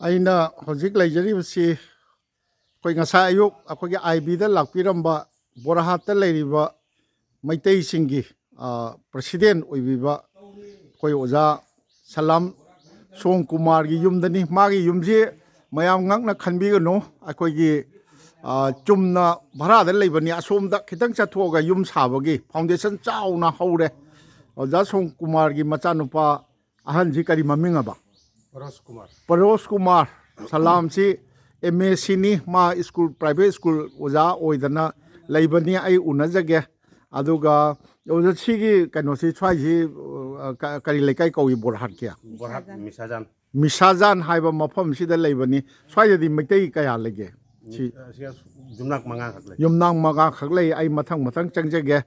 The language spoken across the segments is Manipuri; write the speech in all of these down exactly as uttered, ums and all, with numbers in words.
ꯑꯩꯅ ꯍꯧꯖꯤꯛ ꯂꯩꯖꯔꯤꯕꯁꯤ ꯑꯩꯈꯣꯏ ꯉꯁꯥꯏ ꯑꯌꯨꯛ ꯑꯩꯈꯣꯏꯒꯤ ꯑꯥꯏ ꯕꯤꯗ ꯂꯥꯛꯄꯤꯔꯝꯕ ꯕꯣꯔꯍꯥꯠꯇ ꯂꯩꯔꯤꯕ ꯃꯩꯇꯩꯁꯤꯡꯒꯤ ꯄ꯭ꯔꯁꯤꯗꯦꯟ ꯑꯣꯏꯕꯤꯕ ꯑꯩꯈꯣꯏ ꯑꯣꯖꯥ ꯁꯂꯥꯝ ꯁꯣꯝ ꯀꯨꯃꯥꯔꯒꯤ ꯌꯨꯝꯗꯅꯤ꯫ ꯃꯥꯒꯤ ꯌꯨꯝꯁꯤ ꯃꯌꯥꯝ ꯉꯛꯅ ꯈꯟꯕꯤꯒꯅꯨ, ꯑꯩꯈꯣꯏꯒꯤ ꯆꯨꯝꯅ ꯚꯔꯥꯗ ꯂꯩꯕꯅꯤ꯫ ꯑꯁꯣꯝꯗ ꯈꯤꯇꯪ ꯆꯠꯊꯣꯛꯑꯒ ꯌꯨꯝ ꯁꯥꯕꯒꯤ ꯐꯥꯎꯟꯗꯦꯁꯟ ꯆꯥꯎꯅ ꯍꯧꯔꯦ꯫ ꯑꯣꯖꯥ ꯁꯣꯝ ꯀꯨꯃꯥꯔꯒꯤ ꯃꯆꯥꯅꯨꯄꯥ ꯑꯍꯟꯁꯤ ꯀꯔꯤ ꯃꯃꯤꯡ ꯑꯕ? ꯄꯔꯣꯁ ꯀꯨꯃꯥꯔ꯫ ꯄꯔꯣꯁ ꯀꯨꯃꯥꯔ ꯁꯂꯥꯝꯁꯤ ꯑꯦꯝ ꯑꯦ ꯁꯤꯅꯤ꯫ ꯃꯥ ꯁ꯭ꯀꯨꯜ, ꯄ꯭ꯔꯥꯏꯚꯦꯠ ꯁ꯭ꯀꯨꯜ ꯑꯣꯖꯥ ꯑꯣꯏꯗꯅ ꯂꯩꯕꯅꯤ, ꯑꯩ ꯎꯅꯖꯒꯦ꯫ ꯑꯗꯨꯒ ꯑꯣꯖꯥ, ꯁꯤꯒꯤ ꯀꯩꯅꯣꯁꯤ, ꯁ꯭ꯋꯥꯏꯁꯤ, ꯑ, ꯀ-, ꯀꯔꯤ ꯂꯩꯀꯥꯏ ꯀꯧꯏ ꯕꯣꯔꯍꯥꯠꯀꯤ? ꯕꯣꯔꯍꯥꯠ ꯃꯤꯁꯥꯖꯥꯟ꯫ ꯃꯤꯁꯥꯖꯥꯟ ꯍꯥꯏꯕ ꯃꯐꯝꯁꯤꯗ ꯂꯩꯕꯅꯤ꯫ ꯁ꯭ꯋꯥꯏꯗꯗꯤ ꯃꯩꯇꯩ ꯀꯌꯥ ꯂꯩꯒꯦ? ꯁꯤ ꯑꯁꯤꯗ ꯌꯨꯝꯅꯥꯛ ꯃꯉꯥꯈꯛ ꯂꯩ꯫ ꯌꯨꯝꯅꯥꯛ ꯃꯉꯥꯈꯛ ꯂꯩ꯫ ꯑꯩ ꯃꯊꯪ ꯃꯊꯪ ꯆꯪꯖꯒꯦ꯫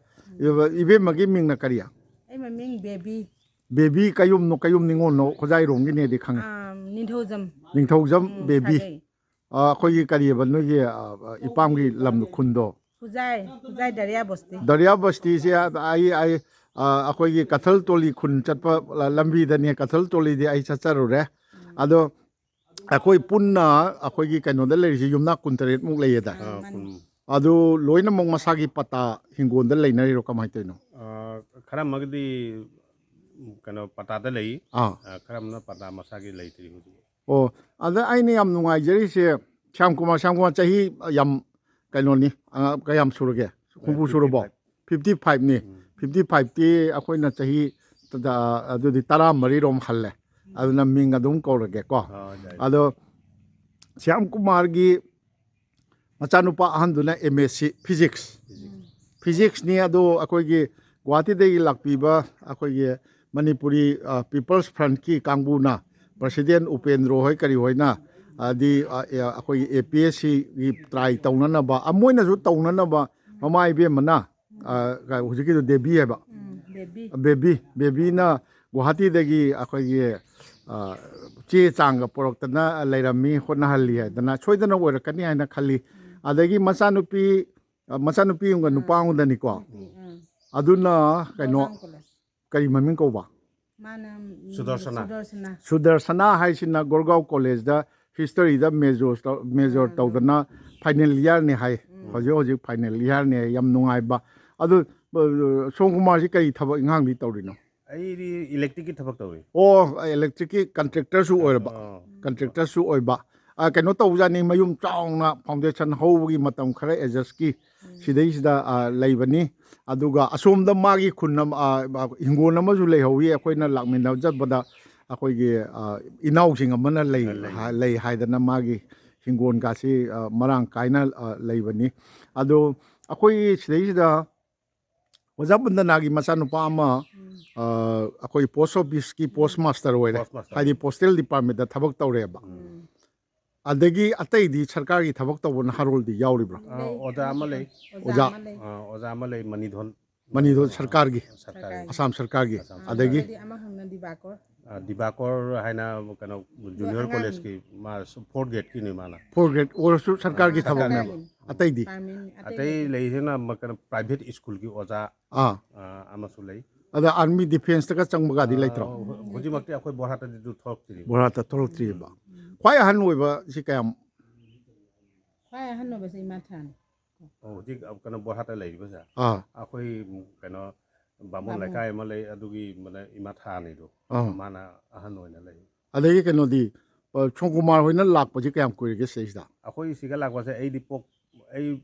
ꯏꯕꯦꯝꯃꯒꯤ ꯃꯤꯡꯅ ꯀꯔꯤ? ꯑꯩ ꯃꯃꯤꯡ ꯕꯦꯕꯤ꯫ ꯕꯦꯕꯤ ꯀꯌꯨꯝꯅꯣ, ꯀꯌꯨꯝ ꯅꯤꯉꯣꯜꯅꯣ, ꯈꯨꯖꯥꯏꯔꯣꯝꯒꯤꯅꯦꯗꯤ ꯈꯪꯉꯦ꯫ ꯑꯥ, ꯅꯤꯡꯊꯧꯖꯝ꯫ ꯅꯤꯡꯊꯧꯖꯝ ꯎꯝ, ꯕꯦꯕꯤ꯫ ꯁꯥꯒꯩ꯫ ꯑꯥ, ꯑꯩꯈꯣꯏꯒꯤ ꯀꯔꯤꯑꯕ ꯅꯣꯏꯒꯤ, ꯑꯥ, ꯏꯄꯥꯝꯒꯤ ꯂꯝ ꯈꯨꯟꯗꯣ? ꯈꯨꯖꯥꯏ, ꯈꯨꯖꯥꯏ ꯗꯔꯤꯌꯥ ꯕꯁꯇꯤ꯫ ꯗꯔꯤꯌꯥ ꯕꯁꯇꯤꯁꯦ ꯑꯩ, ꯑꯩ, ꯑꯥ, ꯑꯩꯈꯣꯏꯒꯤ ꯀꯊꯜ ꯇꯣꯂꯤ ꯈꯨꯟ ꯆꯠꯄ ꯂ-, ꯂꯝꯕꯤꯗꯅꯦ, ꯀꯊꯜ ꯇꯣꯂꯤꯗꯤ ꯑꯩ ꯆꯠꯆꯔꯨꯔꯦ꯫ ꯑꯗꯣ ꯑꯩꯈꯣꯏ ꯄꯨꯟꯅ ꯑꯩꯈꯣꯏꯒꯤ ꯀꯩꯅꯣꯗ ꯂꯩꯔꯤꯁꯤ ꯌꯨꯝꯅꯥꯛ ꯀꯨꯟꯇꯔꯦꯠꯃꯨꯛ ꯂꯩꯌꯦꯗ꯫ ꯑꯥ, ꯃꯥꯅꯤ꯫ ꯀꯨꯟ꯫ ꯑꯗꯨ ꯂꯣꯏꯅꯃꯛ ꯃꯁꯥꯒꯤ ꯄꯇꯥ ꯍꯤꯡꯒꯣꯜꯗ ꯂꯩꯅꯔꯤꯔꯣ, ꯀꯃꯥꯏꯅ ꯇꯧꯔꯤꯅꯣ? ꯑꯥ, ꯈꯔ ꯑꯃꯒꯗꯤ, ꯎꯝ, ꯀꯩꯅꯣ, ꯄꯇꯥꯗ ꯂꯩ꯫ ꯑꯥ꯫ ꯑꯥ, ꯈꯔ ꯑꯃꯅ ꯄꯇꯥ ꯃꯁꯥꯒꯤ ꯂꯩꯇ꯭ꯔꯤ ꯍꯧꯖꯤꯛ꯫ ꯑꯣ, ꯑꯗ ꯑꯩꯅ ꯌꯥꯝ ꯅꯨꯡꯉꯥꯏꯖꯔꯤꯁꯦ, ꯁ꯭ꯌꯥꯝ ꯀꯨꯃꯥꯔ, ꯁ꯭ꯌꯥꯝ ꯀꯨꯃꯥꯔ ꯆꯍꯤ ꯌꯥꯝ ꯀꯩꯅꯣꯅꯤ, ꯑꯉꯥꯡ ꯀꯌꯥꯝ ꯁꯨꯔꯒꯦ? ꯍꯨꯝꯐꯨ ꯁꯨꯔꯕꯣ? Fifty five. ꯐꯤꯐꯇꯤ ꯐꯥꯏꯚꯅꯤ꯫ ꯎꯝ꯫ ꯐꯤꯐꯇꯤ ꯐꯥꯏꯚꯇꯤ ꯑꯩꯈꯣꯏꯅ ꯆꯍꯤ ꯇ-, ꯑꯗꯨꯗꯤ ꯇꯔꯥꯃꯔꯤꯔꯣꯝ ꯍꯜꯂꯦ꯫ ꯑꯗꯨꯅ ꯃꯤꯡ ꯑꯗꯨꯝ ꯀꯧꯔꯒꯦꯀꯣ꯫ ꯑꯥ, ꯌꯥꯏ꯫ ꯑꯗꯣ ꯁ꯭ꯌꯥꯝ ꯀꯨꯃꯥꯔꯒꯤ ꯃꯆꯥꯅꯨꯄꯥ ꯑꯍꯟꯗꯨꯅ ꯑꯦꯝ ꯑꯦꯁ ꯁꯤ ꯐꯤꯖꯤꯛꯁ꯫ ꯐꯤꯖꯤꯛꯁꯅꯤ꯫ ꯑꯗꯣ ꯑꯩꯈꯣꯏꯒꯤ ꯒꯨꯋꯥꯍꯥꯇꯤꯗꯒꯤ ꯂꯥꯛꯄꯤꯕ ꯑꯩꯈꯣꯏꯒꯤ ꯃꯅꯤꯄꯨꯔꯤ, ꯑ, ꯄꯤꯄꯜꯁ ꯐ꯭ꯔꯟꯠꯀꯤ ꯀꯥꯡꯕꯨꯅ, ꯄ꯭ꯔꯁꯤꯗꯦꯟ ꯎꯄꯦꯟꯗ꯭ꯔꯣ ꯍꯣꯏ ꯀꯔꯤ ꯍꯣꯏꯅ, ꯑꯗꯤ, ꯑ, ꯑ, ꯑꯩꯈꯣꯏꯒꯤ ꯑꯦ ꯄꯤ ꯑꯦꯁ ꯁꯤꯒꯤ ꯇ꯭ꯔꯥꯏ ꯇꯧꯅꯅꯕ, ꯑ, ꯃꯣꯏꯅꯁꯨ ꯇꯧꯅꯅꯕ ꯃꯃꯥ ꯏꯕꯦꯝꯃꯅ, ꯑ, ꯀ-, ꯍꯧꯖꯤꯛꯀꯤꯗꯣ ꯗꯦꯕꯤ ꯍꯥꯏꯕ? ꯎꯝ, ꯕꯦꯕꯤ꯫ ꯕꯦꯕꯤ, ꯕꯦꯕꯤꯅ ꯒꯨꯋꯥꯍꯥꯇꯤꯗꯒꯤ ꯑꯩꯈꯣꯏꯒꯤ, ꯑ, ꯆꯦ ꯆꯥꯡꯒ ꯄꯨꯔꯛꯇꯅ ꯂꯩꯔꯝꯃꯤ, ꯍꯣꯠꯅꯍꯜꯂꯤ ꯍꯥꯏꯗꯅ ꯁꯣꯏꯗꯅ ꯑꯣꯏꯔꯛꯀꯅꯤ ꯍꯥꯏꯅ ꯈꯜꯂꯤ꯫ ꯑꯗꯒꯤ ꯃꯆꯥꯅꯨꯄꯤ, ꯑ, ꯃꯆꯥꯅꯨꯄꯤ ꯑꯃꯒ ꯅꯨꯄꯥ ꯑꯃꯒꯗꯅꯤꯀꯣ? ꯎꯝ꯫ ꯑꯗꯨꯅ ꯀꯩꯅꯣ, ꯒꯣꯔꯈꯥꯡ ꯀꯣꯂꯦꯖ꯫ ꯀꯔꯤ ꯃꯃꯤꯡ ꯀꯧꯕ? ꯃꯥꯅ ꯎꯝ, ꯁꯨꯗꯔꯁꯅꯥ꯫ ꯁꯨꯗꯔꯁꯅꯥ꯫ ꯁꯨꯗꯔꯁꯅꯥ ꯍꯥꯏꯁꯤꯅ ꯒꯣꯔꯒꯥꯎ ꯀꯣꯂꯦꯖꯇ ꯍꯤꯁꯇꯔꯤꯗ ꯃꯦꯖꯣꯔ ꯃꯦꯖꯣꯔ ꯇꯧꯗꯅ ꯐꯥꯏꯅꯦꯜ ꯏꯌꯥꯔꯅꯤ ꯍꯥꯏ꯫ ꯍꯧꯖꯤꯛ ꯍꯧꯖꯤꯛ ꯐꯥꯏꯅꯦꯜ ꯏꯌꯥꯔꯅꯤ ꯍꯥꯏ, ꯌꯥꯝ ꯅꯨꯡꯉꯥꯏꯕ꯫ ꯑꯗꯨ ꯑ, ꯁꯣꯝ ꯀꯨꯃꯥꯔꯁꯤ ꯀꯔꯤ ꯊꯕꯛ ꯏꯪꯈꯥꯡꯗꯤ ꯇꯧꯔꯤꯅꯣ? ꯑꯩꯗꯤ ꯏꯂꯦꯛꯇ꯭ꯔꯤꯛꯀꯤ ꯊꯕꯛ ꯇꯧꯏ꯫ ꯑꯣ, ꯏꯂꯦꯛꯇ꯭ꯔꯤꯛꯀꯤ ꯀꯟꯇ꯭ꯔꯦꯛꯇꯔꯁꯨ ꯑꯣꯏꯔꯕ꯫ ꯑꯥ꯫ ꯀꯟꯇ꯭ꯔꯦꯛꯇꯔꯁꯨ ꯑꯣꯏꯕ꯫ ꯑ, ꯀꯩꯅꯣ ꯇꯧꯕꯖꯥꯠꯅꯤ, ꯃꯌꯨꯝ ꯆꯥꯎꯅ ꯐꯥꯎꯟꯗꯦꯁꯟ ꯍꯧꯕꯒꯤ ꯃꯇꯝ ꯈꯔ ꯑꯦꯖꯁꯀꯤ ꯁꯤꯗꯩꯁꯤꯗ ꯑ, ꯂꯩꯕꯅꯤ꯫ ꯑꯗꯨꯒ ꯑꯁꯣꯝꯗ ꯃꯥꯒꯤ ꯈꯨꯟ ꯑꯃ, ꯑ, ꯍꯤꯡꯒꯣꯜ ꯑꯃꯁꯨ ꯂꯩꯍꯧꯋꯤ, ꯑꯩꯈꯣꯏꯅ ꯂꯥꯛꯃꯤꯟꯅꯕ ꯆꯠꯄꯗ ꯑꯩꯈꯣꯏꯒꯤ ꯑ, ꯏꯅꯥꯎꯁꯤꯡ ꯑꯃꯅ ꯂꯩ꯫ ꯂꯩ꯫ ꯍꯥ- ꯂꯩ ꯍꯥꯏꯗꯅ ꯃꯥꯒꯤ ꯍꯤꯡꯒꯣꯜꯒꯥꯁꯤ ꯑ, ꯃꯔꯥꯡ ꯀꯥꯏꯅ ꯑ, ꯂꯩꯕꯅꯤ꯫ ꯑꯗꯣ ꯑꯩꯈꯣꯏ ꯁꯤꯗꯩꯁꯤꯗ ꯑꯣꯖꯥ ꯕꯟꯗꯅꯥꯒꯤ ꯃꯆꯥꯅꯨꯄꯥ ꯑꯃ ꯑ, ꯑꯩꯈꯣꯏ ꯄꯣꯁ ꯑꯣꯐꯤꯁꯀꯤ ꯄꯣꯁ ꯃꯥꯁꯇꯔ ꯑꯣꯏꯔꯦ꯫ ꯄꯣꯁ ꯃꯥꯁꯇꯔ꯫ ꯍꯥꯏꯗꯤ ꯄꯣꯁꯇꯦꯜ ꯗꯤꯄꯥꯔꯠꯃꯦꯟꯗ ꯊꯕꯛ ꯇꯧꯔꯦꯕ꯫ ꯎꯝ꯫ ꯑꯗꯒꯤ ꯑꯇꯩꯗꯤ ꯁꯔꯀꯥꯔꯒꯤ ꯊꯕꯛ ꯇꯧꯕ ꯅꯍꯥꯔꯣꯜꯗꯤ ꯌꯥꯎꯔꯤꯕ꯭ꯔꯣ? ꯑ, ꯑꯣꯖꯥ ꯑꯃ ꯂꯩ꯫ ꯑꯣꯖꯥ ꯑꯣꯖꯥ꯫ ꯑꯃ ꯂꯩ꯫ ꯑ, ꯑꯣꯖꯥ ꯑꯃ ꯂꯩ, ꯃꯅꯤꯊꯣꯟ꯫ ꯃꯅꯤꯊꯣꯟ ꯁꯔꯀꯥꯔꯒꯤ, ꯁꯔꯀꯥꯔꯒꯤ꯫ ꯑꯁꯥꯝ ꯁꯔꯀꯥꯔꯒꯤ꯫ ꯑꯁꯥꯝ ꯑꯗꯒꯤ ꯑꯗꯒꯤ ꯑꯃ ꯍꯧꯅ ꯗꯤꯕꯥꯀꯣꯔ꯫ ꯑ, ꯗꯤꯕꯥꯀꯣꯔ ꯍꯥꯏꯅ ꯀꯩꯅꯣ ꯖꯨꯅꯤꯌꯔ ꯑꯉꯥꯡ꯫ ꯀꯣꯂꯦꯖꯀꯤ ꯃꯥ ꯐꯣꯔꯠ ꯒ꯭ꯔꯦꯗꯀꯤꯅꯤ ꯃꯥꯅ꯫ ꯐꯣꯔꯠ ꯒ꯭ꯔꯦꯗ ꯑꯣꯏꯔꯁꯨ ꯁꯔꯀꯥꯔꯒꯤ ꯁꯔꯀꯥꯔꯒꯤ꯫ ꯊꯕꯛꯅꯦꯕ꯫ ꯑꯇꯩꯗꯤ? ꯗꯤꯄꯥꯔꯠꯃꯦꯟ ꯑꯇꯩ ꯑꯇꯩ ꯂꯩꯇꯦ꯫ ꯂꯩꯁꯤꯅ ꯑꯃ ꯀꯩꯅꯣ ꯄ꯭ꯔꯥꯏꯚꯦꯠ ꯁ꯭ꯀꯨꯜꯒꯤ ꯑꯣꯖꯥ ꯑꯥ꯫ ꯑ, ꯑꯃꯁꯨ ꯂꯩ꯫ ꯑꯗ ꯑꯥꯔꯃꯤ ꯗꯤꯐꯦꯟꯁꯇꯒ ꯆꯪꯕꯒꯗꯤ ꯂꯩꯇ꯭ꯔꯣ? ꯑ, ꯍꯧ- ꯍꯧꯖꯤꯛꯃꯛꯇꯤ ꯑꯩꯈꯣꯏ ꯕꯣꯔꯍꯥꯠꯇꯗꯤ ꯑꯗꯨ ꯊꯣꯛꯂꯛꯇ꯭ꯔꯤ꯫ ꯕꯣꯔꯍꯥꯠꯇ ꯊꯣꯛꯂꯛꯇ꯭ꯔꯤꯕ꯫ ꯈ꯭ꯋꯥꯏ ꯑꯍꯟ ꯑꯣꯏꯕꯁꯤ ꯀꯌꯥꯝ? ꯈ꯭ꯋꯥꯏ ꯑꯍꯟ ꯑꯣꯏꯕꯁꯦ ꯏꯃꯥ ꯊꯥꯅꯤ꯫ ꯑꯣ, ꯍꯧꯖꯤꯛ ꯀꯩꯅꯣ ꯕꯣꯔꯍꯥꯠꯇ ꯂꯩꯔꯤꯕꯁꯦ ꯑꯥ꯫ ꯑꯩꯈꯣꯏ ꯀꯩꯅꯣ ꯕꯥꯃꯣꯟ ꯕꯥꯃꯣꯟ꯫ ꯂꯩꯀꯥꯏ ꯑꯃ ꯂꯩ, ꯑꯗꯨꯒꯤ ꯃꯅ-, ꯏꯃꯥ ꯊꯥꯅꯤꯗꯣ ꯑꯥ꯫ ꯃꯥꯅ ꯑꯍꯟ ꯑꯣꯏꯅ ꯂꯩ꯫ ꯑꯗꯒꯤ ꯀꯩꯅꯣꯗꯤ, ꯑ, ꯁꯣꯝꯀꯨꯃꯥꯔ ꯍꯣꯏꯅ ꯂꯥꯛꯄꯁꯤ ꯀꯌꯥꯝ ꯀꯨꯏꯔꯒꯦ ꯁꯤꯗꯩꯁꯤꯗ? ꯑꯩꯈꯣꯏ ꯁꯤꯒ ꯂꯥꯛꯄꯁꯦ ꯑꯩꯗꯤ ꯄꯣꯛ ꯑꯩ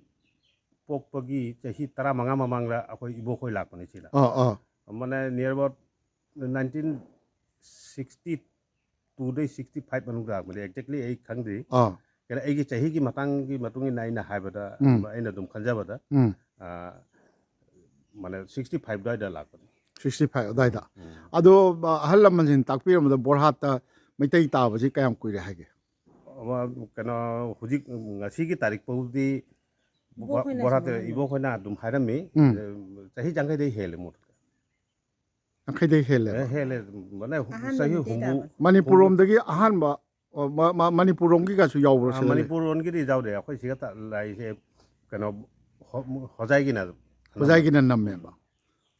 ꯄꯣꯛꯄꯒꯤ ꯆꯍꯤ ꯇꯔꯥꯃꯉꯥ ꯃꯃꯥꯡꯗ ꯑꯩꯈꯣꯏ ꯏꯕꯣꯛꯈꯣꯏ ꯂꯥꯛꯄꯅꯤ ꯁꯤꯗ꯫ ꯑꯥ ꯑꯥ ꯑꯃꯅ near about nineteen sixty two ꯗꯩ sixty five ꯃꯅꯨꯡꯗ ꯂꯥꯛꯄꯅꯤ, exactly ꯑꯩ ꯈꯪꯗ꯭ꯔꯤ꯫ ꯑꯥ ꯀꯩꯅꯣ, ꯑꯩꯒꯤ ꯆꯍꯤꯒꯤ ꯃꯇꯥꯡꯒꯤ ꯃꯇꯨꯡ ꯏꯟꯅ ꯑꯩꯅ ꯍꯥꯏꯕꯗ, ꯎꯝ꯫ ꯑꯩꯅ ꯑꯗꯨꯝ ꯈꯟꯖꯕꯗ, ꯎꯝ꯫ ꯑ, ꯃꯥꯅꯦ, sixty five ꯑꯗꯨꯋꯥꯏꯗ ꯂꯥꯛꯄꯅꯤ꯫ Sixty five ꯑꯗꯨꯋꯥꯏꯗ꯫ ꯎꯝ꯫ ꯑꯗꯣ ꯑ, ꯑꯍꯜ ꯂꯃꯟꯁꯤꯡ ꯇꯥꯛꯄꯤꯔꯝꯕꯗ ꯕꯣꯔꯍꯥꯠꯇ ꯃꯩꯇꯩ ꯇꯥꯕꯁꯤ ꯀꯌꯥꯝ ꯀꯨꯏꯔꯦ ꯍꯥꯏꯒꯦ? ꯑꯃ, ꯀꯩꯅꯣ, ꯍꯧꯖꯤꯛ ꯉꯁꯤꯒꯤ ꯇꯥꯔꯤꯛ ꯐꯥꯎꯗꯤ ꯏꯕꯣꯛꯈꯣꯏꯅ ꯕꯣꯔꯍꯥꯠꯇ ꯁꯨꯝ ꯍꯥꯏꯅꯕ꯫ ꯏꯕꯣꯛꯈꯣꯏꯅ ꯑꯗꯨꯝ ꯍꯥꯏꯔꯝꯃꯤ꯫ ꯎꯝ꯫ ꯑ, ꯆꯍꯤ ꯌꯥꯡꯈꯩꯗꯩ ꯍꯦꯜꯂꯦ ꯃꯣꯠ꯫ ꯌꯥꯡꯈꯩꯗꯩ ꯍꯦꯜꯂꯦꯕ꯫ ꯑꯦ, ꯍꯦꯜꯂꯦ꯫ ꯃꯥꯅꯦ, ꯑꯍꯥꯟꯕ ꯆꯍꯤ ꯃꯩꯇꯩ ꯍꯨꯝꯐꯨ꯫ ꯇꯥꯕ꯫ ꯃꯅꯤꯄꯨꯔ ꯔꯣꯝꯗꯒꯤ ꯑꯍꯥꯟꯕ, ꯑ, ꯃ-, ꯃ-, ꯃꯅꯤꯄꯨꯔ ꯔꯣꯝꯒꯤꯒꯁꯨ ꯌꯥꯎꯕ꯭ꯔꯣ ꯑ, ꯁꯤꯗꯗꯤ? ꯃꯅꯤꯄꯨꯔ ꯔꯣꯝꯒꯤꯗꯤ ꯌꯥꯎꯗꯦ꯫ ꯑꯩꯈꯣꯏ ꯁꯤꯒ ꯇ-, ꯂꯥꯛꯏꯁꯦ ꯀꯩꯅꯣ, ꯍꯣ-, ꯍꯣꯖꯥꯏꯒꯤꯅ ꯑꯅꯝꯕ꯫ ꯍꯣꯖꯥꯏꯒꯤꯅ ꯅꯝꯃꯦꯕ꯫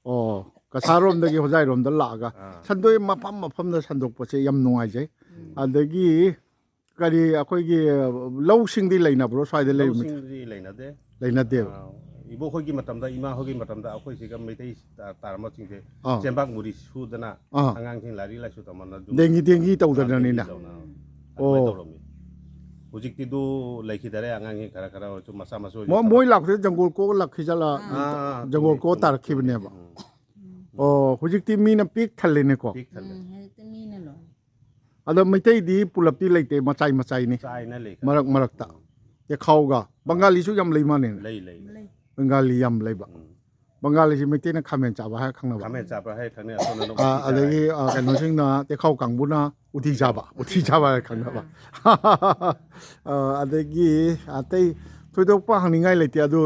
ꯑꯣ꯫ ꯀꯁꯥꯔꯣꯝꯗꯒꯤ ꯍꯣꯖꯥꯏꯔꯣꯝꯗ ꯂꯥꯛꯑꯒ꯫ ꯑꯥ꯫ ꯁꯟꯗꯣꯛꯑꯦ, ꯃꯐꯝ ꯃꯐꯝꯗ ꯁꯟꯗꯣꯛꯄꯁꯦ ꯌꯥꯝ ꯅꯨꯡꯉꯥꯏꯖꯩ꯫ ꯎꯝ꯫ ꯑꯗꯒꯤ ꯀꯔꯤ ꯑꯩꯈꯣꯏꯒꯤ ꯂꯧꯁꯤꯡꯗꯤ ꯂꯩꯅꯕ꯭ꯔꯣ ꯁ꯭ꯋꯥꯏꯗ ꯂꯩꯕ ꯃꯤ? ꯂꯧꯁꯤꯡꯗꯤ ꯂꯩꯅꯗꯦ꯫ ꯂꯩꯅꯗꯦꯕ꯫ ꯑꯥ, ꯏꯕꯣꯛ ꯍꯣꯏꯒꯤ ꯃꯇꯝꯗ, ꯏꯃꯥ ꯍꯣꯏꯒꯤ ꯃꯇꯝꯗ ꯑꯩꯈꯣꯏ ꯁꯤꯒ ꯃꯩꯇꯩ ꯇꯥ-, ꯇꯥꯔꯝꯕꯁꯤꯡꯁꯦ ꯑꯥ꯫ ꯆꯦꯟꯕꯥꯛ ꯃꯨꯔꯤ ꯁꯨꯗꯅ ꯑꯥ꯫ ꯑꯉꯥꯡꯁꯤꯡ ꯂꯥꯏꯔꯤꯛ ꯂꯥꯏꯁꯨ ꯇꯝꯍꯟꯅ ꯑꯗꯨꯝ ꯗꯦꯡꯒꯤ ꯗꯦꯡꯒꯤ ꯇꯧꯗꯅꯅꯤꯅ꯫ ꯑꯥ, ꯗꯦꯡꯒꯤ ꯇꯧꯗꯅ꯫ ꯑꯣ꯫ ꯑꯗꯨꯃꯥꯏꯅ ꯇꯧꯔꯝꯃꯤ꯫ ꯍꯧꯖꯤꯛꯇꯤ ꯑꯗꯨ ꯂꯩꯈꯤꯗꯔꯦ, ꯑꯉꯥꯡꯁꯤꯡ ꯈꯔ ꯈꯔ ꯑꯣꯏꯔꯁꯨ ꯃꯆꯥ ꯃꯁꯨ ꯑꯣꯏꯔꯁꯨ ꯃꯣꯏ, ꯊꯕꯛ ꯃꯣꯏ ꯂꯥꯛꯄꯗ ꯖꯪꯒꯣꯜ ꯀꯣꯛ ꯂꯥꯛꯈꯤꯖꯠꯂ? ꯑꯥ, ꯑꯥ, ꯖꯪꯒꯣꯜ ꯆꯨꯝꯃꯤ, ꯀꯣꯛ ꯆꯨꯝꯃꯤ, ꯇꯥꯔꯛꯈꯤꯕꯅꯦꯕ꯫ ꯆꯨꯝꯃꯤ, ꯎꯝ꯫ ꯑꯣ, ꯍꯧꯖꯤꯛꯇꯤ ꯃꯤꯅ ꯄꯤꯛ ꯊꯜꯂꯦꯅꯦꯀꯣ꯫ ꯄꯤꯛ ꯊꯜꯂꯦ꯫ ꯎꯝ, ꯍꯧꯖꯤꯛꯇꯤ ꯃꯤꯅ ꯂꯣꯏ꯫ ꯑꯗꯣ ꯃꯩꯇꯩꯗꯤ ꯄꯨꯂꯞꯇꯤ ꯂꯩꯇꯦ, ꯃꯆꯥꯏ ꯃꯆꯥꯏꯅꯤ꯫ ꯆꯥꯏꯅ ꯂꯩ ꯈꯔ꯫ ꯃꯔꯛ ꯃꯔꯛꯇ꯫ ꯎꯝ꯫ ꯇꯦꯈꯥꯎꯒ꯫ ꯕꯪꯒꯥꯂꯤꯁꯨ ꯌꯥꯝ ꯂꯩ ꯃꯥꯜꯂꯦꯅꯦ꯫ ꯂꯩ, ꯂꯩ, ꯂꯩ꯫ ꯂꯩ꯫ ꯕꯪꯒꯥꯂꯤ ꯌꯥꯝ ꯂꯩꯕ꯫ ꯎꯝ꯫ ꯕꯪꯒꯥꯂꯤꯁꯤ ꯃꯩꯇꯩꯅ ꯈꯥꯃꯦꯟ ꯆꯥꯕ ꯍꯥꯏꯔ ꯈꯪꯅꯕ꯫ ꯈꯥꯃꯦꯟ ꯆꯥꯕ ꯍꯥꯏꯔ ꯈꯪꯅꯩ, ꯑꯁꯣꯝꯗꯅ ꯑꯥ, ꯎꯇꯤ ꯆꯥꯏ ꯑꯗꯒꯤ, ꯍꯥꯏ꯫ ꯑꯥ, ꯀꯩꯅꯣꯁꯤꯡꯅ, ꯇꯦꯈꯥꯎ ꯀꯥꯡꯕꯨꯅ ꯎꯇꯤ ꯆꯥꯕ, ꯎꯇꯤ ꯆꯥꯕ ꯍꯥꯏꯔ ꯈꯪꯅꯕ꯫ ꯑꯥ, ꯑꯗꯒꯤ ꯑꯇꯩ ꯊꯣꯏꯗꯣꯛꯄ ꯍꯪꯅꯤꯡꯉꯥꯏ ꯂꯩꯇꯦ꯫ ꯑꯗꯨ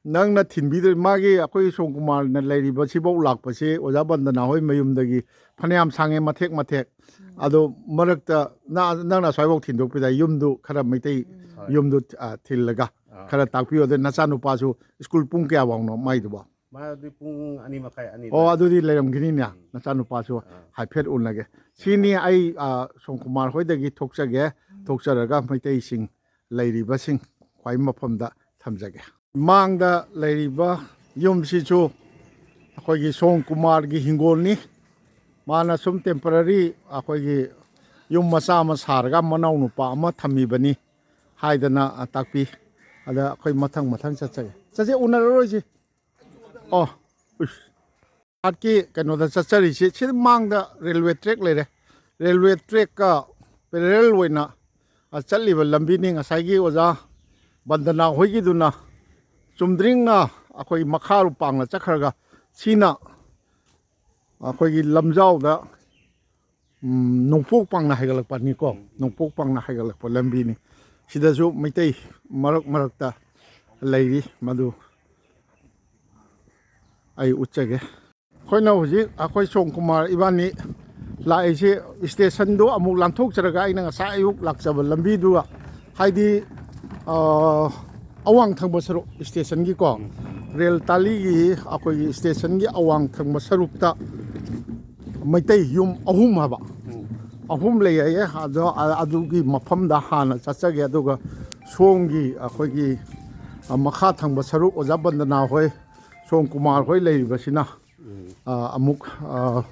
ꯅꯪꯅ ꯊꯤꯟꯕꯤꯗꯣꯏ, ꯃꯥꯒꯤ ꯑꯩꯈꯣꯏ ꯁꯣꯝ ꯀꯨꯃꯥꯔꯅ ꯂꯩꯔꯤꯕ ꯁꯤꯐꯧ ꯂꯥꯛꯄꯁꯤ ꯑꯣꯖꯥ ꯕꯟꯗꯅꯥ ꯍꯣꯏ ꯃꯌꯨꯝꯗꯒꯤ ꯐꯅꯌꯥꯝ ꯁꯥꯡꯉꯦ, ꯃꯊꯦꯛ ꯃꯊꯦꯛ꯫ ꯎꯝ꯫ ꯑꯗꯣ ꯃꯔꯛꯇ ꯅ-, ꯅꯪꯅ ꯑꯁ꯭ꯋꯥꯏꯐꯥꯎ ꯊꯤꯟꯗꯣꯛꯄꯤꯗ ꯌꯨꯝꯗꯨ ꯈꯔ ꯃꯩꯇꯩ ꯎꯝ꯫ ꯍꯣꯏ꯫ ꯌꯨꯝꯗꯨ, ꯑ, ꯊꯤꯜꯂꯒ ꯑꯥ꯫ ꯈꯔ ꯇꯥꯛꯄꯤꯌꯨ꯫ ꯑꯗꯩ ꯅꯆꯥꯅꯨꯄꯥꯁꯨ ꯁ꯭ꯀꯨꯜ ꯄꯨꯡ ꯀꯌꯥꯐꯥꯎꯅꯣ ꯃꯥꯏꯗꯨꯕꯣ? ꯃꯥꯗꯤ ꯄꯨꯡ ꯑꯅꯤ ꯃꯈꯥꯏ, ꯑꯅꯤ ꯑꯣ, ꯑꯗꯨꯋꯥꯏ꯫ ꯑꯗꯨꯗꯤ ꯂꯩꯔꯝꯈꯤꯅꯤꯅꯦ꯫ ꯎꯝ꯫ ꯅꯆꯥꯅꯨꯄꯥꯁꯨ ꯑꯥ꯫ ꯍꯥꯏꯐꯦꯠ ꯎꯅꯒꯦ꯫ ꯁꯤꯅꯤ ꯑꯩ, ꯑ, ꯁꯣꯝ ꯀꯨꯃꯥꯔ ꯍꯣꯏꯗꯒꯤ ꯊꯣꯛꯆꯒꯦ꯫ ꯎꯝ꯫ ꯊꯣꯛꯆꯔꯒ ꯃꯩꯇꯩꯁꯤꯡ ꯂꯩꯔꯤꯕꯁꯤꯡ ꯈ꯭ꯋꯥꯏ ꯃꯐꯝꯗ ꯊꯝꯖꯒꯦ꯫ ꯃꯥꯡꯗ ꯂꯩꯔꯤꯕ ꯌꯨꯝꯁꯤꯁꯨ ꯑꯩꯈꯣꯏꯒꯤ ꯁꯣꯝ ꯀꯨꯃꯥꯔꯒꯤ ꯍꯤꯡꯒꯣꯜꯅꯤ꯫ ꯃꯥꯅ ꯁꯨꯝ temporary ꯑꯩꯈꯣꯏꯒꯤ ꯌꯨꯝ ꯃꯆꯥ ꯑꯃ ꯁꯥꯔꯒ ꯃꯅꯥꯎ ꯅꯨꯄꯥ ꯑꯃ ꯊꯝꯃꯤꯕꯅꯤ ꯍꯥꯏꯗꯅ ꯇꯥꯛꯄꯤ꯫ ꯑꯗ ꯑꯩꯈꯣꯏ ꯃꯊꯪ ꯃꯊꯪ ꯆꯠꯆꯒꯦ꯫ ꯆꯠꯁꯦ, ꯎꯅꯔꯔꯣꯏꯁꯦ꯫ ꯑꯣ, ꯏꯁ꯫ ꯍꯥꯠꯀꯤ ꯀꯩꯅꯣꯗ ꯆꯠꯆꯔꯤꯁꯤ, ꯁꯤꯗ ꯃꯥꯡꯗ railway track ꯂꯩꯔꯦ꯫ Railway trackꯀ parallel ꯑꯣꯏꯅ, ꯑ, ꯆꯠꯂꯤꯕ ꯂꯝꯕꯤꯅꯤ꯫ ꯉꯁꯥꯏꯒꯤ ꯑꯣꯖꯥ ꯕꯟꯗꯅꯥ ꯍꯣꯏꯒꯤꯗꯨꯅ ꯆꯨꯝꯗ꯭ꯔꯤꯡꯅ ꯑꯩꯈꯣꯏ ꯃꯈꯥꯔꯣꯝ ꯄꯥꯡꯅ ꯆꯠꯈ꯭ꯔꯒ, ꯁꯤꯅ ꯑꯩꯈꯣꯏꯒꯤ ꯂꯝꯖꯥꯎꯗ ꯎꯝ, ꯅꯣꯡꯄꯣꯛ ꯄꯥꯡꯅ ꯍꯥꯏꯒꯠꯂꯛꯄꯅꯤꯀꯣ꯫ ꯎꯝ꯫ ꯅꯣꯡꯄꯣꯛ ꯄꯥꯡꯅ ꯍꯥꯏꯒꯠꯂꯛꯄ ꯂꯝꯕꯤꯅꯤ꯫ ꯁꯤꯗꯁꯨ ꯃꯩꯇꯩ ꯃꯔꯛ ꯃꯔꯛꯇ ꯂꯩꯔꯤ, ꯃꯗꯨ ꯑꯩ ꯎꯠꯆꯒꯦ꯫ ꯑꯩꯈꯣꯏꯅ ꯍꯧꯖꯤꯛ, ꯑꯩꯈꯣꯏ ꯁꯣꯝ ꯀꯨꯃꯥꯔ ꯏꯕꯥꯅꯤ ꯂꯥꯛꯏꯁꯤ stationꯗꯣ ꯑꯃꯨꯛ ꯂꯥꯟꯊꯣꯛꯆꯔꯒ, ꯑꯩꯅ ꯉꯁꯥꯏ ꯑꯌꯨꯛ ꯂꯥꯛꯆꯕ ꯂꯝꯕꯤꯗꯨꯒ, ꯍꯥꯏꯗꯤ, ꯑ, ꯑꯋꯥꯡ ꯊꯪꯕ ꯁꯔꯨꯛ stationꯒꯤꯀꯣ, ꯎꯝ꯫ ꯔꯦꯜ ꯇꯥꯂꯤꯒꯤ ꯑꯩꯈꯣꯏꯒꯤ ꯁ꯭ꯇꯦꯁꯟꯒꯤ ꯑꯋꯥꯡ ꯊꯪꯕ ꯁꯔꯨꯛꯇ ꯃꯩꯇꯩ ꯌꯨꯝ ꯑꯍꯨꯝ ꯍꯥꯏꯕ, ꯎꯝ꯫ ꯑꯍꯨꯝ ꯂꯩ ꯍꯥꯏꯌꯦ꯫ ꯑꯗꯣ ꯑ-, ꯑꯗꯨꯒꯤ ꯃꯐꯝꯗ ꯍꯥꯟꯅ ꯆꯠꯆꯒꯦ꯫ ꯑꯗꯨꯒ ꯁꯣꯝꯒꯤ ꯑꯩꯈꯣꯏꯒꯤ, ꯑ, ꯃꯈꯥ ꯊꯪꯕ ꯁꯔꯨꯛ ꯑꯣꯖꯥ ꯕꯟꯗꯅꯥ ꯍꯣꯏ, ꯁꯣꯝ ꯀꯨꯃꯥꯔ ꯍꯣꯏ ꯂꯩꯔꯤꯕꯁꯤꯅ, ꯎꯝ꯫ ꯑ, ꯑꯃꯨꯛ, ꯑ,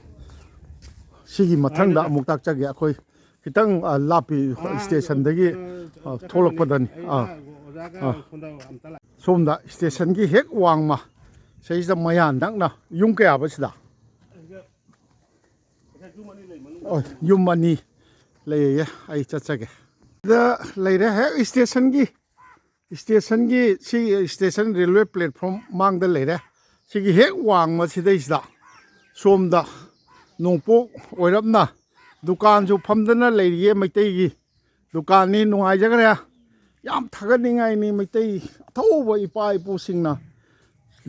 ꯁꯤꯒꯤ ꯃꯊꯪꯗ ꯑꯃꯨꯛ ꯇꯥꯛꯆꯒꯦ꯫ ꯑꯩꯈꯣꯏ ꯈꯤꯇꯪ, ꯑ, ꯂꯥꯞꯄꯤ, ꯑꯥ, ꯁ꯭ꯇꯦꯁꯟꯗꯒꯤ, ꯑ, ꯑ, ꯊꯣꯛꯂꯛꯄꯗꯅꯤ꯫ ꯑꯩ ꯑꯥ, ꯑꯣꯖꯥꯒ ꯑꯥ꯫ ꯁꯣꯝꯗ ꯑꯣꯟꯊꯣꯛꯂꯛ-, ꯑꯝꯇ ꯂꯥꯛ-, ꯁꯣꯝꯗ ꯁ꯭ꯇꯦꯁꯟꯒꯤ ꯍꯦꯛ ꯋꯥꯡꯃ, ꯁꯤꯗꯩꯁꯤꯗ ꯃꯌꯥ ꯅꯛꯅ ꯌꯨꯝ ꯀꯌꯥꯕ ꯁꯤꯗ? ꯑꯣ, ꯌꯨꯝ ꯑꯅꯤ ꯂꯩꯌꯦ, ꯑꯩ ꯆꯠꯆꯒꯦ꯫ ꯁꯤꯗ ꯂꯩꯔꯦ, ꯍꯦꯛ ꯁ꯭ꯇꯦꯁꯟꯒꯤ, ꯁ꯭ꯇꯦꯁꯟꯒꯤ, ꯁꯤ ꯁ꯭ꯇꯦꯁꯟ ꯔꯦꯜꯋꯦ ꯄ꯭ꯂꯦꯠꯐꯣꯝ ꯃꯥꯡꯗ ꯂꯩꯔꯦ꯫ ꯁꯤꯒꯤ ꯍꯦꯛ ꯋꯥꯡꯃ ꯁꯤꯗꯩꯁꯤꯗ ꯁꯣꯝꯗ ꯅꯣꯡꯄꯣꯛ ꯑꯣꯏꯔꯞꯅ ꯗꯨꯀꯥꯟꯁꯨ ꯐꯝꯗꯅ ꯂꯩꯔꯤꯌꯦ ꯃꯩꯇꯩꯒꯤ꯫ ꯗꯨꯀꯥꯟꯅꯤ, ꯅꯨꯡꯉꯥꯏꯖꯈ꯭ꯔꯦ꯫ ꯌꯥꯝ ꯊꯥꯒꯠꯅꯤꯡꯉꯥꯏꯅꯤ, ꯃꯩꯇꯩ ꯑꯊꯧꯕ ꯏꯄꯥ ꯏꯄꯨꯁꯤꯡꯅ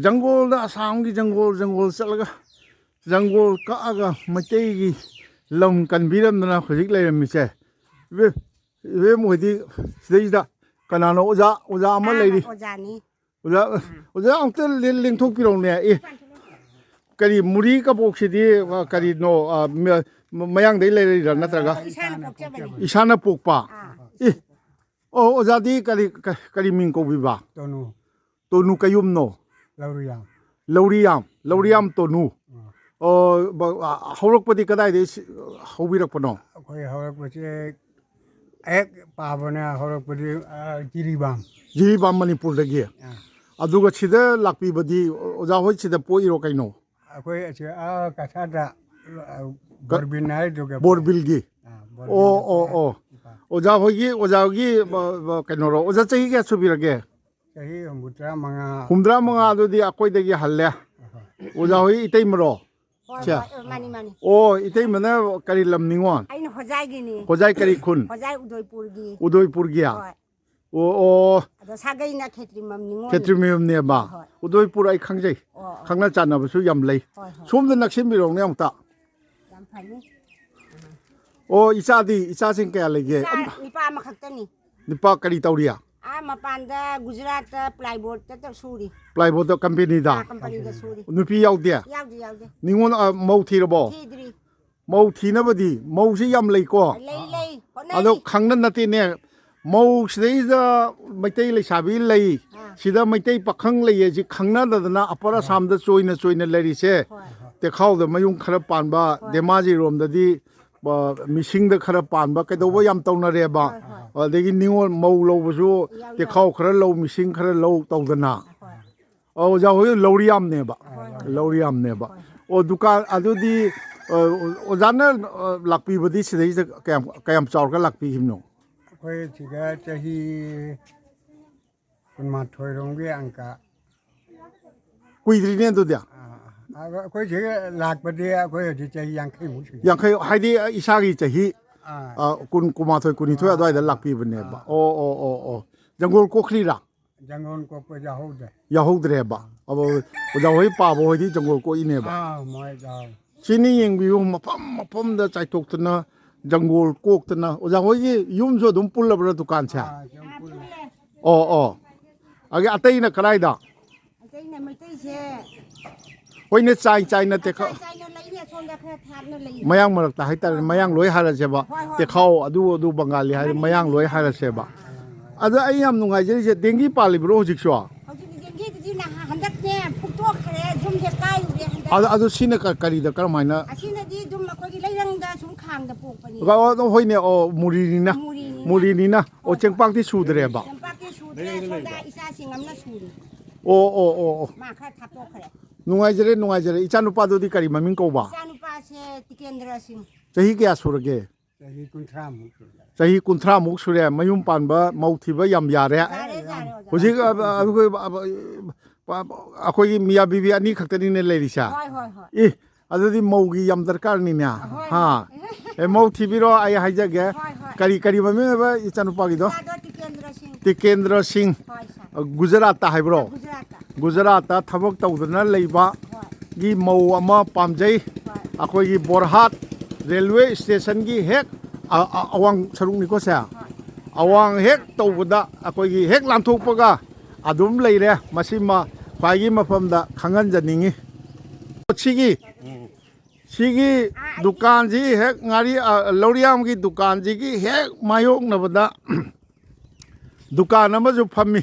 ꯖꯪꯒꯣꯜꯗ, ꯑꯁꯥꯝꯒꯤ ꯖꯪꯒꯣꯜ, ꯖꯪꯒꯣꯜ ꯆꯠꯂꯒ, ꯖꯪꯒꯣꯜ ꯀꯛꯑꯒ ꯃꯩꯇꯩꯒꯤ ꯂꯝ ꯀꯟꯕꯤꯔꯝꯗꯅ ꯍꯧꯖꯤꯛ ꯂꯩꯔꯝꯃꯤꯁꯦ꯫ ꯏꯕꯦꯝ, ꯏꯕꯦꯝ ꯍꯣꯏꯗꯤ ꯁꯤꯗꯩꯁꯤꯗ ꯀꯅꯥꯅꯣ? ꯑꯣꯖꯥ, ꯑꯣꯖꯥ ꯑꯃ ꯑꯥ, ꯂꯩꯔꯤ꯫ ꯑꯣꯖꯥꯅꯤ꯫ ꯑꯣꯖꯥ, ꯑꯣꯖꯥ ꯑꯝꯇ ꯂꯦꯡꯊꯣꯛꯄꯤꯔꯛꯎꯅꯦ꯫ ꯑꯦ, ꯀꯔꯤ ꯃꯨꯔꯤ ꯀꯕꯣꯛꯁꯤꯗꯤ, ꯑ, ꯀꯔꯤꯅꯣ, ꯑ, ꯃ-, ꯃ-, ꯃꯌꯥꯡꯗꯩ ꯂꯩꯔꯛꯏꯔꯥ ꯅꯠꯇ꯭ꯔꯒ? ꯏꯁꯥꯅ ꯄꯣꯛꯆꯕꯅꯤ꯫ ꯏꯁꯥꯅ ꯄꯣꯛꯄ? ꯑꯥ꯫ ꯑꯦ, ꯑꯣ, ꯑꯣꯖꯥꯗꯤ ꯀꯔꯤ, ꯀ-, ꯀꯔꯤ ꯃꯤꯡ ꯀꯧꯕꯤꯕ? ꯇꯣꯅꯨ꯫ ꯇꯣꯅꯨ ꯀꯌꯨꯝꯅꯣ? ꯂꯧꯔꯤꯌꯥꯝ꯫ ꯂꯧꯔꯤꯌꯥꯝ, ꯂꯧꯔꯤꯌꯥꯝ ꯇꯣꯅꯨ꯫ ꯑꯥ꯫ ꯑꯣ, ꯕ-, ꯑ, ꯍꯧꯔꯛꯄꯗꯤ ꯀꯗꯥꯏꯗꯩ ꯁꯤ-, ꯍꯧꯕꯤꯔꯛꯄꯅꯣ? ꯑꯩꯈꯣꯏ ꯍꯧꯔꯛꯄꯁꯦ ꯍꯦꯛ ꯄꯥꯕꯅ ꯍꯧꯔꯛꯄꯗꯤ, ꯑ, ꯖꯤꯔꯤꯕꯥꯝ꯫ ꯖꯤꯔꯤꯕꯥꯝ ꯃꯅꯤꯄꯨꯔꯗꯒꯤ꯫ ꯑꯥ꯫ ꯑꯗꯨꯒ ꯁꯤꯗ ꯂꯥꯛꯄꯤꯕꯗꯤ ꯑꯣꯖꯥ ꯍꯣꯏ ꯁꯤꯗ ꯄꯣꯛꯏꯔꯣ ꯀꯩꯅꯣ? ꯑꯩꯈꯣꯏ ꯑꯁꯤ, ꯑ, ꯀꯁꯥꯗ, ꯑ, ꯀ-, ꯕꯣꯔꯕꯤꯟ ꯍꯥꯏꯗꯨꯒ ꯕꯣꯔꯕꯤꯜꯒꯤ? ꯑꯥ, ꯕꯣꯔꯕꯤꯟ ꯑꯣ, ꯑꯣ, ꯑꯣ꯫ ꯏꯄꯥ꯫ ꯑꯣꯖꯥ ꯍꯣꯏꯒꯤ, ꯑꯣꯖꯥꯒꯤ, ꯑ, ꯑ, ꯀꯩꯅꯣꯔꯣ? ꯑꯣꯖꯥ ꯆꯍꯤ ꯀꯌꯥ ꯁꯨꯕꯤꯔꯒꯦ? ꯆꯍꯤ ꯍꯨꯝꯐꯨꯇꯔꯥ ꯃꯉꯥ꯫ ꯍꯨꯝꯐꯨꯇꯔꯥ ꯃꯉꯥ ꯑꯗꯨꯗꯤ ꯑꯩꯈꯣꯏꯗꯒꯤ ꯍꯜꯂꯦ꯫ ꯑꯍꯣꯏ꯫ ꯑꯣꯖꯥ ꯍꯣꯏ ꯏꯇꯩꯃꯔꯣ? ꯍꯣꯏ, ꯁꯦ꯫ ꯍꯣꯏ, ꯑ, ꯃꯥꯅꯤ, ꯃꯥꯅꯤ꯫ ꯑꯣ, ꯏꯇꯩꯃꯅ ꯀꯔꯤ ꯂꯝ ꯅꯤꯉꯣꯜ? ꯑꯩꯅ ꯍꯣꯖꯥꯏꯒꯤꯅꯤ꯫ ꯍꯣꯖꯥꯏ ꯀꯔꯤ ꯈꯨꯟ? ꯍꯣꯖꯥꯏ ꯎꯗꯣꯏꯄꯨꯔꯒꯤ꯫ ꯎꯗꯣꯏꯄꯨꯔꯒꯤ? ꯍꯣꯏ꯫ ꯑꯣ, ꯑꯣ꯫ ꯑꯗꯣ ꯁꯥꯒꯩꯅ ꯈꯦꯇ꯭ꯔꯤꯃꯌꯨꯝ ꯅꯤꯉꯣꯜꯅꯤ꯫ ꯈꯦꯇ꯭ꯔꯤꯃꯌꯨꯝꯅꯦꯕ꯫ ꯍꯣꯏ꯫ ꯎꯗꯣꯏꯄꯨꯔ ꯑꯩ ꯈꯪꯖꯩ꯫ ꯑꯣ, ꯑꯣ꯫ ꯈꯪꯅ ꯆꯥꯟꯅꯕꯁꯨ ꯌꯥꯝ ꯂꯩ꯫ ꯍꯣꯏ, ꯍꯣꯏ꯫ ꯁꯣꯝꯗ ꯅꯛꯁꯤꯟꯕꯤꯔꯣꯅꯦ ꯑꯃꯨꯛꯇ꯫ ꯌꯥꯝ ꯐꯅꯤ꯫ ꯑꯣ, ꯏꯆꯥꯗꯤ, ꯏꯆꯥꯁꯤꯡ ꯀꯌꯥ ꯂꯩꯒꯦ? ꯏꯆꯥ ꯅꯤꯄꯥ ꯑꯃꯈꯛꯇꯅꯤ꯫ ꯅꯤꯄꯥ ꯀꯔꯤ ꯇꯧꯔꯤ? ꯑꯥ, ꯃꯄꯥꯟꯗ ꯒꯨꯖꯔꯥꯠꯇ ꯄ꯭ꯂꯥꯏꯕꯣꯔꯗꯇ ꯁꯨꯔꯤ꯫ ꯄ꯭ꯂꯥꯏꯕꯣꯔꯗꯇ ꯀꯝꯄꯦꯅꯤꯗ꯫ ꯀꯝꯄꯅꯤꯗ ꯁꯨꯔꯤ꯫ ꯅꯨꯄꯤ ꯌꯥꯎꯗꯦ? ꯌꯥꯎꯗꯦ, ꯌꯥꯎꯗꯦ꯫ ꯅꯤꯉꯣꯜ ꯑ, ꯃꯧ ꯊꯤꯔꯕꯣ? ꯊꯤꯗ꯭ꯔꯤ꯫ ꯃꯧ ꯊꯤꯅꯕꯗꯤ, ꯃꯧꯁꯤ ꯌꯥꯝ ꯂꯩꯀꯣ꯫ ꯂꯩ, ꯂꯩ꯫ ꯍꯣꯠꯅꯔꯤ꯫ ꯑꯗꯣ ꯈꯪꯅ ꯅꯠꯇꯦꯅꯦ, ꯃꯧ ꯁꯤꯗꯩꯁꯤꯗ ꯃꯩꯇꯩ ꯂꯩꯁꯥꯕꯤ ꯂꯩ, ꯑꯥ꯫ ꯁꯤꯗ ꯃꯩꯇꯩ ꯄꯥꯈꯪ ꯂꯩꯌꯦ, ꯁꯤ ꯈꯪꯅꯗꯗꯅ ꯑꯄꯔ ꯑꯁꯥꯝꯗ ꯆꯣꯏꯅ ꯆꯣꯏꯅ ꯂꯩꯔꯤꯁꯦ꯫ ꯍꯣꯏ꯫ ꯇꯦꯈꯥꯎꯗ ꯃꯌꯨꯝ ꯈꯔ ꯄꯥꯟꯕ, ꯍꯣꯏ꯫ ꯙꯦꯃꯥꯖꯤꯔꯣꯝꯗꯗꯤ, ꯑ, ꯃꯤꯁꯤꯡꯗ ꯈꯔ ꯄꯥꯟꯕ ꯀꯩꯗꯧꯕ ꯌꯥꯝ ꯇꯧꯅꯔꯦꯕ꯫ ꯍꯣꯏ, ꯍꯣꯏ꯫ ꯑꯗꯒꯤ ꯅꯤꯉꯣꯜ ꯃꯧ ꯂꯧꯕꯁꯨ ꯌꯥꯎ, ꯌꯥꯎ꯫ ꯇꯦꯈꯥꯎ ꯈꯔ ꯂꯧ, ꯃꯤꯁꯤꯡ ꯈꯔ ꯂꯧ ꯇꯧꯗꯅ꯫ ꯍꯣꯏ꯫ ꯑꯣ, ꯑꯣꯖꯥ ꯍꯣꯏ ꯂꯧꯔꯤꯌꯥꯝꯅꯦꯕ꯫ ꯍꯣꯏ, ꯍꯣꯏ꯫ ꯂꯧꯔꯤꯌꯥꯝꯅꯦꯕ꯫ ꯑꯣ, ꯗꯨꯀꯥꯟ ꯑꯗꯨꯗꯤ, ꯑ, ꯑꯣꯖꯥꯅ, ꯑ, ꯂꯥꯛꯄꯤꯕꯗꯤ ꯁꯤꯗꯩꯁꯤꯗ ꯀꯌꯥꯝ, ꯀꯌꯥꯝ ꯆꯥꯎꯔꯒ ꯂꯥꯛꯄꯤꯈꯤꯕꯅꯣ? ꯑꯩꯈꯣꯏ ꯁꯤꯗ ꯆꯍꯤ ꯀꯨꯟꯃꯥꯊꯣꯏꯔꯣꯝꯒꯤ ꯑꯪꯀ꯫ ꯀꯨꯏꯗ꯭ꯔꯤꯅꯦ ꯑꯗꯨꯗꯤ꯫ ꯑꯥ, ꯑꯩꯈꯣꯏ ꯁꯤꯒ ꯂꯥꯛꯄꯗꯤ ꯑꯩꯈꯣꯏ ꯍꯧꯖꯤꯛ ꯆꯍꯤ ꯌꯥꯡꯈꯩꯃꯨꯛ ꯁꯨꯔꯦ꯫ ꯌꯥꯡꯈꯩ ꯍꯥꯏꯗꯤ ꯏꯁꯥꯒꯤ ꯆꯍꯤ, ꯑꯥ꯫ ꯑ, ꯀꯨꯟ, ꯀꯨꯟꯃꯥꯊꯣꯏ, ꯀꯨꯟꯅꯤꯊꯣꯏ ꯑꯗꯨꯋꯥꯏꯗ ꯂꯥꯛꯄꯤꯕꯅꯦꯕ꯫ ꯑꯣ, ꯑꯣ, ꯑꯣ, ꯑꯣ꯫ ꯖꯪꯒꯣꯜ ꯀꯣꯛꯈ꯭ꯔꯤꯔꯥ? ꯖꯪꯒꯣꯜ ꯀꯣꯛꯄ ꯌꯥꯎꯍꯧꯗꯦ꯫ ꯌꯥꯎꯍꯧꯗ꯭ꯔꯦꯕ꯫ ꯑꯕ-, ꯑꯣꯖꯥ ꯍꯣꯏ ꯄꯥꯕ ꯍꯣꯏꯗꯤ ꯖꯪꯒꯣꯜ ꯀꯣꯛꯏꯅꯦꯕ꯫ ꯑꯥ, ꯃꯣꯏ ꯌꯥꯎ꯫ ꯁꯤꯅꯤ ꯌꯦꯡꯕꯤꯌꯨ, ꯃꯐꯝ ꯃꯐꯝꯗ ꯆꯥꯏꯊꯣꯛꯇꯅ ꯖꯪꯒꯣꯜ ꯀꯣꯛꯇꯅ꯫ ꯑꯣꯖꯥ ꯍꯣꯏꯒꯤ ꯌꯨꯝꯁꯨ ꯑꯗꯨꯝ ꯄꯨꯜꯂꯕ꯭ꯔꯥ ꯗꯨꯀꯥꯟꯁꯦ? ꯑꯥ, ꯁꯨꯝ ꯄꯨꯜꯂꯦ꯫ ꯑꯣ, ꯑꯣ꯫ ꯑꯗꯒꯤ ꯑꯇꯩꯅ ꯀꯗꯥꯏꯗ? ꯑꯇꯩꯅ ꯃꯩꯇꯩꯁꯦ ꯍꯣꯏꯅꯦ, ꯆꯥꯏ ꯆꯥꯏꯅ ꯇꯦꯈꯥꯎ꯫ ꯆꯥꯏ ꯆꯥꯏꯅ ꯂꯩꯅꯦ, ꯑꯁꯣꯝꯗ ꯈꯔ ꯊꯥꯞꯅ ꯂꯩ꯫ ꯃꯌꯥꯡ ꯃꯔꯛꯇ ꯍꯥꯏꯇꯥꯔꯦ, ꯃꯌꯥꯡ ꯂꯣꯏ ꯍꯥꯏꯔꯁꯦꯕ꯫ ꯍꯣꯏ, ꯍꯣꯏ꯫ ꯇꯦꯈꯥꯎ ꯑꯗꯨ ꯑꯗꯨ ꯕꯪꯒꯥꯂꯤ ꯍꯥꯏꯔꯦ, ꯃꯌꯥꯡ ꯂꯣꯏ ꯍꯥꯏꯔꯁꯦꯕ꯫ ꯑꯗ ꯑꯩ ꯌꯥꯝ ꯅꯨꯡꯉꯥꯏꯖꯔꯤꯁꯦ, ꯗꯦꯡꯒꯤ ꯄꯥꯜꯂꯤꯕ꯭ꯔꯣ ꯍꯧꯖꯤꯛꯁꯨ? ꯍꯧꯖꯤꯛꯇꯤ ꯗꯦꯡꯒꯤꯗꯨꯗꯤ ꯅꯍꯥꯟ, ꯍꯟꯗꯛꯅꯦ ꯐꯨꯛꯇꯣꯛꯈ꯭ꯔꯦ, ꯌꯨꯝꯁꯦ ꯀꯥꯏꯔꯨꯔꯦ ꯍꯟꯗꯛ꯫ ꯑꯗ ꯑꯗꯨ ꯁꯤꯅ ꯀ-, ꯀꯔꯤꯗ ꯀꯔꯝꯍꯥꯏꯅ? ꯑꯁꯤꯅꯗꯤ ꯑꯗꯨꯝ ꯑꯩꯈꯣꯏꯒꯤ ꯂꯩꯔꯪꯗ ꯁꯨꯝ ꯈꯥꯡꯗ ꯄꯣꯛꯄꯅꯤ꯫ ꯑꯣ, ꯑꯗꯣ ꯍꯣꯏꯅꯦ, ꯑꯣ, ꯃꯨꯔꯤꯅꯤꯅ꯫ ꯃꯨꯔꯤꯅꯤꯅ꯫ ꯃꯨꯔꯤꯅꯤꯅ꯫ ꯑꯣ, ꯆꯦꯡꯄꯥꯛꯇꯤ ꯁꯨꯗ꯭ꯔꯦꯕ꯫ ꯆꯦꯡꯄꯥꯛꯇꯤ ꯁꯨꯗ꯭ꯔꯦ, ꯁꯣꯝꯗ ꯏꯆꯥꯁꯤꯡ ꯑꯃꯅ ꯁꯨꯔꯤ꯫ ꯑꯣ, ꯑꯣ, ꯑꯣ, ꯑꯣ꯫ ꯃꯥ ꯈꯔ ꯊꯥꯞꯇꯣꯛꯈ꯭ꯔꯦ꯫ ꯅꯨꯡꯉꯥꯏꯖꯔꯦ, ꯅꯨꯡꯉꯥꯏꯖꯔꯦ꯫ ꯏꯆꯥꯅꯨꯄꯥꯗꯨꯗꯤ ꯀꯔꯤ ꯃꯃꯤꯡ ꯀꯧꯕ? ꯏꯆꯥꯅꯨꯄꯥꯁꯦ ꯇꯤꯀꯦꯟꯗ꯭ꯔ ꯁꯤꯡ꯫ ꯆꯍꯤ ꯀꯌꯥ ꯁꯨꯔꯒꯦ? ꯆꯍꯤ ꯀꯨꯟꯊ꯭ꯔꯥꯃꯨꯛ ꯁꯨꯔꯦ꯫ ꯆꯍꯤ ꯀꯨꯟꯊ꯭ꯔꯥꯃꯨꯛ ꯁꯨꯔꯦ꯫ ꯃꯌꯨꯝ ꯄꯥꯟꯕ, ꯃꯧ ꯊꯤꯕ ꯌꯥꯝ ꯌꯥꯔꯦ꯫ ꯌꯥꯔꯦ, ꯌꯥꯔꯦ, ꯑꯣꯖꯥ꯫ ꯍꯧꯖꯤꯛ, ꯑ, ꯑ, ꯑꯩꯈꯣꯏ, ꯑ, ꯑ, ꯑꯩꯈꯣꯏꯒꯤ ꯃꯤꯌꯥ ꯕꯤꯕꯤ ꯑꯅꯤ ꯈꯛꯇꯅꯤꯅꯦ ꯂꯩꯔꯤꯁꯦ꯫ ꯍꯣꯏ, ꯍꯣꯏ, ꯍꯣꯏ꯫ ꯑꯦ, ꯑꯗꯨꯗꯤ ꯃꯧꯒꯤ ꯌꯥꯝ ꯗꯔꯀꯥꯔꯅꯤꯅꯦ꯫ ꯍꯣꯏ, ꯍꯥ? ꯍꯣꯏ꯫ ꯑꯦ, ꯃꯧ ꯊꯤꯕꯤꯔꯣ, ꯑꯩ ꯍꯥꯏꯖꯒꯦ꯫ ꯍꯣꯏ, ꯍꯣꯏ꯫ ꯀꯔꯤ, ꯀꯔꯤ ꯃꯃꯤꯡ ꯑꯣꯏꯕ ꯏꯆꯥꯅꯨꯄꯥꯒꯤꯗꯣ? ꯏꯆꯥꯗꯣ ꯇꯤꯀꯦꯟꯗ꯭ꯔ ꯁꯤꯡ꯫ ꯇꯤꯀꯦꯟꯗ꯭ꯔ ꯁꯤꯡ꯫ ꯍꯣꯏ, ꯁꯥꯔ꯫ ꯑ, ꯒꯨꯖꯔꯥꯠꯇ ꯍꯥꯏꯕ꯭ꯔꯣ? ꯒꯨꯖꯔꯥꯠꯇ꯫ ꯒꯨꯖꯔꯥꯠꯇ ꯊꯕꯛ ꯇꯧꯗꯨꯅ ꯂꯩꯕ ꯍꯣꯏ꯫ ꯒꯤ ꯃꯧ ꯑꯃ ꯄꯥꯝꯖꯩ꯫ ꯍꯣꯏ꯫ ꯑꯩꯈꯣꯏꯒꯤ ꯕꯣꯔꯍꯥꯠ ꯔꯦꯜꯋꯦ ꯁ꯭ꯇꯦꯁꯟꯒꯤ ꯍꯦꯛ ꯑ-, ꯑ-, ꯑꯋꯥꯡ ꯁꯔꯨꯛꯅꯤꯀꯣ ꯁꯦ꯫ ꯍꯣꯏ꯫ ꯑꯋꯥꯡ ꯍꯦꯛ ꯇꯧꯕꯗ ꯑꯩꯈꯣꯏꯒꯤ ꯍꯦꯛ ꯂꯥꯟꯊꯣꯛꯄꯒ ꯑꯗꯨꯝ ꯂꯩꯔꯦ꯫ ꯃꯁꯤꯃ ꯈ꯭ꯋꯥꯏꯒꯤ ꯃꯐꯝꯗ ꯈꯪꯍꯟꯖꯅꯤꯡꯉꯤ꯫ ꯁꯤꯒꯤ, ꯁꯤꯒꯤ ꯗꯨꯀꯥꯟꯁꯤ ꯍꯦꯛ ꯉꯥꯔꯤ, ꯑ, ꯂꯧꯔꯤꯌꯥꯝꯒꯤ ꯗꯨꯀꯥꯟꯁꯤꯒꯤ ꯍꯦꯛ ꯃꯥꯌꯣꯛꯅꯕꯗ ꯗꯨꯀꯥꯟ ꯑꯃꯁꯨ ꯐꯝꯃꯤ꯫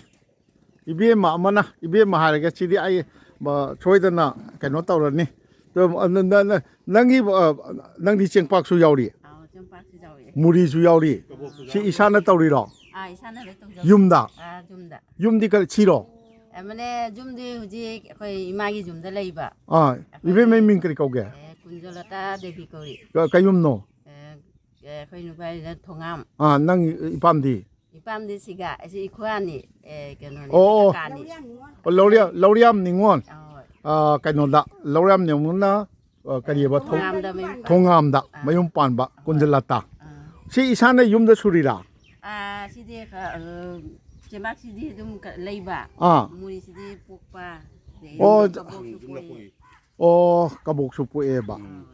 ꯏꯕꯦꯝꯃ ꯑꯃꯅ, ꯏꯕꯦꯝꯃ ꯍꯥꯏꯔꯒ ꯁꯤꯗꯤ ꯑꯩ, ꯑ, ꯁꯣꯏꯗꯅ ꯀꯩꯅꯣ ꯇꯧꯔꯅꯤ꯫ ꯑꯗꯣ, ꯑ, ꯅ-, ꯅ-, ꯅ-, ꯅꯪꯒꯤ, ꯑ, ꯅꯪꯗꯤ ꯆꯦꯡꯄꯥꯛꯁꯨ ꯌꯥꯎꯔꯤ, ꯑꯥꯎ, ꯆꯦꯡꯄꯥꯛꯁꯨ ꯌꯥꯎꯋꯦ꯫ ꯃꯨꯔꯤꯁꯨ ꯌꯥꯎꯔꯤ꯫ ꯀꯕꯣꯛꯁꯨ ꯁꯤ ꯌꯥꯎꯔꯤ꯫ ꯏꯁꯥꯅ ꯇꯧꯔꯤꯔꯣ? ꯑꯥ, ꯏꯁꯥꯅ ꯂꯣꯏ ꯇꯧꯖꯕ꯫ ꯌꯨꯝꯗ? ꯑꯥ, ꯌꯨꯝꯗ꯫ ꯌꯨꯝꯗꯤ ꯀꯔꯤ, ꯁꯤꯔꯣ? ꯑꯃꯅꯦ, ꯌꯨꯝꯗꯤ ꯍꯧꯖꯤꯛ ꯑꯩꯈꯣꯏ ꯏꯃꯥꯒꯤ ꯌꯨꯝꯗ ꯂꯩꯕ꯫ ꯑꯥ, ꯑꯩꯈꯣꯏ ꯏꯕꯦꯝꯃꯩ ꯃꯤꯡ ꯀꯔꯤ ꯀꯧꯒꯦ? ꯑꯦ, ꯀꯨꯟꯖꯂꯇꯥ ꯗꯦꯕꯤ ꯀꯧꯏ꯫ ꯀ-, ꯀꯩ ꯌꯨꯝꯅꯣ? ꯑꯦ, ꯑꯦ, ꯑꯩꯈꯣꯏ ꯅꯨꯄꯥꯁꯤꯅ ꯊꯣꯉꯥꯝ꯫ ꯑꯥ, ꯅꯪ ꯏꯄꯥꯝꯗꯤ? ꯏꯄꯥꯝꯗꯤ ꯁꯤꯒ, ꯑꯁꯤ ꯏꯈꯨꯔꯥꯅꯤ, ꯑꯦ, ꯀꯩꯅꯣꯅꯤ, ꯑꯣ, ꯑꯣ꯫ ꯀꯀꯥꯅꯤ꯫ ꯑꯣ, ꯂꯧꯔꯤꯌꯥ-, ꯂꯧꯔꯤꯌꯥꯝ ꯅꯤꯉꯣꯜ꯫ ꯑꯍꯣꯏ꯫ ꯑꯥ, ꯀꯩꯅꯣꯗ, ꯂꯧꯔꯤꯌꯥꯝ ꯅꯤꯉꯣꯜꯅ, ꯑꯥ, ꯀꯔꯤꯑꯕ, ꯊꯣ-, ꯊꯣꯉꯥꯝꯗ ꯃꯌꯨꯝ ꯄꯥꯟꯕ꯫ ꯊꯣꯉꯥꯝꯗ ꯑꯥ꯫ ꯃꯌꯨꯝ ꯄꯥꯟꯕ, ꯑꯥ꯫ ꯀꯨꯟꯖꯂꯇꯥ꯫ ꯑꯥ꯫ ꯁꯤ ꯏꯁꯥꯅ ꯌꯨꯝꯗ ꯁꯨꯔꯤꯔꯥ? ꯑꯥ, ꯁꯤꯗꯤ ꯈꯔ, ꯑ, ꯆꯦꯕꯥꯛꯁꯤꯗꯤ ꯑꯗꯨꯝ ꯀ-, ꯂꯩꯕ꯫ ꯑꯥ꯫ ꯃꯨꯔꯤꯁꯤꯗꯤ ꯄꯣꯛꯄ꯫ ꯑꯗꯩ ꯑꯣ, ꯀꯕꯣꯛꯁꯨ ꯄꯣꯛꯏ꯫ ꯑꯣ, ꯀꯕꯣꯛꯁꯨ ꯄꯣꯛꯑꯦꯕ꯫ ꯎꯝ꯫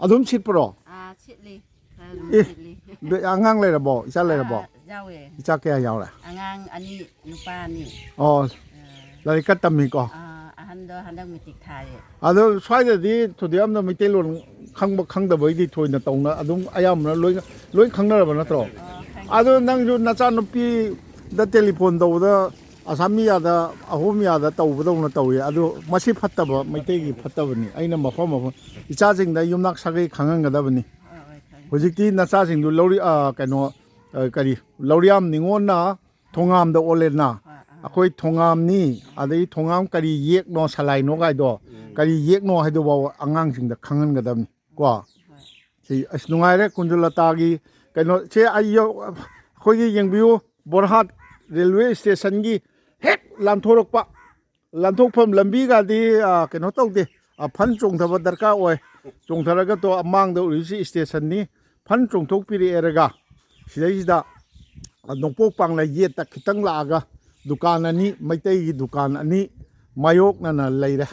ꯑꯗꯨꯝ ꯁꯤꯠꯄ꯭ꯔꯣ? ꯑꯥ, ꯁꯤꯠꯂꯤ꯫ ꯈꯔ ꯑꯗꯨꯝ ꯑꯦ, ꯁꯤꯠꯂꯤ꯫ ꯕꯦ-, ꯑꯉꯥꯡ ꯂꯩꯔꯕꯣ? ꯏꯆꯥ ꯂꯩꯔꯕꯣ? ꯑꯥ, ꯌꯥꯎꯋꯦ꯫ ꯏꯆꯥ ꯀꯌꯥ ꯌꯥꯎꯔꯦ? ꯑꯉꯥꯡ ꯑꯅꯤ, ꯅꯨꯄꯥ ꯑꯅꯤ꯫ ꯑꯣ, ꯑꯥ꯫ ꯂꯥꯏꯔꯤꯛꯀ ꯇꯝꯃꯤꯀꯣ? ꯑꯥ, ꯑꯍꯟꯗꯣ ꯍꯟꯗꯛ ꯃꯦꯇ꯭ꯔꯤꯛ ꯊꯥꯔꯦ꯫ ꯑꯗꯣ ꯁ꯭ꯋꯥꯏꯗꯗꯤ ꯊꯣꯏꯗꯣꯛ ꯌꯥꯝꯅ ꯃꯩꯇꯩꯂꯣꯟ ꯈꯪꯕ ꯈꯪꯗꯕꯩꯗꯤ ꯊꯣꯏꯅ ꯇꯧꯅ ꯑꯗꯨꯝ ꯑꯌꯥꯝꯕꯅ ꯂꯣꯏꯅ, ꯂꯣꯏ ꯈꯪꯅꯔꯕ ꯅꯠꯇ꯭ꯔꯣ? ꯑꯥ, ꯈꯪꯉꯦ꯫ ꯑꯗꯣ ꯅꯪꯁꯨ ꯅꯆꯥꯅꯨꯄꯤꯗ ꯇꯦꯂꯤꯐꯣꯟ ꯇꯧꯕꯗ ꯑꯁꯥꯃꯤꯌꯥꯗ, ꯑꯍꯣꯃꯤꯌꯥꯗ ꯇꯧꯕꯗꯧꯅ ꯇꯧꯏ꯫ ꯑꯗꯨ ꯃꯁꯤ ꯐꯠꯇꯕ, ꯃꯩꯇꯩꯒꯤ ꯐꯠꯇꯕꯅꯤ꯫ ꯑꯩꯅ ꯃꯐꯝ ꯃꯐꯝ ꯏꯆꯥꯁꯤꯡꯗ ꯌꯨꯝꯅꯥꯛ ꯁꯥꯒꯩ ꯈꯪꯍꯟꯒꯗꯕꯅꯤ꯫ ꯍꯣꯏ, ꯍꯣꯏ, ꯈꯪꯉꯦ꯫ ꯍꯧꯖꯤꯛꯇꯤ ꯅꯆꯥꯁꯤꯡꯗꯨ ꯂꯧꯔꯤ-, ꯑ, ꯀꯩꯅꯣ, ꯑ, ꯀꯔꯤ, ꯂꯧꯔꯤꯌꯥꯝ ꯅꯤꯉꯣꯟꯅ ꯊꯣꯉꯥꯝꯗ ꯑꯣꯜꯂꯦꯗꯅ꯫ ꯑꯥ, ꯑꯥ꯫ ꯑꯩꯈꯣꯏ ꯊꯣꯉꯥꯝꯅꯤ, ꯑꯗꯒꯤ ꯊꯣꯉꯥꯝ ꯀꯔꯤ ꯌꯦꯛꯅꯣ, ꯁꯂꯥꯏꯅꯣ ꯀꯥꯏꯗꯣ, ꯎꯝ꯫ ꯀꯔꯤ ꯌꯦꯛꯅꯣ ꯍꯥꯏꯗꯨꯐꯥꯎ ꯑꯉꯥꯡꯁꯤꯡꯗ ꯈꯪꯍꯟꯒꯗꯕꯅꯤ ꯀꯣ꯫ ꯍꯣꯏ꯫ ꯁꯤ ꯑꯁ ꯅꯨꯡꯉꯥꯏꯔꯦ, ꯀꯨꯟꯖꯂꯇꯥꯒꯤ ꯀꯩꯅꯣ, ꯁꯦ ꯑꯩ ꯌꯧ-, ꯑꯩꯈꯣꯏꯒꯤ ꯌꯦꯡꯕꯤꯌꯨ, ꯕꯣꯔꯍꯥꯠ ꯔꯦꯜꯋꯦ ꯁ꯭ꯇꯦꯁꯟꯒꯤ ꯍꯦꯛ ꯂꯥꯟꯊꯣꯔꯛꯄ, ꯂꯥꯟꯊꯣꯛꯐꯝ ꯂꯝꯕꯤꯒꯗꯤ, ꯑ, ꯀꯩꯅꯣ ꯇꯧꯗꯦ, ꯑ, ꯐꯟ ꯆꯣꯡꯊꯕ ꯗꯔꯀꯥꯔ ꯑꯣꯏ꯫ ꯆꯣꯡꯊꯔꯒ ꯇꯣ ꯃꯥꯡꯗ ꯎꯔꯤꯁꯤ ꯁ꯭ꯇꯦꯁꯟꯅꯤ, ꯐꯟ ꯆꯣꯡꯊꯣꯛꯄꯤꯔꯛꯑꯦꯔꯒ ꯁꯤꯗꯩꯁꯤꯗ, ꯑ, ꯅꯣꯡꯄꯣꯛ ꯄꯥꯡꯂꯩ ꯌꯦꯠꯇ ꯈꯤꯇꯪ ꯂꯥꯛꯑꯒ ꯗꯨꯀꯥꯟ ꯑꯅꯤ, ꯃꯩꯇꯩꯒꯤ ꯗꯨꯀꯥꯟ ꯑꯅꯤ ꯃꯥꯌꯣꯛꯅꯅ ꯂꯩꯔꯦ꯫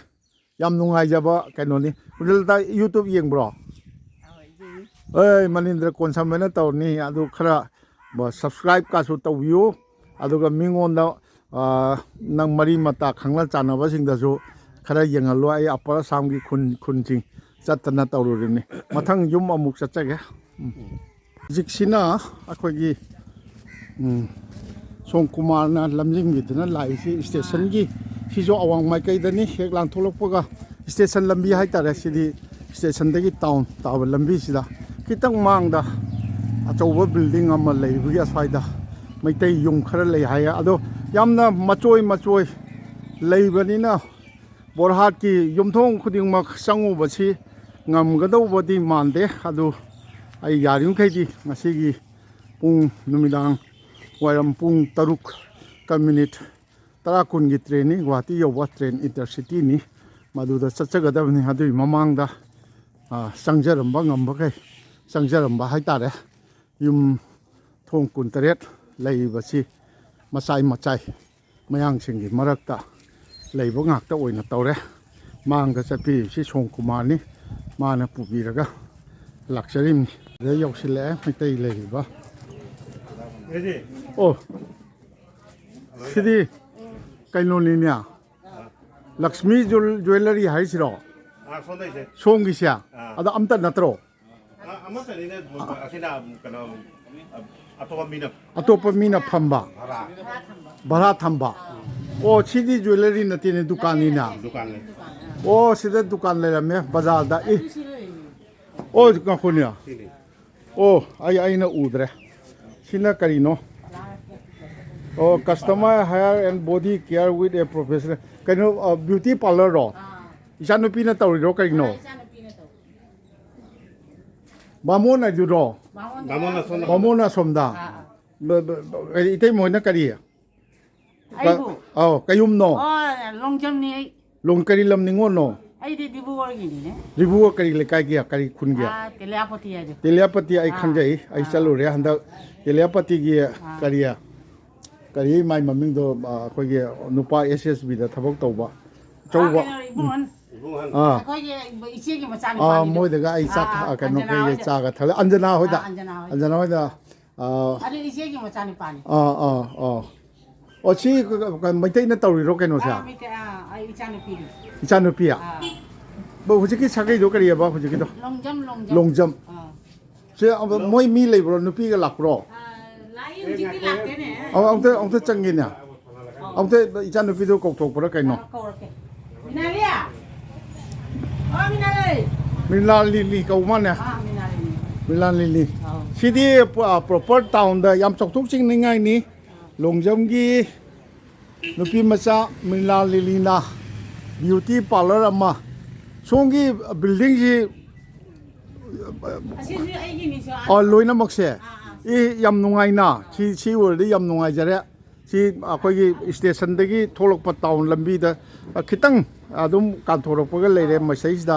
ꯌꯥꯝ ꯅꯨꯡꯉꯥꯏꯖꯕ ꯀꯩꯅꯣꯅꯤ꯫ ꯀꯨꯟꯖꯂꯇꯥ, YouTube ꯌꯦꯡꯕ꯭ꯔꯣ? ꯑꯧ, ꯌꯦꯡꯉꯤ꯫ ꯑꯦ, ꯃꯅꯤꯟꯗ꯭ꯔ ꯀꯣꯟꯁꯝꯕꯅ ꯇꯧꯔꯅꯤ, ꯑꯗꯨ ꯈꯔ ꯁꯕꯁꯀ꯭ꯔꯥꯏꯕꯀꯥꯁꯨ ꯇꯧꯕꯤꯌꯨ꯫ ꯑꯗꯨꯒ ꯃꯤꯉꯣꯟꯗ, ꯑ, ꯅꯪ ꯃꯔꯤ ꯃꯇꯥ ꯈꯪꯅ ꯆꯥꯟꯅꯕꯁꯤꯡꯗꯁꯨ ꯈꯔ ꯌꯦꯡꯍꯜꯂꯣ꯫ ꯑꯩ ꯑꯄꯔ ꯑꯁꯥꯝꯒꯤ ꯈꯨꯟ, ꯈꯨꯟꯁꯤꯡ ꯆꯠꯇꯅ ꯇꯧꯔꯨꯔꯤꯕꯅꯤ꯫ ꯃꯊꯪ ꯌꯨꯝ ꯑꯃꯨꯛ ꯆꯠꯆꯒꯦ꯫ ꯎꯝ꯫ ꯍꯧꯖꯤꯛꯁꯤꯅ ꯑꯩꯈꯣꯏꯒꯤ, ꯎꯝ, ꯁꯣꯝ ꯀꯨꯃꯥꯔꯅ ꯂꯝꯖꯤꯡꯕꯤꯗꯨꯅ ꯂꯥꯛꯏꯁꯤ ꯁ꯭ꯇꯦꯁꯟꯒꯤ, ꯁꯤꯁꯨ ꯑꯋꯥꯡ ꯃꯥꯏꯀꯩꯗꯅꯤ꯫ ꯍꯦꯛ ꯂꯥꯟꯊꯣꯛꯂꯛꯄꯒ ꯁ꯭ꯇꯦꯁꯟ ꯂꯝꯕꯤ ꯍꯥꯏꯇꯥꯔꯦ꯫ ꯁꯤꯗꯤ ꯁ꯭ꯇꯦꯁꯟꯗꯒꯤ ꯇꯥꯎꯟ ꯇꯥꯕ ꯂꯝꯕꯤꯁꯤꯗ ꯈꯤꯇꯪ ꯃꯥꯡꯗ ꯑꯆꯧꯕ ꯕꯤꯜꯗꯤꯡ ꯑꯃ ꯂꯩꯕꯒꯤ ꯑꯁ꯭ꯋꯥꯏꯗ ꯃꯩꯇꯩ ꯌꯨꯝ ꯈꯔ ꯂꯩ ꯍꯥꯏꯌꯦ꯫ ꯑꯗꯣ ꯌꯥꯝꯅ ꯃꯆꯣꯏ ꯃꯆꯣꯏ ꯂꯩꯕꯅꯤꯅ ꯕꯣꯔꯍꯥꯠꯀꯤ ꯌꯨꯝꯊꯣꯡ ꯈꯨꯗꯤꯡꯃꯛ ꯆꯪꯉꯨꯕꯁꯤ ꯉꯝꯒꯗꯧꯕꯗꯤ ꯃꯥꯟꯗꯦ꯫ ꯑꯗꯨ ꯑꯩ ꯌꯥꯔꯤꯃꯈꯩꯗꯤ ꯉꯁꯤꯒꯤ ꯄꯨꯡ, ꯅꯨꯃꯤꯗꯥꯡ ꯋꯥꯏꯔꯝ ꯄꯨꯡ ꯇꯔꯨꯛꯀ ꯃꯤꯅꯤꯠ ꯇꯔꯥ ꯀꯨꯟꯒꯤ ꯇ꯭ꯔꯦꯟꯅꯤ, ꯒꯨꯍꯥꯇꯤ ꯌꯧꯕ ꯇ꯭ꯔꯦꯟ ꯏꯟꯇꯔꯁꯤꯇꯤꯅꯤ꯫ ꯃꯗꯨꯗ ꯆꯠꯆꯒꯗꯕꯅꯤ꯫ ꯑꯗꯨꯒꯤ ꯃꯃꯥꯡꯗ, ꯑ, ꯆꯪꯖꯔꯝꯕ ꯉꯝꯕꯈꯩ ꯆꯪꯖꯔꯝꯕ ꯍꯥꯏꯇꯥꯔꯦ꯫ ꯌꯨꯝ ꯊꯣꯡ ꯀꯨꯟꯇꯔꯦꯠ ꯂꯩꯔꯤꯕꯁꯤ ꯃꯆꯥꯏ ꯃꯆꯥꯏ ꯃꯌꯥꯡꯁꯤꯡꯒꯤ ꯃꯔꯛꯇ ꯂꯩꯕ ꯉꯥꯛꯇ ꯑꯣꯏꯅ ꯇꯧꯔꯦ꯫ ꯃꯥꯡꯗ ꯆꯠꯄꯤꯔꯤꯕꯁꯤ ꯁꯣꯝ ꯀꯨꯃꯥꯔꯅꯤ, ꯃꯥꯅ ꯄꯨꯕꯤꯔꯒ ꯂꯥꯛꯆꯔꯤꯕꯅꯤ꯫ ꯁꯤꯗ ꯌꯧꯁꯤꯜꯂꯛꯑꯦ ꯃꯩꯇꯩ ꯂꯩꯔꯤꯕ꯫ ꯑꯣ, ꯁꯤꯗꯤ ꯀꯩꯅꯣꯅꯤꯅꯦ, ꯂꯛꯁꯃꯤ ꯖꯨꯋꯦꯜ-, ꯖꯨꯋꯦꯂꯔꯤ ꯍꯥꯏꯁꯤꯔꯣ? ꯑꯥ, ꯁꯣꯝꯗꯩꯁꯦ꯫ ꯁꯣꯝꯒꯤꯁꯦ? ꯑꯥ꯫ ꯑꯗ ꯑꯝꯇ ꯅꯠꯇ꯭ꯔꯣ? ꯑ-, ꯑꯃꯠꯇꯅꯤꯅꯦ, ꯑꯁꯤꯅ ꯀꯩꯅꯣ, ꯑꯇꯣꯞꯄ ꯃꯤꯅ꯫ ꯑꯇꯣꯞꯄ ꯃꯤꯅ ꯐꯝꯕ? ꯚꯔꯥ꯫ ꯚꯔꯥ ꯊꯝꯕ? ꯑꯣ, ꯁꯤꯗꯤ ꯖꯨꯋꯦꯂꯔꯤ ꯅꯠꯇꯦꯅꯦ, ꯗꯨꯀꯥꯟꯅꯤꯅ꯫ ꯗꯨꯀꯥꯟꯅꯤ꯫ ꯑꯣ, ꯁꯤꯗ ꯗꯨꯀꯥꯟ ꯂꯩꯔꯝꯃꯦ ꯕꯖꯥꯔꯗ꯫ ꯑꯦ, ꯑꯣ, ꯉꯥꯏꯈꯣꯅꯦ꯫ ꯁꯤꯅꯤ꯫ ꯑꯣ, ꯑꯩ, ꯑꯩꯅ ꯎꯗ꯭ꯔꯦ꯫ ꯁꯤꯅ ꯀꯔꯤꯅꯣ? ꯑꯣ, customer hair and body care with a professional꯫ ꯀꯩꯅꯣ, ꯑ, ꯕ꯭ꯌꯨꯇꯤ ꯄꯥꯔꯂꯔꯔꯣ? ꯑꯥ꯫ ꯏꯆꯥꯅꯨꯄꯤꯅ ꯇꯧꯔꯤꯔꯣ ꯀꯩꯅꯣ? ꯑꯥ, ꯏꯆꯥꯅꯨꯄꯤꯅ ꯇꯧꯔꯤ꯫ ꯕꯥꯃꯣꯟ ꯍꯥꯏꯗꯨꯔꯣ? ꯕꯥꯃꯣꯟ꯫ ꯕꯥꯃꯣꯟ ꯑꯁꯣꯝꯗ꯫ ꯕꯥꯃꯣꯟ ꯑꯁꯣꯝꯗ? ꯑꯥ, ꯑꯥ꯫ ꯕ-, ꯕ-, ꯕ-, ꯀꯔꯤ, ꯏꯇꯩꯃ ꯍꯣꯏꯅ ꯀꯔꯤ? ꯑꯩꯕꯨ? ꯀ-, ꯑꯧ, ꯀꯌꯨꯝꯅꯣ? ꯑꯣ, ꯂꯣꯡꯖꯝꯅꯤ ꯑꯩ꯫ ꯂꯣꯡ-, ꯀꯔꯤ ꯂꯝ ꯅꯤꯉꯣꯜꯅꯣ? ꯑꯩꯗꯤ ꯗꯤꯕ꯭ꯔꯨꯒꯔꯒꯤꯅꯤꯅꯦ꯫ ꯗꯤꯕ꯭ꯔꯨꯒꯔ ꯀꯔꯤ ꯂꯩꯀꯥꯏꯒꯤ, ꯀꯔꯤ ꯈꯨꯟꯒꯤ? ꯑꯥ, ꯇꯦꯂꯤꯌꯥꯄꯇꯤ ꯍꯥꯏꯗꯣ꯫ ꯇꯦꯂꯤꯌꯥꯄꯇꯤ ꯑꯩ ꯑꯥ, ꯈꯪꯖꯩ꯫ ꯑꯩ ꯑꯥ꯫ ꯆꯠꯂꯨꯔꯦ ꯍꯟꯗꯛ꯫ ꯇꯦꯂꯤꯌꯥꯄꯇꯤꯒꯤ ꯑꯥ꯫ ꯀꯔꯤ, ꯀꯔꯤ ꯃꯥꯏ ꯃꯃꯤꯡꯗꯣ, ꯑ, ꯑꯩꯈꯣꯏꯒꯤ ꯅꯨꯄꯥ ꯑꯦꯁ ꯑꯦꯁ ꯕꯤꯗ ꯊꯕꯛ ꯇꯧꯕ ꯑꯆꯧꯕ꯫ ꯑꯥ, ꯀꯩꯅꯣ, ꯏꯕꯨꯡꯉꯣ꯫ ꯎꯝ꯫ ꯑꯥ꯫ ꯑꯩꯈꯣꯏꯒꯤ ꯏꯆꯦꯒꯤ ꯑꯥ, ꯃꯆꯥꯅꯨꯄꯥꯅꯤꯗꯣ꯫ ꯃꯣꯏꯗꯒ ꯑꯩ ꯆꯥꯛ, ꯑꯥ, ꯑꯥ, ꯀꯩꯅꯣ, ꯑꯟꯖꯅꯥ ꯑꯩꯈꯣꯏꯒꯤ ꯍꯣꯏꯗ꯫ ꯆꯥꯒ ꯊꯛꯂꯦ꯫ ꯑꯟꯖꯅꯥ ꯍꯣꯏꯗ꯫ ꯑꯥ, ꯑꯟꯖꯅꯥ ꯍꯣꯏꯗ꯫ ꯑꯟꯖꯅꯥ ꯍꯣꯏꯗ꯫ ꯑꯥ, ꯑꯗꯨ ꯏꯆꯦꯒꯤ ꯃꯆꯥꯅꯨꯄꯥꯅꯤ꯫ ꯑꯥ, ꯑꯥ, ꯑꯥ꯫ ꯑꯣ, ꯁꯤ ꯀ-, ꯀ-, ꯃꯩꯇꯩꯅ ꯇꯧꯔꯤꯔꯣ ꯀꯩꯅꯣꯁꯦ? ꯑꯥ, ꯃꯩꯇꯩ, ꯑꯥ, ꯑꯩ ꯏꯆꯥꯅꯨꯄꯤꯅꯤ꯫ ꯏꯆꯥꯅꯨꯄꯤ? ꯑꯥ꯫ ꯕ-, ꯍꯧꯖꯤꯛꯀꯤ ꯁꯥꯒꯩꯗꯣ ꯀꯔꯤꯑꯕ ꯍꯧꯖꯤꯛꯀꯤꯗꯣ? ꯂꯣꯡꯖꯝ, ꯂꯣꯡꯖꯝ꯫ ꯂꯣꯡꯖꯝ꯫ ꯑꯥ꯫ ꯁꯦ, ꯑ, ꯃꯣꯏ ꯃꯤ ꯂꯩꯕ꯭ꯔꯣ? ꯅꯨꯄꯤꯒ ꯂꯥꯛꯄ꯭ꯔꯣ? ꯑꯥ, ꯂꯥꯛꯏ, ꯍꯧꯖꯤꯛꯇꯤ ꯂꯥꯛꯇꯦꯅꯦ꯫ ꯑ, ꯑꯃꯨꯛꯇ, ꯑꯃꯨꯛꯇ ꯆꯪꯒꯦꯅꯦ꯫ ꯑꯃꯨꯛꯇ ꯏꯆꯥꯅꯨꯄꯤꯗꯣ ꯀꯧꯊꯣꯛꯄ꯭ꯔꯥ ꯀꯩꯅꯣ? ꯑꯥ, ꯀꯧꯔꯛꯀꯦ꯫ ꯃꯤꯅꯥꯂꯤ! ꯑꯣ, ꯃꯤꯅꯥꯂꯤ! ꯃꯤꯂꯥ ꯂꯤꯂꯤ ꯀꯧ ꯃꯥꯅꯦ꯫ ꯑꯥ, ꯃꯤꯅꯥꯂꯤ꯫ ꯃꯤꯂꯥ ꯂꯤꯂꯤ꯫ ꯑꯥꯎ꯫ ꯁꯤꯗꯤ ꯄꯨ-, ꯑ, proper townꯗ ꯌꯥꯝ ꯆꯥꯎꯊꯣꯛ ꯆꯤꯡꯅꯤꯡꯉꯥꯏꯅꯤ꯫ ꯂꯣꯡꯖꯝꯒꯤ ꯅꯨꯄꯤ ꯃꯆꯥ ꯃꯤꯂꯥ ꯂꯤꯂꯤꯅ beauty parlour ꯑꯃ꯫ ꯁꯣꯝꯒꯤ buildingꯁꯤ ꯑꯁꯤꯁꯨ ꯑꯩꯒꯤꯅꯤ, ꯁꯥꯔ꯫ ꯑ, ꯂꯣꯏꯅꯃꯛꯁꯦ? ꯑꯥ, ꯑꯥ꯫ ꯑꯦ, ꯌꯥꯝ ꯅꯨꯡꯉꯥꯏꯅ꯫ ꯁꯤ, ꯁꯤ ꯑꯣꯏꯔꯗꯤ ꯌꯥꯝ ꯅꯨꯡꯉꯥꯏꯖꯔꯦ꯫ ꯁꯤ ꯑꯩꯈꯣꯏꯒꯤ stationꯗꯒꯤ ꯊꯣꯛꯂꯛꯄ town ꯂꯝꯕꯤꯗ, ꯑ, ꯈꯤꯇꯪ ꯑꯗꯨꯝ ꯀꯥꯟꯊꯣꯔꯛꯄꯒ ꯂꯩꯔꯦ꯫ ꯃꯁꯤꯗꯩꯁꯤꯗ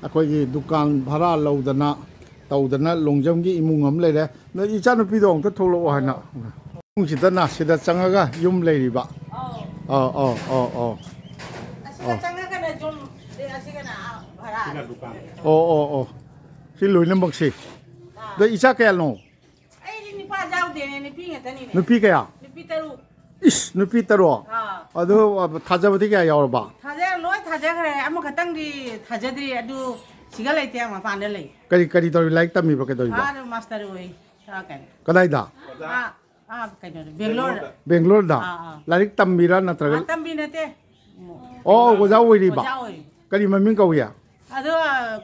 ꯑꯩꯈꯣꯏꯒꯤ ꯗꯨꯀꯥꯟ ꯚꯔꯥ ꯂꯧꯗꯅ ꯇꯧꯗꯅ ꯂꯣꯡꯖꯝꯒꯤ ꯏꯃꯨꯡ ꯑꯃ ꯂꯩꯔꯦ꯫ ꯅꯣꯏ ꯏꯆꯥꯅꯨꯄꯤꯗꯣ ꯑꯃꯨꯛꯇ ꯊꯣꯛꯂꯛꯑꯣ ꯍꯥꯏꯅ꯫ ꯏꯃꯨꯡꯁꯤꯗꯅ ꯁꯤꯗ ꯆꯪꯉꯒ ꯌꯨꯝ ꯂꯩꯔꯤꯕ꯫ ꯑꯧ꯫ ꯑꯧ, ꯑꯧ, ꯑꯧ, ꯑꯧ꯫ ꯑꯁꯤꯗ ꯑꯧ꯫ ꯆꯪꯉꯒꯅ ꯌꯨꯝ, ꯑꯁꯤꯒꯅ, ꯑꯥ, ꯚꯔꯥ꯫ ꯑꯣ, ꯑꯣ, ꯑꯣ꯫ ꯁꯤ ꯂꯣꯏꯅꯃꯛꯁꯤ꯫ ꯑꯥ꯫ ꯑꯗꯣ ꯏꯆꯥ ꯀꯌꯥꯅꯣ? ꯑꯩꯗꯤ ꯅꯨꯄꯥ ꯌꯥꯎꯗꯦꯅꯦ, ꯅꯨꯄꯤ ꯉꯥꯛꯇꯅꯤꯅꯦ꯫ ꯅꯨꯄꯤ ꯀꯌꯥ? ꯅꯨꯄꯤ ꯇꯔꯨꯛ꯫ ꯏꯁ, ꯅꯨꯄꯤ ꯇꯔꯨꯛ? ꯑꯥ꯫ ꯑꯗꯨ, ꯑ, ꯊꯥꯖꯕꯗꯤ ꯀꯌꯥ ꯌꯥꯎꯔꯕ? ꯊꯥꯖ-, ꯂꯣꯏ ꯊꯥꯖꯈ꯭ꯔꯦ꯫ ꯑꯃꯈꯛꯇꯪꯗꯤ ꯊꯥꯖꯗ꯭ꯔꯤ꯫ ꯑꯗꯨ ꯁꯤꯒ ꯂꯩꯇꯦ, ꯃꯄꯥꯟꯗ ꯂꯩ꯫ ꯀꯔꯤ, ꯀꯔꯤ ꯇꯧꯔꯤ? ꯂꯥꯏꯔꯤꯛ ꯇꯝꯃꯤꯕ ꯀꯩꯗꯧꯔꯤꯕ? ꯑꯥꯗ ꯃꯥꯁꯇꯔ ꯑꯣꯏ꯫ ꯑꯥ, ꯀꯩꯅꯣ꯫ ꯀꯗꯥꯏꯗ? ꯑꯥ, ꯑꯥ, ꯀꯩꯅꯣꯗ, ꯕꯦꯡꯒ꯭ꯂꯣꯔꯗ꯫ ꯕꯦꯡꯒ꯭ꯂꯣꯔꯗ? ꯑꯥ, ꯑꯥ꯫ ꯂꯥꯏꯔꯤꯛ ꯇꯝꯃꯤꯔꯥ ꯅꯠꯇ꯭ꯔꯒ? ꯑꯥ, ꯇꯝꯕꯤ ꯅꯠꯇꯦ꯫ ꯑꯣ, ꯑꯣꯖꯥ ꯑꯣꯏꯔꯤꯕ? ꯑꯣꯖꯥ ꯑꯣꯏ꯫ ꯀꯔꯤ ꯃꯃꯤꯡ ꯀꯧꯏ? ꯑꯗꯣ,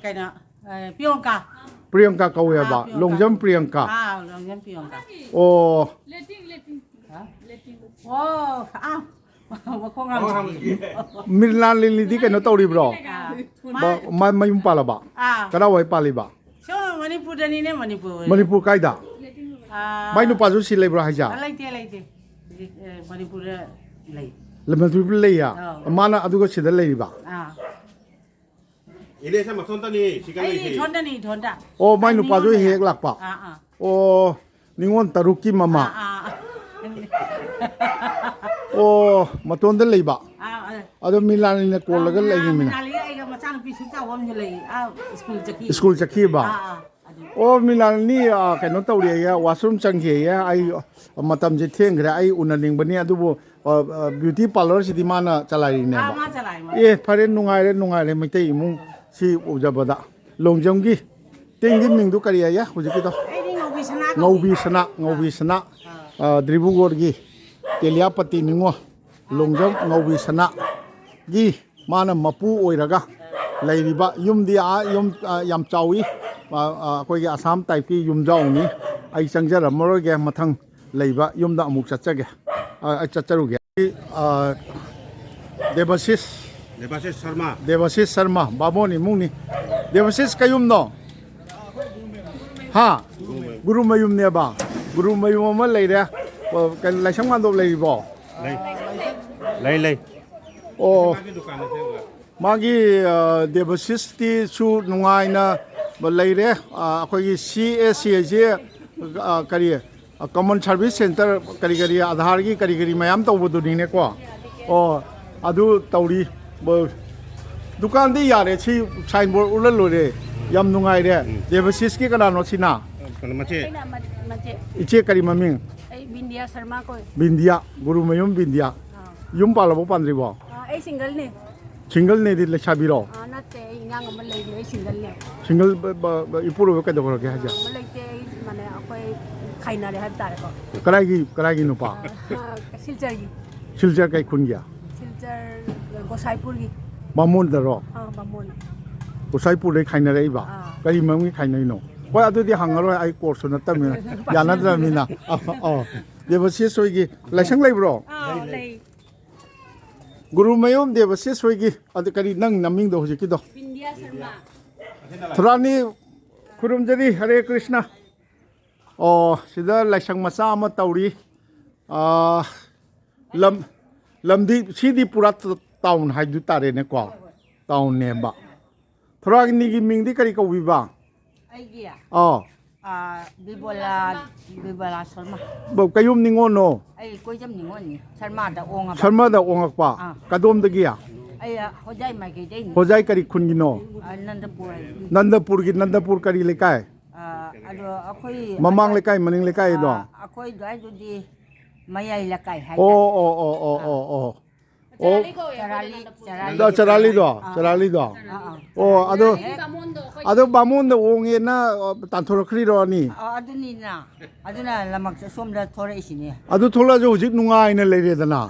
ꯀꯩꯅꯣ, ꯑ, ꯄꯤꯌꯣꯡꯀꯥ꯫ ꯄ꯭ꯔꯤꯌꯣꯡꯀꯥ ꯀꯧꯋꯦꯕ? ꯑꯥ, ꯄꯤꯌꯣꯡꯀꯥ ꯂꯣꯡꯖꯝ ꯀꯧꯋꯦ꯫ ꯄ꯭ꯔꯤꯌꯣꯡꯀꯥ? ꯑꯥ, ꯂꯣꯡꯖꯝ ꯄꯤꯌꯣꯡꯀꯥ꯫ ꯑꯣ꯫ ꯍꯥ? ꯑꯣ, ꯑꯥ, ꯃꯈꯣꯡ ꯍꯥꯝꯖꯤꯜꯂꯤ꯫ ꯃꯤꯔꯂꯥ ꯂꯤꯂꯤꯗꯤ ꯀꯩꯅꯣ ꯇꯧꯔꯤꯕ꯭ꯔꯣ? ꯑꯥ, ꯃꯥ-, ꯃꯥ-, ꯃꯌꯨꯝ ꯄꯥꯜꯂꯕ? ꯑꯥ꯫ ꯀꯗꯥꯏꯋꯥꯏ ꯄꯥꯜꯂꯤꯕ? ꯁꯣꯝ ꯃꯅꯤꯄꯨꯔꯗꯅꯤꯅꯦ, ꯃꯅꯤꯄꯨꯔ꯫ ꯃꯅꯤꯄꯨꯔ ꯀꯥꯏꯗ? ꯑꯥ꯫ ꯃꯥꯏ ꯅꯨꯄꯥꯁꯨ ꯁꯤ ꯂꯩꯕ꯭ꯔꯣ ꯍꯥꯏꯁꯦ? ꯑꯥ, ꯂꯩꯇꯦ, ꯂꯩꯇꯦ꯫ ꯍꯧꯖꯤꯛ, ꯑ, ꯃꯅꯤꯄꯨꯔꯗ ꯂꯩ꯫ ꯂꯩ, ꯃꯅꯤꯄꯨꯔꯗ ꯂꯩꯌꯦ? ꯑꯥꯎ꯫ ꯃꯥꯅ ꯑꯗꯨꯒ ꯁꯤꯗ ꯂꯩꯔꯤꯕ? ꯑꯥ꯫ ꯏꯅꯦꯁꯦ ꯃꯊꯣꯟꯇꯅꯤ ꯁꯤꯒ ꯑꯩ ꯂꯩꯁꯦ꯫ ꯏꯊꯣꯟꯗꯅꯤ, ꯏꯊꯣꯟꯗ꯫ ꯑꯣ, ꯃꯥꯏ ꯑꯩ ꯅꯨꯄꯥꯁꯨ ꯃꯤꯉꯣꯟꯗ ꯍꯦꯛ ꯍꯦꯛ ꯂꯥꯛꯄ? ꯑꯥ, ꯑꯥ꯫ ꯑꯣ, ꯅꯤꯉꯣꯜ ꯇꯔꯨꯛꯀꯤ ꯃꯃꯥ꯫ ꯑꯥ, ꯑꯥ꯫ ꯑꯣ, ꯃꯇꯣꯟꯗ ꯂꯩꯕ? ꯑꯥ, ꯑꯥ꯫ ꯑꯗꯣ ꯃꯤꯂꯥꯅꯤꯅ ꯀꯣꯜꯂꯒ ꯑꯥ, ꯂꯩꯔꯤꯃꯤꯅ? ꯃꯤꯂꯥꯅꯤꯒ ꯑꯩꯒ ꯃꯆꯥꯅꯨꯄꯤ ꯁꯨꯛ ꯆꯥꯎꯕ ꯑꯃꯁꯨ ꯂꯩ꯫ ꯑꯥ, ꯁ꯭ꯀꯨꯜ ꯆꯠꯈꯤ꯫ ꯁ꯭ꯀꯨꯜ ꯆꯠꯈꯤꯕ? ꯑꯥ, ꯑꯥ꯫ ꯑꯗꯨ ꯑꯣ, ꯃꯤꯂꯥꯅꯤ, ꯑ, ꯀꯩꯅꯣ ꯇꯧꯔꯤꯌꯦ, washroom ꯆꯪꯈꯤꯌꯦ꯫ ꯑꯩ, ꯑ, ꯃꯇꯝꯁꯦ ꯊꯦꯡꯈ꯭ꯔꯦ, ꯑꯩ ꯎꯅꯅꯤꯡꯕꯅꯤ, ꯑꯗꯨꯕꯨ, ꯑ, ꯑ, beauty parlourꯁꯤꯗꯤ ꯃꯥꯅ ꯆꯂꯥꯏꯔꯤꯅꯦꯕ꯫ ꯑꯥ, ꯃꯥ ꯆꯂꯥꯏ, ꯃꯥ꯫ ꯑꯦ, ꯐꯔꯦ, ꯅꯨꯡꯉꯥꯏꯔꯦ, ꯅꯨꯡꯉꯥꯏꯔꯦ, ꯃꯩꯇꯩ ꯏꯃꯨꯡ ꯁꯤ ꯎꯖꯕꯗ꯫ ꯂꯣꯡꯖꯝꯒꯤ ꯇꯦꯡꯒꯤ ꯃꯤꯡꯗꯨ ꯀꯔꯤ ꯍꯥꯏꯌꯦ ꯍꯧꯖꯤꯛꯀꯤꯗꯣ? ꯑꯩꯗꯤ ꯉꯧꯕꯤ ꯁꯅꯥ ꯀꯧꯏ꯫ ꯉꯧꯕꯤ ꯁꯅꯥ, ꯉꯧꯕꯤ ꯁꯅꯥ꯫ ꯑꯥ꯫ ꯑ, ꯗ꯭ꯔꯤꯕꯨꯒꯣꯔꯒꯤ ꯇꯦꯂꯤꯌꯥꯄꯇꯤ ꯅꯤꯉꯣꯜ ꯂꯣꯡꯖꯝ ꯉꯧꯕꯤ ꯁꯅꯥꯒꯤ ꯃꯥꯅ ꯃꯄꯨ ꯑꯣꯏꯔꯒ ꯂꯩꯔꯤꯕ ꯌꯨꯝꯗꯤ, ꯑꯥ, ꯌꯨꯝ, ꯑꯥ, ꯌꯥꯝ ꯆꯥꯎꯏ꯫ ꯑꯥ, ꯑꯥ, ꯑꯩꯈꯣꯏꯒꯤ ꯑꯁꯥꯝ typeꯀꯤ ꯌꯨꯝꯖꯥꯎꯅꯤ꯫ ꯑꯩ ꯆꯪꯖꯔꯝꯃꯔꯣꯏꯒꯦ, ꯃꯊꯪ ꯂꯩꯕ ꯌꯨꯝꯗ ꯑꯃꯨꯛ ꯆꯠꯆꯒꯦ꯫ ꯑꯥ, ꯑꯩ ꯆꯠꯆꯔꯨꯒꯦ꯫ ꯑꯥ, ꯗꯦꯕꯥꯁꯤꯁ꯫ ꯗꯦꯕꯥꯁꯤꯁ ꯁꯔꯃ꯫ ꯗꯦꯕꯥꯁꯤꯁ ꯁꯔꯃ, ꯕꯥꯃꯣꯟ ꯏꯃꯨꯡꯅꯤ꯫ ꯗꯦꯕꯥꯁꯤꯁ ꯀꯌꯨꯝꯅꯣ? ꯍꯥ? ꯒꯨꯔꯨ ꯃꯌꯨꯝꯅꯦꯕ꯫ ꯒꯨꯔꯨ ꯃꯌꯨꯝ ꯑꯃ ꯂꯩꯔꯦ꯫ ꯑꯣ, ꯀꯩꯅꯣ, ꯂꯥꯏꯁꯪ ꯃꯥꯟꯗꯣꯞ ꯂꯩꯔꯤꯕꯣ? ꯂꯩ꯫ ꯂꯩ, ꯂꯩ꯫ ꯑꯣ꯫ ꯃꯥꯒꯤ ꯗꯨꯀꯥꯟ ꯑꯁꯦꯡꯕ꯫ ꯃꯥꯒꯤ, ꯑ, ꯗꯦꯕꯁꯤꯁꯇꯤꯁꯨ ꯅꯨꯡꯉꯥꯏꯅ ꯂꯩꯔꯦ꯫ ꯑ, ꯑꯩꯈꯣꯏꯒꯤ C S C ꯍꯥꯏꯁꯦ, ꯑ, ꯀꯔꯤ, ꯑ, Common Service Centre, ꯀꯔꯤ ꯀꯔꯤ, ꯑꯙꯥꯔꯒꯤ ꯀꯔꯤ ꯀꯔꯤ ꯃꯌꯥꯝ ꯇꯧꯕꯗꯨꯅꯤꯅꯦꯀꯣ꯫ ꯑꯣ, ꯑꯗꯨ ꯇꯧꯔꯤ꯫ ꯕ-, ꯗꯨꯀꯥꯟꯗꯤ ꯌꯥꯔꯦ, ꯁꯤ signboard ꯎꯠꯂ ꯂꯣꯏꯔꯦ꯫ ꯌꯥꯝ ꯅꯨꯡꯉꯥꯏꯔꯦ꯫ ꯎꯝ꯫ ꯗꯦꯕꯁꯤꯁꯀꯤ ꯀꯅꯥꯅꯣ ꯁꯤꯅ? ꯀꯩꯅꯣ, ꯃꯆꯦ꯫ ꯑꯩꯅ ꯃ-, ꯃꯆꯦ꯫ ꯏꯆꯦ ꯀꯔꯤ ꯃꯃꯤꯡ? ꯑꯩ ꯕꯤꯟꯗꯤꯌꯥ ꯁꯔꯃ ꯀꯧꯏ꯫ ꯕꯤꯟꯗꯤꯌꯥ, ꯒꯨꯔꯨꯃꯌꯨꯝ ꯕꯤꯟꯗꯤꯌꯥ꯫ ꯑꯥ꯫ ꯌꯨꯝ ꯄꯥꯜꯂꯕꯣ, ꯄꯥꯟꯗ꯭ꯔꯤꯕꯣ? ꯑꯥ, ꯑꯩ singleꯅꯦ꯫ Singleꯅꯦꯗꯤ ꯂꯩꯁꯥꯕꯤꯔꯣ? ꯑꯥ, ꯅꯠꯇꯦ, ꯑꯩ ꯑꯉꯥꯡ ꯑꯃ ꯂꯩꯕꯅꯦ, ꯑꯩ singleꯅꯦ꯫ Single ꯕ-, ꯕ-, ꯕ-, ꯏꯄꯨꯔꯣꯏꯕ ꯀꯩꯗꯧꯔꯒꯦ ꯍꯥꯏꯁꯦ? ꯑꯥ, ꯑꯃ ꯂꯩꯇꯦ, ꯑꯩ, ꯃꯥꯅꯦ, ꯑꯩꯈꯣꯏ ꯈꯥꯏꯅꯔꯦ ꯍꯥꯏꯕ ꯇꯥꯔꯦꯀꯣ꯫ ꯀꯗꯥꯏꯒꯤ, ꯀꯗꯥꯏꯒꯤ ꯅꯨꯄꯥ? ꯑꯥ, ꯁꯤꯜꯆꯔꯒꯤ꯫ ꯁꯤꯜꯆꯔ ꯀꯩ ꯈꯨꯟꯒꯤ? ꯁꯤꯜꯆꯔ ꯒꯣꯁꯥꯏꯄꯨꯔꯒꯤ꯫ ꯕꯥꯃꯣꯟꯗꯔꯣ? ꯑꯥ, ꯕꯥꯃꯣꯟ꯫ ꯒꯣꯁꯥꯏꯄꯨꯔꯗꯩ ꯈꯥꯏꯅꯔꯛꯏꯕ? ꯑꯥ꯫ ꯀꯔꯤ ꯃꯔꯝꯒꯤ ꯈꯥꯏꯅꯔꯤꯅꯣ? ꯍꯣꯏ, ꯑꯗꯨꯗꯤ ꯍꯪꯉꯔꯣꯏ, ꯑꯩ courseꯁꯨ ꯅꯠꯇꯕꯅꯤꯅ, ꯌꯥꯅꯗ꯭ꯔꯕꯅꯤꯅ꯫ ꯑꯥ, ꯑꯥ꯫ ꯗꯦꯕꯁꯤꯁ ꯍꯣꯏꯒꯤ ꯂꯥꯏꯁꯪ ꯂꯩꯕ꯭ꯔꯣ? ꯑꯥ, ꯂꯩ꯫ ꯒꯨꯔꯨꯃꯌꯨꯝ ꯗꯦꯕꯁꯤꯁ ꯍꯣꯏꯒꯤ, ꯑꯗꯨ ꯀꯔꯤ ꯅꯪ ꯅꯃꯤꯡꯗꯣ ꯍꯧꯖꯤꯛꯀꯤꯗꯣ? ꯕꯤꯟꯗꯤꯌꯥ ꯁꯔꯃ꯫ ꯊꯣꯔꯥꯅꯤ ꯈꯨꯔꯨꯝꯖꯔꯤ, ꯍꯔꯦ ꯀ꯭ꯔꯤꯁꯅ꯫ ꯑꯣ, ꯁꯤꯗ ꯂꯥꯏꯁꯪ ꯃꯆꯥ ꯑꯃ ꯇꯧꯔꯤ꯫ ꯑꯥ, ꯂꯝ, ꯂꯝꯗꯤ, ꯁꯤꯗꯤ ꯄꯨꯔꯥ ꯇ-, town ꯍꯥꯏꯗꯨ ꯇꯥꯔꯦꯅꯦꯀꯣ꯫ ꯍꯣꯏ, ꯍꯣꯏ꯫ Townꯅꯦꯕ꯫ ꯊꯣꯔꯥꯅꯤꯒꯤ ꯃꯤꯡꯗꯤ ꯀꯔꯤ ꯀꯧꯕꯤꯕ? ꯑꯩꯒꯤ? ꯑꯥ꯫ ꯑꯥ, ꯕꯤꯕꯣꯂꯥ, ꯕꯤꯕꯣꯂꯥ ꯁꯔꯃ꯫ ꯕ-, ꯀꯌꯨꯝ ꯅꯤꯉꯣꯜꯅꯣ? ꯑꯩ ꯀꯣꯏꯖꯝ ꯅꯤꯉꯣꯜꯅꯤ꯫ ꯁꯔꯃꯗ ꯑꯣꯡꯉꯕ꯫ ꯁꯔꯃꯗ ꯑꯣꯡꯉꯛꯄ? ꯑꯥ꯫ ꯀꯗꯣꯝꯗꯒꯤ? ꯑꯩ, ꯑꯥ, ꯍꯣꯖꯥꯏ ꯃꯥꯏꯀꯩꯗꯩꯅꯤ꯫ ꯍꯣꯖꯥꯏ ꯀꯔꯤ ꯈꯨꯟꯒꯤꯅꯣ? ꯑꯥ, ꯅꯟꯗꯄꯨꯔ ꯍꯥꯏ꯫ ꯅꯟꯗꯄꯨꯔꯒꯤ, ꯅꯟꯗꯄꯨꯔ ꯀꯔꯤ ꯂꯩꯀꯥꯏ? ꯑꯥ, ꯑꯗꯣ ꯑꯩꯈꯣꯏ ꯃꯃꯥꯡ ꯂꯩꯀꯥꯏ, ꯃꯅꯤꯡ ꯂꯩꯀꯥꯏꯗꯣ? ꯑꯥ, ꯑꯩꯈꯣꯏ ꯑꯗꯨꯋꯥꯏꯗꯨꯗꯤ ꯃꯌꯥꯏ ꯂꯩꯀꯥꯏ ꯑꯣ, ꯍꯥꯏꯇꯥꯔꯦ꯫ ꯑꯣ, ꯑꯣ, ꯑꯣ, ꯑꯣ, ꯑꯣ꯫ ꯆꯔꯥꯂꯤ ꯀꯧꯋꯦ ꯆꯔꯥꯂꯤ, ꯑꯩꯈꯣꯏꯗꯅ ꯅꯝꯕꯣꯜ꯫ ꯆꯔꯥꯂꯤ꯫ ꯑꯗꯣ ꯆꯔꯥꯂꯤꯗꯣ, ꯑꯥ, ꯆꯔꯥꯂꯤꯗꯣ꯫ ꯑꯥ, ꯑꯥ꯫ ꯑꯣ, ꯑꯗꯣ, ꯆꯔꯥꯂꯤ ꯕꯥꯃꯣꯟꯗꯣ ꯑꯩꯈꯣꯏ ꯑꯗꯣ ꯕꯥꯃꯣꯟꯗ ꯑꯣꯡꯉꯦꯅ, ꯑ, ꯇꯥꯟꯊꯣꯔꯛꯈ꯭ꯔꯤꯔꯣ ꯑꯅꯤ? ꯑꯥ, ꯑꯗꯨꯅꯤꯅ꯫ ꯑꯗꯨꯅ ꯂꯃꯛꯁꯦ ꯁꯣꯝꯗ ꯊꯣꯔꯛꯏꯁꯤꯅꯦ꯫ ꯑꯗꯨ ꯊꯣꯛꯂꯛꯑꯁꯨ ꯍꯧꯖꯤꯛ ꯅꯨꯡꯉꯥꯏꯅ ꯂꯩꯔꯦꯗꯅ꯫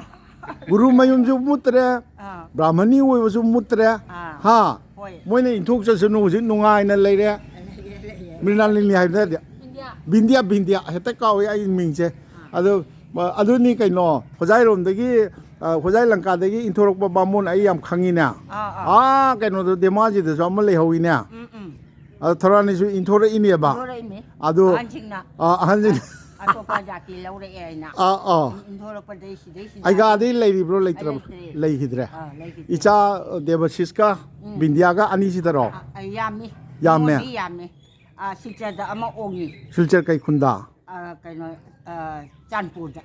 ꯒꯨꯔꯨ ꯃꯌꯨꯝꯁꯨ ꯃꯨꯠꯇ꯭ꯔꯦ, ꯑꯥ꯫ ꯕ꯭ꯔꯥꯍꯃꯅꯤ ꯑꯣꯏꯕꯁꯨ ꯃꯨꯠꯇ꯭ꯔꯦ꯫ ꯑꯥ꯫ ꯍꯥ? ꯍꯣꯏ꯫ ꯃꯣꯏꯅ ꯏꯟꯊꯣꯛꯆꯁꯅꯨ, ꯍꯧꯖꯤꯛ ꯅꯨꯡꯉꯥꯏꯅ ꯂꯩꯔꯦ꯫ ꯂꯩꯔꯦ, ꯂꯩꯔꯦ꯫ ꯃ꯭ꯔꯤꯅꯥꯂꯤꯅꯤ ꯍꯥꯏꯕ ꯅꯠꯇꯦ꯫ ꯏꯟꯗꯤꯌꯥ꯫ ꯕꯤꯟꯗꯤꯌꯥ, ꯕꯤꯟꯗꯤꯌꯥ꯫ ꯍꯦꯛꯇ ꯀꯥꯎꯏ ꯑꯩ ꯃꯤꯡꯁꯦ꯫ ꯑꯗꯣ, ꯑ, ꯑꯗꯨꯅꯤ ꯀꯩꯅꯣ, ꯍꯣꯖꯥꯏꯔꯣꯝꯗꯒꯤ, ꯑ, ꯍꯣꯖꯥꯏ ꯂꯪꯀꯥꯗꯒꯤ ꯏꯟꯊꯣꯔꯛꯄ ꯕꯥꯃꯣꯟ ꯑꯩ ꯌꯥꯝ ꯈꯪꯉꯤꯅꯦ꯫ ꯑꯥ, ꯑꯥ꯫ ꯑꯥ, ꯀꯩꯅꯣꯗꯣ, ꯙꯦꯃꯥꯖꯤꯗꯁꯨ ꯑꯃ ꯂꯩꯍꯧꯋꯤꯅꯦ꯫ ꯎꯝ, ꯎꯝ꯫ ꯑꯗꯣ ꯊꯧꯔꯥꯅꯤꯁꯨ ꯏꯟꯊꯣꯔꯛꯏꯅꯦꯕ꯫ ꯊꯣꯔꯛꯏꯅꯦ꯫ ꯑꯗꯣ, ꯑꯍꯟꯁꯤꯡꯅ꯫ ꯑ, ꯑꯍꯟꯁꯤꯡ-, ꯑꯇꯣꯞꯄ ꯖꯥꯇꯤ ꯂꯧꯔꯛꯑꯦ ꯍꯥꯏꯅ꯫ ꯑꯥ, ꯑꯥ꯫ ꯏꯟꯊꯣꯔꯛꯄꯗꯩ ꯁꯤꯗꯩ ꯁꯤꯗ꯫ ꯑꯩꯒꯥꯗꯤ ꯂꯩꯔꯤꯕ꯭ꯔꯣ, ꯂꯩꯇ꯭ꯔꯕ? ꯂꯩꯇ꯭ꯔꯦ꯫ ꯂꯩꯈꯤꯗ꯭ꯔꯦ꯫ ꯑꯥ, ꯂꯩꯈꯤꯗ꯭ꯔꯦ꯫ ꯏꯆꯥ ꯗꯦꯕꯁꯤꯁꯀ ꯎꯝ꯫ ꯕꯤꯟꯗꯤꯌꯥꯒ ꯑꯅꯤꯁꯤꯗꯔꯣ? ꯑꯥ, ꯑꯥ, ꯌꯥꯝꯃꯤ꯫ ꯌꯥꯝꯃꯦ? ꯃꯣꯏꯗꯤ ꯌꯥꯝꯃꯤ꯫ ꯑꯥ, ꯁꯤꯜꯆꯔꯗ ꯑꯃ ꯑꯣꯡꯉꯤ꯫ ꯁꯤꯜꯆꯔ ꯀꯩ ꯈꯨꯟꯗ? ꯑꯥ, ꯀꯩꯅꯣ, ꯑꯥ, ꯆꯥꯟꯄꯨꯔꯗ꯫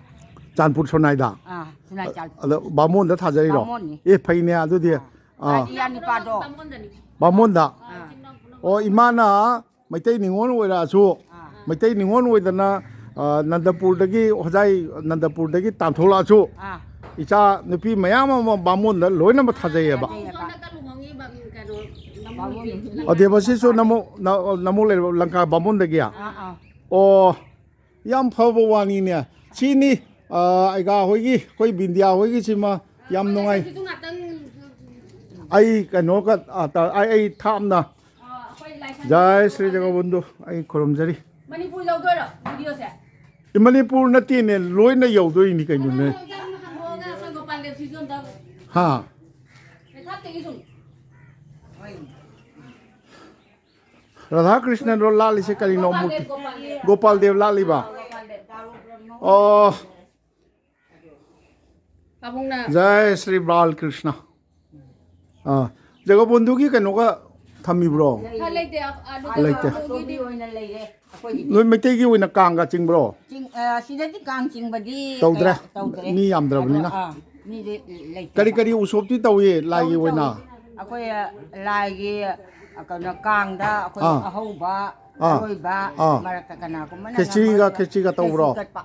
ꯆꯥꯟꯄꯨꯔ ꯁꯣꯅꯥꯏꯗ? ꯑꯥ, ꯁꯤꯅꯥꯏ ꯆꯥꯟꯄꯨꯔ꯫ ꯑꯗ ꯕꯥꯃꯣꯟꯗ ꯊꯥꯖꯔꯤꯔꯣ? ꯕꯥꯃꯣꯟꯅꯤ꯫ ꯑꯦ, ꯐꯩꯅꯦ ꯑꯗꯨꯗꯤ꯫ ꯑꯥ, ꯑꯥ, ꯏꯌꯥ ꯅꯨꯄꯥꯗꯣ꯫ ꯕꯥꯃꯣꯟꯗꯅꯤ꯫ ꯕꯥꯃꯣꯟꯗ? ꯑꯥ, ꯑꯣ, ꯏꯃꯥꯅ ꯃꯩꯇꯩ ꯅꯤꯉꯣꯜ ꯑꯣꯏꯔꯛꯑꯁꯨ, ꯑꯥ꯫ ꯃꯩꯇꯩ ꯅꯤꯉꯣꯜ ꯑꯣꯏꯗꯅ, ꯑ, ꯅꯟꯗꯄꯨꯔꯗꯒꯤ, ꯍꯣꯖꯥꯏ ꯅꯟꯗꯄꯨꯔꯗꯒꯤ ꯇꯥꯟꯊꯣꯛꯂꯛꯑꯁꯨ, ꯑꯥ꯫ ꯏꯆꯥ ꯅꯨꯄꯤ ꯃꯌꯥꯝ ꯑꯃ ꯕꯥꯃꯣꯟꯗ ꯂꯣꯏꯅꯃꯛ ꯊꯥꯖꯩꯌꯦꯕ꯫ ꯊꯥꯖꯩꯌꯦꯕ꯫ ꯍꯟꯗꯛꯇ ꯂꯨꯍꯣꯡꯉꯤꯕ ꯀꯩꯅꯣ ꯕꯥꯃꯣꯟ꯫ ꯑ, ꯗꯦꯕꯁꯤꯁꯨ ꯅꯃꯣ-, ꯅ-, ꯅꯃꯣ ꯂꯩꯔꯕ ꯂꯪꯀꯥ ꯕꯥꯃꯣꯟꯗꯒꯤ? ꯑꯥ, ꯑꯥ꯫ ꯑꯣ, ꯌꯥꯝ ꯐꯕ ꯋꯥꯅꯤꯅꯦ꯫ ꯁꯤꯅꯤ, ꯑ, ꯑꯩꯒꯥ ꯍꯣꯏꯒꯤ, ꯑꯩꯈꯣꯏ ꯕꯤꯟꯗꯤꯌꯥ ꯍꯣꯏꯒꯤꯁꯤꯃ ꯌꯥꯝ ꯅꯨꯡꯉꯥꯏ꯫ ꯑꯩꯁꯨ ꯉꯥꯛꯇꯪ ꯑꯩ ꯀꯩꯅꯣꯒ, ꯑ, ꯇ-, ꯑꯩ, ꯑꯩ ꯊꯥꯞꯅ꯫ ꯑ, ꯑꯩꯈꯣꯏ ꯂꯥꯏꯁꯪ ꯖꯥꯏ ꯁ꯭ꯔꯤ ꯖꯒꯕꯣꯟꯙꯨ, ꯑꯩ ꯈꯨꯔꯨꯝꯖꯔꯤ꯫ ꯃꯅꯤꯄꯨꯔ ꯌꯧꯗꯣꯏꯔꯣ ꯚꯤꯗꯤꯑꯣꯁꯦ? ꯃꯅꯤꯄꯨꯔ ꯅꯠꯇꯦꯅꯦ, ꯂꯣꯏꯅ ꯌꯧꯗꯣꯏꯅꯤ ꯀꯩꯅꯣꯅꯦ꯫ ꯍꯟꯗꯣꯛꯑꯒ ꯑꯩꯈꯣꯏ ꯒꯣꯄꯥꯜ ꯗꯦꯕꯁꯤꯁꯨ ꯑꯝꯇ ꯍꯥ? ꯃꯦꯊꯥꯞꯇꯒꯤ ꯁꯨꯝ꯫ ꯔꯥꯙꯥ ꯀ꯭ꯔꯤꯁꯅꯗꯣ ꯂꯥꯠꯂꯤꯁꯦ ꯀꯔꯤꯅꯣ? ꯒꯣꯄꯥꯜ ꯃꯨꯔꯇꯤ꯫ ꯗꯦꯕ, ꯒꯣꯄꯥꯜ ꯗꯦꯕ꯫ ꯒꯣꯄꯥꯜ ꯗꯦꯕ ꯂꯥꯠꯂꯤꯕ? ꯒꯣꯄꯥꯜ ꯗꯦꯕ꯫ ꯑꯣ, ꯄꯥꯕꯨꯡꯅ ꯖꯥꯏ ꯁ꯭ꯔꯤ ꯕꯥꯜ ꯀ꯭ꯔꯤꯁꯅ꯫ ꯑꯥ, ꯖꯒꯕꯣꯟꯙꯨꯒꯤ ꯀꯩꯅꯣꯒ ꯊꯝꯃꯤꯕ꯭ꯔꯣ? ꯈꯔ ꯂꯩꯇꯦ, ꯑ-, ꯑꯗꯨ ꯂꯩꯇꯦ꯫ ꯑꯆꯧꯕꯤ ꯑꯣꯏꯅ ꯂꯩꯔꯦ ꯑꯩꯈꯣꯏꯒꯤꯗꯤ꯫ ꯅꯣꯏ ꯃꯩꯇꯩꯒꯤ ꯑꯣꯏꯅ ꯀꯥꯡꯒ ꯆꯤꯡꯕ꯭ꯔꯣ? ꯆꯤꯡ-, ꯑ, ꯁꯤꯗꯗꯤ ꯀꯥꯡ ꯆꯤꯡꯕꯗꯤ ꯇꯧꯗ꯭ꯔꯦ? ꯀꯌꯥ ꯇꯧꯗ꯭ꯔꯦ꯫ ꯃꯤ ꯌꯥꯝꯗ꯭ꯔꯕꯅꯤꯅ꯫ ꯑꯗꯣ, ꯑꯥ, ꯃꯤꯗꯤ ꯂꯩꯇꯦ꯫ ꯀꯔꯤ ꯀꯔꯤ ꯎꯁꯣꯞꯇꯤ ꯇꯧꯏ ꯂꯥꯏꯒꯤ ꯇꯧꯏ, ꯑꯣꯏꯅ? ꯇꯧꯏ꯫ ꯑꯩꯈꯣꯏ, ꯑ, ꯂꯥꯏꯒꯤ, ꯑ, ꯀꯩꯅꯣ, ꯀꯥꯡꯗ ꯑꯩꯈꯣꯏ ꯑꯥ꯫ ꯑꯍꯧꯕ, ꯑꯥ, ꯑꯔꯣꯏꯕ ꯑꯥ꯫ ꯃꯔꯛꯇ ꯀꯅꯥꯒꯨꯝꯕꯅ ꯈꯦꯆ꯭ꯔꯤꯒ, ꯉꯝꯃꯒ ꯈꯦꯆ꯭ꯔꯤꯒ ꯇꯧꯕ꯭ꯔꯣ? ꯈꯦꯆ꯭ꯔꯤ ꯀꯠꯄ꯫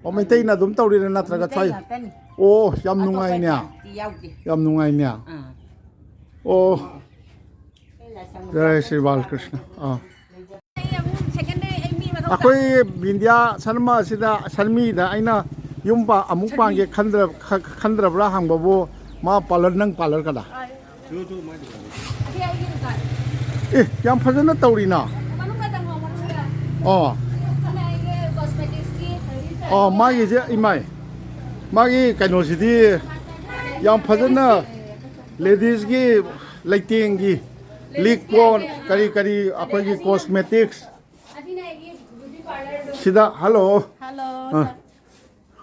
ꯑꯣ, ꯃꯩꯇꯩꯅ ꯑꯗꯨꯝ ꯇꯧꯔꯤꯔꯥ ꯅꯠꯇ꯭ꯔꯒ ꯃꯩꯇꯩ ꯁ꯭ꯋꯥꯏ? ꯉꯥꯛꯇꯅꯤ꯫ ꯑꯣ, ꯌꯥꯝ ꯑꯇꯣꯞꯄ ꯅꯨꯡꯉꯥꯏꯅꯦ꯫ ꯖꯥꯇꯤ ꯌꯥꯎꯗꯦ꯫ ꯌꯥꯝ ꯅꯨꯡꯉꯥꯏꯅꯦ꯫ ꯑꯥ꯫ ꯑꯣ꯫ ꯖꯥꯏ ꯁ꯭ꯔꯤ ꯕꯥꯂꯀ꯭ꯔꯤꯁꯅ꯫ ꯑꯥ꯫ ꯑꯩ ꯑꯃꯨꯛ second day ꯑꯩ ꯃꯤ ꯃꯊꯧ ꯇꯥꯏ꯫ ꯑꯩꯈꯣꯏ ꯕꯤꯟꯗ꯭ꯌꯥ ꯁꯔꯃ ꯑꯁꯤꯗ, ꯁꯔꯃꯤꯗ ꯑꯩꯅ ꯌꯨꯝ ꯄꯥ-, ꯑꯃꯨꯛ ꯁꯔꯃꯤ꯫ ꯄꯥꯟꯒꯦ ꯈꯟꯗ꯭ꯔ-, ꯈ-, ꯈꯟꯗ꯭ꯔꯕ꯭ꯔꯥ ꯍꯪꯕꯕꯨ ꯃꯥ parlour, ꯅꯪ parlour ꯀꯗꯥ? ꯑꯥ꯫ ꯑꯁꯤ ꯑꯩꯒꯤ ꯗꯨꯀꯥꯟ꯫ ꯑꯦ, ꯌꯥꯝ ꯐꯖꯅ ꯇꯧꯔꯤꯅ꯫ ꯃꯅꯨꯡꯗ ꯆꯪꯉꯣ, ꯃꯅꯨꯡꯗ꯫ ꯑꯣ꯫ ꯑꯁꯤꯅ ꯑꯩꯒꯤ cosmeticsꯀꯤ꯫ ꯑꯣ, ꯃꯥꯒꯤꯁꯦ ꯏꯃꯥꯏ꯫ ꯃꯥꯒꯤ ꯀꯩꯅꯣꯁꯤꯗꯤ ꯌꯥꯝ ꯐꯖꯅ ladiesꯀꯤ ꯂꯩꯇꯦꯡꯒꯤ ꯂꯤꯛ ꯀꯣꯟ ꯀꯔꯤ ꯀꯔꯤ ꯑꯩꯈꯣꯏꯒꯤ cosmetics꯫ ꯑꯁꯤꯅ ꯑꯩꯒꯤ beauty parlourꯗꯣ꯫ ꯁꯤꯗ, hello꯫ Hello, ꯑꯥ꯫ Sir꯫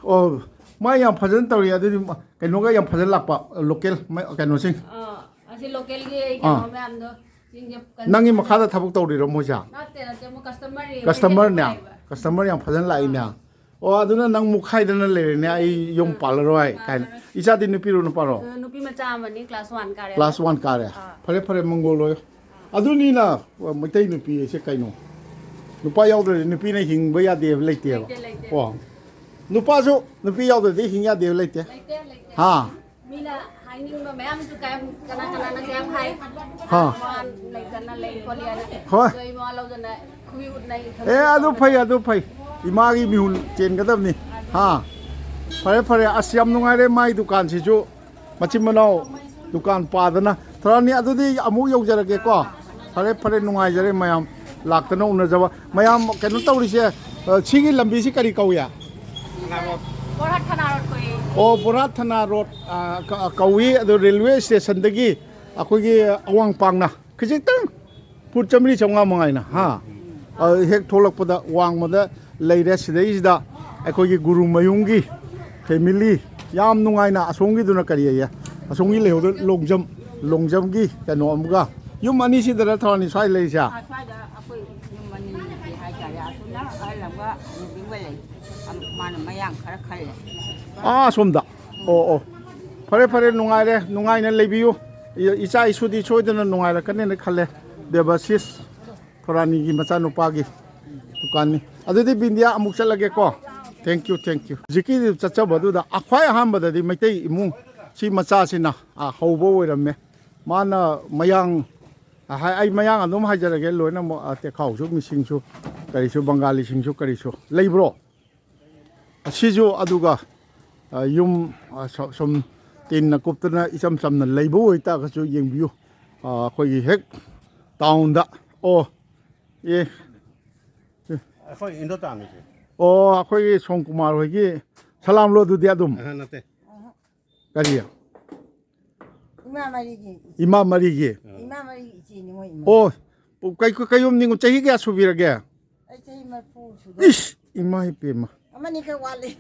ꯑꯣ, ꯃꯥ ꯌꯥꯝ ꯐꯖꯅ ꯇꯧꯔꯤ꯫ ꯑꯗꯨꯗꯤ ꯃ-, ꯀꯩꯅꯣꯒ ꯌꯥꯝ ꯐꯖꯅ ꯂꯥꯛꯄ, local ꯃ-, ꯀꯩꯅꯣꯁꯤꯡ꯫ ꯑꯥ, ꯑꯁꯤ localꯒꯤ ꯑꯥ꯫ ꯀꯩꯅꯣ ꯃꯌꯥꯝꯗꯣ, ꯁꯤꯡꯁꯦ ꯀꯩꯅꯣ ꯅꯪꯒꯤ ꯃꯈꯥꯗ ꯊꯕꯛ ꯇꯧꯔꯤꯔꯣ ꯃꯣꯏꯁꯦ? ꯅꯠꯇꯦ, ꯅꯠꯇꯦ, ꯃꯣꯏ customer ꯔꯦ-, customerꯅꯦ? ꯃꯣꯏ ꯂꯩꯕ꯫ Customer ꯌꯥꯝ ꯐꯖꯅ ꯂꯥꯛꯏꯅꯦ꯫ ꯑꯥ꯫ ꯑꯣ, ꯑꯗꯨꯅ ꯅꯪ ꯃꯨꯛꯈꯥꯏꯗꯅ ꯂꯩꯔꯦꯅꯦ, "ꯑꯩ ꯌꯨꯝ ꯑꯥ꯫ ꯄꯥꯜꯂꯔꯣꯏ" ꯀꯥꯏꯅ꯫ ꯄꯥꯜꯂꯔꯣꯏ꯫ ꯏꯆꯥꯗꯤ ꯅꯨꯄꯤꯔꯣ ꯅꯨꯄꯥꯔꯣ? ꯑ, ꯅꯨꯄꯤ ꯃꯆꯥ ꯑꯃꯅꯤ, class one ꯀꯥꯔꯦ꯫ Class one ꯀꯥꯔꯦ? ꯑꯥ꯫ ꯐꯔꯦ, ꯐꯔꯦ, ꯃꯪꯒꯣꯜ ꯑꯣꯏꯌꯣ꯫ ꯑꯗꯨꯅꯤꯅ ꯃꯩꯇꯩ ꯅꯨꯄꯤ ꯑꯁꯦ ꯀꯩꯅꯣ? ꯅꯨꯄꯥ ꯌꯥꯎꯗ꯭ꯔꯗꯤ ꯅꯨꯄꯤꯅ ꯍꯤꯡꯕ ꯌꯥꯗꯦꯕ ꯂꯩꯇꯦꯕ꯫ ꯂꯩꯇꯦ, ꯂꯩꯇꯦ꯫ ꯀꯣ? ꯅꯨꯄꯥꯁꯨ ꯅꯨꯄꯤ ꯌꯥꯎꯗ꯭ꯔꯗꯤ ꯍꯤꯡ ꯌꯥꯗꯦꯕ ꯂꯩꯇꯦ꯫ ꯂꯩꯇꯦ, ꯂꯩꯇꯦ꯫ ꯍꯥ? ꯃꯤꯅ ꯍꯥꯏꯅꯤꯡꯕ ꯃꯌꯥꯝꯁꯨ ꯀꯌꯥꯝ, ꯀꯅꯥ ꯀꯅꯥꯅ ꯀꯌꯥꯝ ꯍꯥꯏ꯫ ꯍꯥ꯫ ꯃꯋꯥ ꯂꯩꯇꯅ ꯂꯩ ꯈꯣꯠꯂꯤ ꯍꯥꯏꯅ꯫ ꯍꯣꯏ꯫ ꯑꯗꯣ ꯑꯩ ꯃꯋꯥ ꯂꯧꯗꯅ ꯈꯨꯕꯤ ꯎꯠꯅꯩ, ꯑꯦ, ꯊꯝꯆꯦꯠ ꯑꯗꯨ ꯇꯧꯗꯅ꯫ ꯐꯩ, ꯑꯗꯨ ꯐꯩ꯫ ꯏꯃꯥꯒꯤ ꯃꯤꯍꯨꯟ ꯆꯦꯟꯒꯗꯕꯅꯤ꯫ ꯍꯥ꯫ ꯐꯔꯦ, ꯐꯔꯦ꯫ ꯑꯁ, ꯌꯥꯝ ꯅꯨꯡꯉꯥꯏꯔꯦ ꯃꯥꯒꯤ ꯗꯨꯀꯥꯟꯁꯤꯁꯨ꯫ ꯃꯆꯤꯟ ꯃꯅꯥꯎ ꯗꯨꯀꯥꯟ ꯄꯥꯗꯅ꯫ ꯊꯣꯔꯥꯅꯤ, ꯑꯗꯨꯗꯤ ꯑꯃꯨꯛ ꯌꯧꯖꯔꯒꯦꯀꯣ꯫ ꯐꯔꯦ, ꯐꯔꯦ, ꯅꯨꯡꯉꯥꯏꯖꯔꯦ ꯃꯌꯥꯝ ꯂꯥꯛꯇꯅ ꯎꯅꯖꯕ꯫ ꯃꯌꯥꯝ ꯀꯩꯅꯣ ꯇꯧꯔꯤꯁꯦ, ꯑ, ꯁꯤꯒꯤ ꯂꯝꯕꯤꯁꯤ ꯀꯔꯤ ꯀꯧꯏ? ꯕꯣꯔꯥꯠ ꯊꯅꯥ ꯔꯣꯗ ꯀꯧꯏ꯫ ꯑꯣ, ꯕꯣꯔꯥꯠ ꯊꯅꯥ ꯔꯣꯗ, ꯑ, ꯀ-, ꯀꯧꯏ꯫ ꯑꯗꯣ ꯔꯦꯜꯋꯦ ꯁ꯭ꯇꯦꯁꯟꯗꯒꯤ ꯑꯩꯈꯣꯏꯒꯤ ꯑꯋꯥꯡ ꯄꯥꯡꯅ ꯈꯖꯤꯛꯇꯪ ꯐꯨꯠ ꯆꯥꯝꯃꯔꯤ ꯆꯥꯝꯃꯉꯥ ꯃꯉꯥꯏꯅ, ꯍꯥ? ꯑ, ꯍꯦꯛ ꯊꯣꯛꯂꯛꯄꯗ ꯋꯥꯡꯃꯗ ꯂꯩꯔꯦ꯫ ꯁꯤꯗꯩꯁꯤꯗ ꯑꯩꯈꯣꯏꯒꯤ ꯒꯨꯔꯨꯃꯌꯨꯝꯒꯤ family ꯌꯥꯝ ꯅꯨꯡꯉꯥꯏꯅ, ꯑꯁꯣꯝꯒꯤꯗꯨꯅ ꯀꯔꯤ ꯍꯥꯏꯌꯦ? ꯑꯁꯣꯝꯒꯤ ꯂꯩꯍꯧꯗ ꯂꯣꯡꯖꯝ, ꯂꯣꯡꯖꯝꯒꯤ ꯀꯩꯅꯣ ꯑꯃꯒ, ꯌꯨꯝ ꯑꯅꯤꯁꯤꯗꯔ ꯊꯧꯔꯥꯅꯤ ꯁ꯭ꯋꯥꯏ ꯂꯩꯔꯤꯁꯦ? ꯑ, ꯁ꯭ꯋꯥꯏꯗ ꯑꯩꯈꯣꯏ ꯌꯨꯝ ꯑꯅꯤ ꯂꯩ ꯍꯥꯏꯇꯥꯔꯦ꯫ ꯑꯁꯣꯝꯅ ꯑꯍꯜ ꯑꯃꯒ ꯍꯅꯨꯕꯤ ꯑꯃꯒ ꯂꯩ꯫ ꯑꯝ-, ꯃꯥꯅ ꯃꯌꯥꯡ ꯈꯔ ꯈꯜꯂꯦ꯫ ꯑꯥ, ꯑꯁꯣꯝꯗ꯫ ꯑꯣ, ꯑꯣ꯫ ꯐꯔꯦ, ꯐꯔꯦ, ꯅꯨꯡꯉꯥꯏꯔꯦ, ꯅꯨꯡꯉꯥꯏꯅ ꯂꯩꯕꯤꯌꯨ꯫ ꯏ-, ꯏꯆꯥ ꯏꯁꯨꯗꯤ ꯁꯣꯏꯗꯅ ꯅꯨꯡꯉꯥꯏꯔꯛꯀꯅꯦꯅ ꯈꯜꯂꯦ꯫ ꯗꯦꯕꯥꯁꯤꯁ꯫ ꯊꯣꯔꯥꯅꯤꯒꯤ ꯃꯆꯥꯅꯨꯄꯥꯒꯤ ꯗꯨꯀꯥꯟꯅꯤ꯫ ꯑꯗꯨꯗꯤ ꯕꯤꯟꯗꯤꯌꯥ ꯑꯃꯨꯛ ꯆꯠꯂꯒꯦꯀꯣ꯫ Thank you, thank you꯫ ꯍꯧꯖꯤꯛꯀꯤ ꯆꯠꯆꯕꯗꯨꯗ ꯈ꯭ꯋꯥꯏ ꯑꯍꯥꯟꯕꯗꯗꯤ ꯃꯩꯇꯩ ꯏꯃꯨꯡ ꯁꯤ ꯃꯆꯥꯁꯤꯅ, ꯑ, ꯍꯧꯕ ꯑꯣꯏꯔꯝꯃꯦ꯫ ꯃꯥꯅ ꯃꯌꯥꯡ, ꯑ, ꯍꯥꯏ-, ꯑꯩ ꯃꯌꯥꯡ ꯑꯗꯨꯝ ꯍꯥꯏꯖꯔꯒꯦ ꯂꯣꯏꯅꯃꯛ, ꯑ, ꯇꯦꯈꯥꯎꯁꯨ, ꯃꯤꯁꯤꯡꯁꯨ, ꯀꯔꯤꯁꯨ, ꯕꯪꯒꯥꯂꯤꯁꯤꯡꯁꯨ, ꯀꯔꯤꯁꯨ ꯂꯩꯕ꯭ꯔꯣ? ꯑꯁꯤꯁꯨ ꯑꯗꯨꯒ, ꯑ, ꯌꯨꯝ, ꯑ, ꯁ-, ꯁꯨꯝ ꯇꯤꯟꯅ ꯀꯨꯞꯇꯅ ꯏꯆꯝ ꯆꯝꯅ ꯂꯩꯕ ꯑꯣꯏꯇꯥꯔꯒꯁꯨ ꯌꯦꯡꯕꯤꯌꯨ꯫ ꯑ, ꯑꯩꯈꯣꯏꯒꯤ ꯍꯦꯛ ꯇꯥꯎꯟꯗ꯫ ꯑꯣ, ꯑꯦ꯫ ꯑꯩꯈꯣꯏ ꯏꯟꯗꯣ ꯇꯥꯝꯃꯤꯁꯦ꯫ ꯑꯣ, ꯑꯩꯈꯣꯏꯒꯤ ꯁꯣꯝ ꯀꯨꯃꯥꯔ ꯍꯣꯏꯒꯤ ꯁꯂꯥꯝꯂꯣ ꯑꯗꯨꯗꯤ ꯑꯗꯨꯝ? ꯑꯍ, ꯅꯠꯇꯦ꯫ ꯀꯔꯤ? ꯏꯃꯥ ꯃꯔꯤꯒꯤ ꯏꯆꯦ꯫ ꯏꯃꯥ ꯃꯔꯤꯒꯤ? ꯏꯃꯥ ꯃꯔꯤꯒꯤ ꯏꯆꯦꯅꯤ ꯃꯣꯏ ꯏꯃꯥ꯫ ꯑꯣ, ꯀꯩ-, ꯀꯩ-, ꯀꯩꯌꯨꯝꯅꯤꯉꯣ? ꯆꯍꯤ ꯀꯌꯥ ꯁꯨꯕꯤꯔꯒꯦ? ꯑꯩ ꯆꯍꯤ ꯃꯔꯤꯐꯨ ꯁꯨꯗꯣꯔꯦ꯫ ꯏꯁ, ꯏꯃꯥ ꯏꯄꯦꯝꯃ꯫ ꯑꯃꯅꯤꯈꯛ ꯋꯥꯠꯂꯤ꯫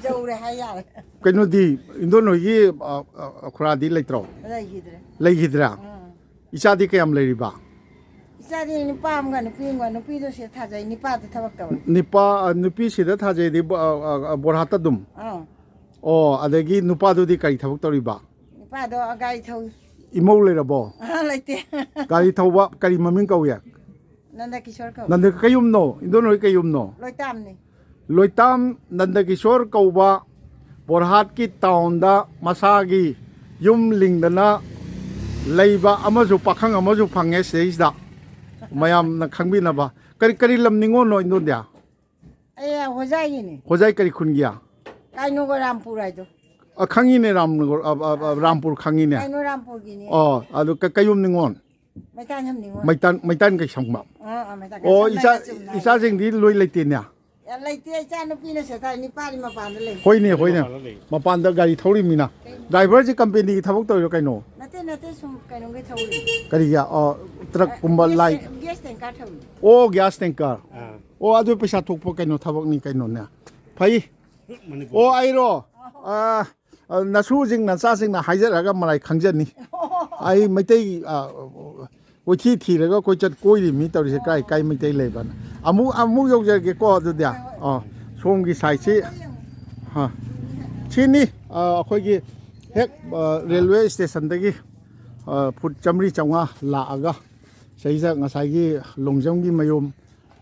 ꯌꯧꯔꯦ ꯍꯥꯏ ꯌꯥꯔꯦ꯫ ꯀꯩꯅꯣꯗꯤ, ꯏꯟꯗꯣꯟ ꯍꯣꯏꯒꯤ, ꯑ, ꯑ, ꯈꯨꯔꯥꯗꯤ ꯂꯩꯇ꯭ꯔꯣ? ꯂꯩꯈꯤꯗ꯭ꯔꯦ꯫ ꯂꯩꯈꯤꯗ꯭ꯔꯥ? ꯎꯝ꯫ ꯏꯆꯥꯗꯤ ꯀꯌꯥꯝ ꯂꯩꯔꯤꯕ? ꯏꯆꯥꯗꯤ ꯅꯨꯄꯥ ꯑꯃꯒ ꯅꯨꯄꯤ ꯑꯃꯒ, ꯅꯨꯄꯤꯗꯣ ꯁꯤꯗ ꯊꯥꯖꯩ, ꯅꯨꯄꯥꯗꯣ ꯊꯕꯛ ꯇꯧꯋꯦ꯫ ꯅꯨꯄꯥ, ꯑ, ꯅꯨꯄꯤ ꯁꯤꯗ ꯊꯥꯖꯩꯗꯤ ꯕꯣ-, ꯑ, ꯑ, ꯑ, ꯕꯣꯔꯍꯥꯠꯇ ꯑꯗꯨꯝ? ꯑꯥ꯫ ꯑꯣ, ꯑꯗꯒꯤ ꯅꯨꯄꯥꯗꯨꯗꯤ ꯀꯔꯤ ꯊꯕꯛ ꯇꯧꯔꯤꯕ? ꯅꯨꯄꯥꯗꯣ ꯒꯥꯔꯤ ꯊꯧꯏ꯫ ꯏꯃꯧ ꯂꯩꯔꯕꯣ? ꯑꯥ, ꯂꯩꯇꯦ꯫ ꯒꯥꯔꯤ ꯊꯧꯕ ꯀꯔꯤ ꯃꯃꯤꯡ ꯀꯧꯏ? ꯅꯟꯗ ꯀꯤꯁꯣꯔ ꯀꯧꯏ꯫ ꯅꯟꯗ ꯀꯩ ꯌꯨꯝꯅꯣ? ꯏꯟꯗꯣꯟ ꯍꯣꯏ ꯀꯩ ꯌꯨꯝꯅꯣ? ꯂꯣꯏꯇꯥꯝꯅꯤ꯫ ꯂꯣꯏꯇꯥꯝ ꯅꯟꯗ ꯀꯤꯁꯣꯔ ꯀꯧꯕ ꯕꯣꯔꯍꯥꯠꯀꯤ ꯇꯥꯎꯟꯗ ꯃꯁꯥꯒꯤ ꯌꯨꯝ ꯂꯤꯡꯗꯅ ꯂꯩꯕ ꯑꯃꯁꯨ, ꯄꯥꯈꯪ ꯑꯃꯁꯨ ꯐꯪꯉꯦ ꯁꯤꯗꯩꯁꯤꯗ꯫ ꯃꯌꯥꯝꯅ ꯈꯪꯕꯤꯅꯕ꯫ ꯀꯔꯤ, ꯀꯔꯤ ꯂꯝ ꯅꯤꯉꯣꯜꯅꯣ, ꯏꯟꯗꯣꯟꯗꯤ? ꯑꯩ ꯍꯣꯖꯥꯏꯒꯤꯅꯤ꯫ ꯍꯣꯖꯥꯏ ꯀꯔꯤ ꯈꯨꯟꯒꯤꯌꯥ? ꯀꯥꯏꯅꯣꯒ ꯔꯥꯝꯄꯨꯔ ꯍꯥꯏꯗꯣ꯫ ꯑ, ꯈꯪꯉꯤꯅꯦ, ꯔꯥꯝꯅꯒꯔ, ꯑ, ꯑ, ꯑ, ꯔꯥꯝꯄꯨꯔ ꯈꯪꯉꯤꯅꯦ꯫ ꯀꯥꯏꯅꯣ ꯔꯥꯝꯄꯨꯔꯒꯤꯅꯤ꯫ ꯑꯣ, ꯑꯗꯨ ꯀ-, ꯀꯩꯌꯨꯝ ꯅꯤꯉꯣꯜ? ꯃꯩꯇꯥꯟ ꯁꯝ ꯅꯤꯉꯣꯜ꯫ ꯃꯩꯇꯥꯟ, ꯃꯩꯇꯥꯟ ꯀꯩꯁꯝꯕ꯫ ꯑꯥ, ꯑꯥ, ꯃꯩꯇꯥꯟ ꯑꯣ, ꯀꯩꯁꯝ ꯏꯆꯥ-, ꯂꯩꯔ ꯆꯨꯝꯅ ꯍꯥꯏ꯫ ꯏꯆꯥꯁꯤꯡꯗꯤ ꯂꯣꯏ ꯂꯩꯇꯦꯅꯦ? ꯌꯥ, ꯂꯩꯇꯦ, ꯏꯆꯥ ꯅꯨꯄꯤꯅ ꯁꯤꯗ ꯊꯥꯏ, ꯅꯤꯄꯥꯗꯤ ꯃꯄꯥꯟꯗ ꯂꯩ꯫ ꯍꯣꯏꯅꯦ, ꯍꯣꯏꯅꯦ꯫ ꯃꯄꯥꯟꯗ ꯂꯩ꯫ ꯃꯄꯥꯟꯗ ꯒꯥꯔꯤ ꯊꯧꯔꯤꯃꯤꯅ꯫ ꯀꯩ? ꯗ꯭ꯔꯥꯏꯚꯔꯁꯦ ꯀꯝꯄꯦꯅꯤꯒꯤ ꯊꯕꯛ ꯇꯧꯔꯤꯔꯣ ꯀꯩꯅꯣ? ꯅꯠꯇꯦ, ꯅꯠꯇꯦ, ꯁꯨꯝ ꯀꯩꯅꯣꯒꯤ ꯊꯧꯔꯤ꯫ ꯀꯔꯤꯒꯤ? ꯑ, ꯇ꯭ꯔꯛꯀꯨꯝꯕ, ꯑ, ꯂꯥꯏ-, ꯒ꯭ꯌꯥꯁ ꯇꯦꯡ-, ꯒ꯭ꯌꯥꯁ ꯇꯦꯡꯀꯔ ꯊꯧꯔꯤ꯫ ꯑꯣ, ꯒ꯭ꯌꯥꯁ ꯇꯦꯡꯀꯔ꯫ ꯑꯥ꯫ ꯑꯣ, ꯑꯗꯨ ꯄꯩꯁꯥ ꯊꯣꯛꯄ ꯀꯩꯅꯣ ꯊꯕꯛꯅꯤ ꯀꯩꯅꯣꯅꯦ꯫ ꯐꯩ꯫ ꯃꯅꯤꯄꯨꯔ꯫ ꯑꯣ, ꯑꯩꯔꯣ? ꯑ, ꯑ, ꯅꯁꯨꯁꯤꯡ ꯅꯆꯥꯁꯤꯡꯅ ꯍꯥꯏꯖꯔꯛꯑꯒ ꯃꯔꯥꯏ ꯈꯪꯖꯅꯤ꯫ ꯑꯩ ꯃꯩꯇꯩ, ꯑ, ꯀꯣꯏꯊꯤ ꯊꯤꯔꯒ ꯀꯣꯏꯆꯠ ꯀꯣꯏꯔꯤꯃꯤ ꯇꯧꯔꯤꯁꯦ, ꯀꯥꯏ ꯀꯥꯏ ꯃꯩꯇꯩ ꯂꯩꯕꯅ꯫ ꯑꯃꯨꯛ, ꯑꯃꯨꯛ ꯌꯧꯖꯔꯒꯦꯀꯣ ꯑꯗꯨꯗꯤ꯫ ꯑ, ꯁꯣꯝꯒꯤ ꯁꯥꯏꯠꯁꯤ꯫ ꯍꯥ꯫ ꯁꯤꯅꯤ, ꯑ, ꯑꯩꯈꯣꯏꯒꯤ ꯍꯦꯛ, ꯑ, ꯔꯦꯜꯋꯦ ꯁ꯭ꯇꯦꯁꯟꯗꯒꯤ, ꯑ, ꯐꯨꯠ ꯆꯥꯝꯃꯔꯤ ꯆꯥꯝꯃꯉꯥ ꯂꯥꯛꯑꯒ ꯁꯤꯗꯩꯁꯤꯗ ꯉꯁꯥꯏꯒꯤ ꯂꯣꯡꯖꯝꯒꯤ ꯃꯌꯨꯝ,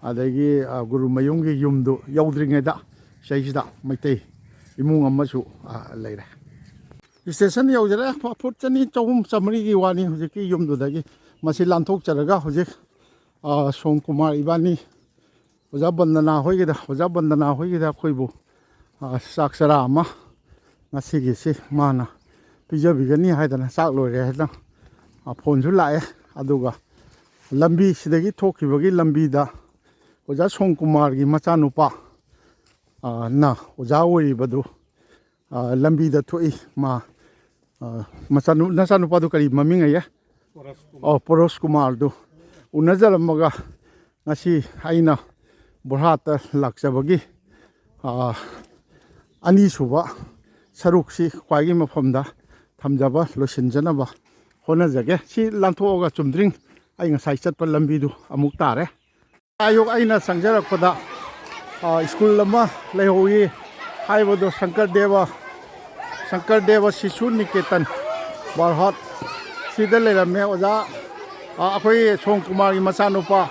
ꯑꯗꯒꯤ, ꯑ, ꯒꯨꯔꯨ ꯃꯌꯨꯝꯒꯤ ꯌꯨꯝꯗꯨ ꯌꯧꯗ꯭ꯔꯤꯉꯩꯗ ꯁꯤꯗꯩꯁꯤꯗ ꯃꯩꯇꯩ ꯏꯃꯨꯡ ꯑꯃꯁꯨ, ꯑ, ꯂꯩꯔꯦ꯫ ꯁ꯭ꯇꯦꯁꯟ ꯌꯧꯖꯔꯦ꯫ ꯐꯨꯠ ꯆꯅꯤ, ꯆꯍꯨꯝ, ꯆꯥꯃꯔꯤꯒꯤ ꯋꯥꯅꯤ ꯍꯧꯖꯤꯛꯀꯤ ꯌꯨꯝꯗꯨꯗꯒꯤ꯫ ꯃꯁꯤ ꯂꯥꯟꯊꯣꯛꯆꯔꯒ ꯍꯧꯖꯤꯛ, ꯑ, ꯁꯣꯝ ꯀꯨꯃꯥꯔ ꯏꯕꯥꯅꯤ ꯑꯣꯖꯥ ꯕꯟꯗꯅꯥ ꯍꯣꯏꯒꯤꯗ, ꯑꯣꯖꯥ ꯕꯟꯗꯅꯥ ꯍꯣꯏꯒꯤꯗ ꯑꯩꯈꯣꯏꯕꯨ, ꯑ, ꯆꯥꯛ ꯆꯔꯥ ꯑꯃ ꯉꯁꯤꯒꯤꯁꯤ ꯃꯥꯅ ꯄꯤꯖꯕꯤꯒꯅꯤ ꯍꯥꯏꯗꯅ ꯆꯥꯛ ꯂꯣꯏꯔꯦ ꯍꯥꯏꯗꯅ, ꯑ, ꯐꯣꯟꯁꯨ ꯂꯥꯛꯑꯦ꯫ ꯑꯗꯨꯒ ꯂꯝꯕꯤ ꯁꯤꯗꯒꯤ ꯊꯣꯛꯈꯤꯕꯒꯤ ꯂꯝꯕꯤꯗ ꯑꯣꯖꯥ ꯁꯣꯝ ꯀꯨꯃꯥꯔꯒꯤ ꯃꯆꯥꯅꯨꯄꯥ, ꯑ, ꯅ ꯑꯣꯖꯥ ꯑꯣꯏꯔꯤꯕꯗꯨ, ꯑ, ꯂꯝꯕꯤꯗ ꯊꯣꯛꯏ꯫ ꯃꯥ, ꯑ, ꯃꯆꯥꯅꯨ-, ꯅꯆꯥꯅꯨꯄꯥꯗꯨ ꯀꯔꯤ ꯃꯃꯤꯡ ꯑꯌꯦ? ꯑꯣ, ꯄꯣꯔꯣꯁ ꯀꯨꯃꯥꯔꯗꯨ ꯎꯅꯖꯔꯝꯃꯒ ꯉꯁꯤ ꯑꯩꯅ ꯕꯣꯔꯍꯥꯠꯇ ꯂꯥꯛꯆꯕꯒꯤ, ꯑ, ꯑꯅꯤꯁꯨꯕ ꯁꯔꯨꯛꯁꯤ ꯈ꯭ꯋꯥꯏꯒꯤ ꯃꯐꯝꯗ ꯊꯝꯖꯕ, ꯂꯣꯏꯁꯤꯟꯖꯅꯕ ꯍꯣꯠꯅꯖꯒꯦ꯫ ꯁꯤ ꯂꯥꯟꯊꯣꯛꯑꯒ ꯆꯨꯝꯗ꯭ꯔꯤꯡ ꯑꯩ ꯉꯁꯥꯏ ꯆꯠꯄ ꯂꯝꯕꯤꯗꯨ ꯑꯃꯨꯛ ꯇꯥꯔꯦ꯫ ꯑꯌꯨꯛ ꯑꯩꯅ ꯆꯪꯖꯔꯛꯄꯗ, ꯑ, ꯁ꯭ꯀꯨꯜ ꯑꯃ ꯂꯩꯍꯧꯏ ꯍꯥꯏꯕꯗꯣ, ꯁꯪꯀꯔꯗꯦꯕ, ꯁꯪꯀꯔꯗꯦꯕ ꯁꯤꯁꯨ ꯅꯤꯀꯦꯇꯟ ꯕꯔꯍꯠ ꯁꯤꯗ ꯂꯩꯔꯝꯃꯦ꯫ ꯑꯣꯖꯥ, ꯑ, ꯑꯩꯈꯣꯏ ꯁꯣꯝ ꯀꯨꯃꯥꯔꯒꯤ ꯃꯆꯥꯅꯨꯄꯥ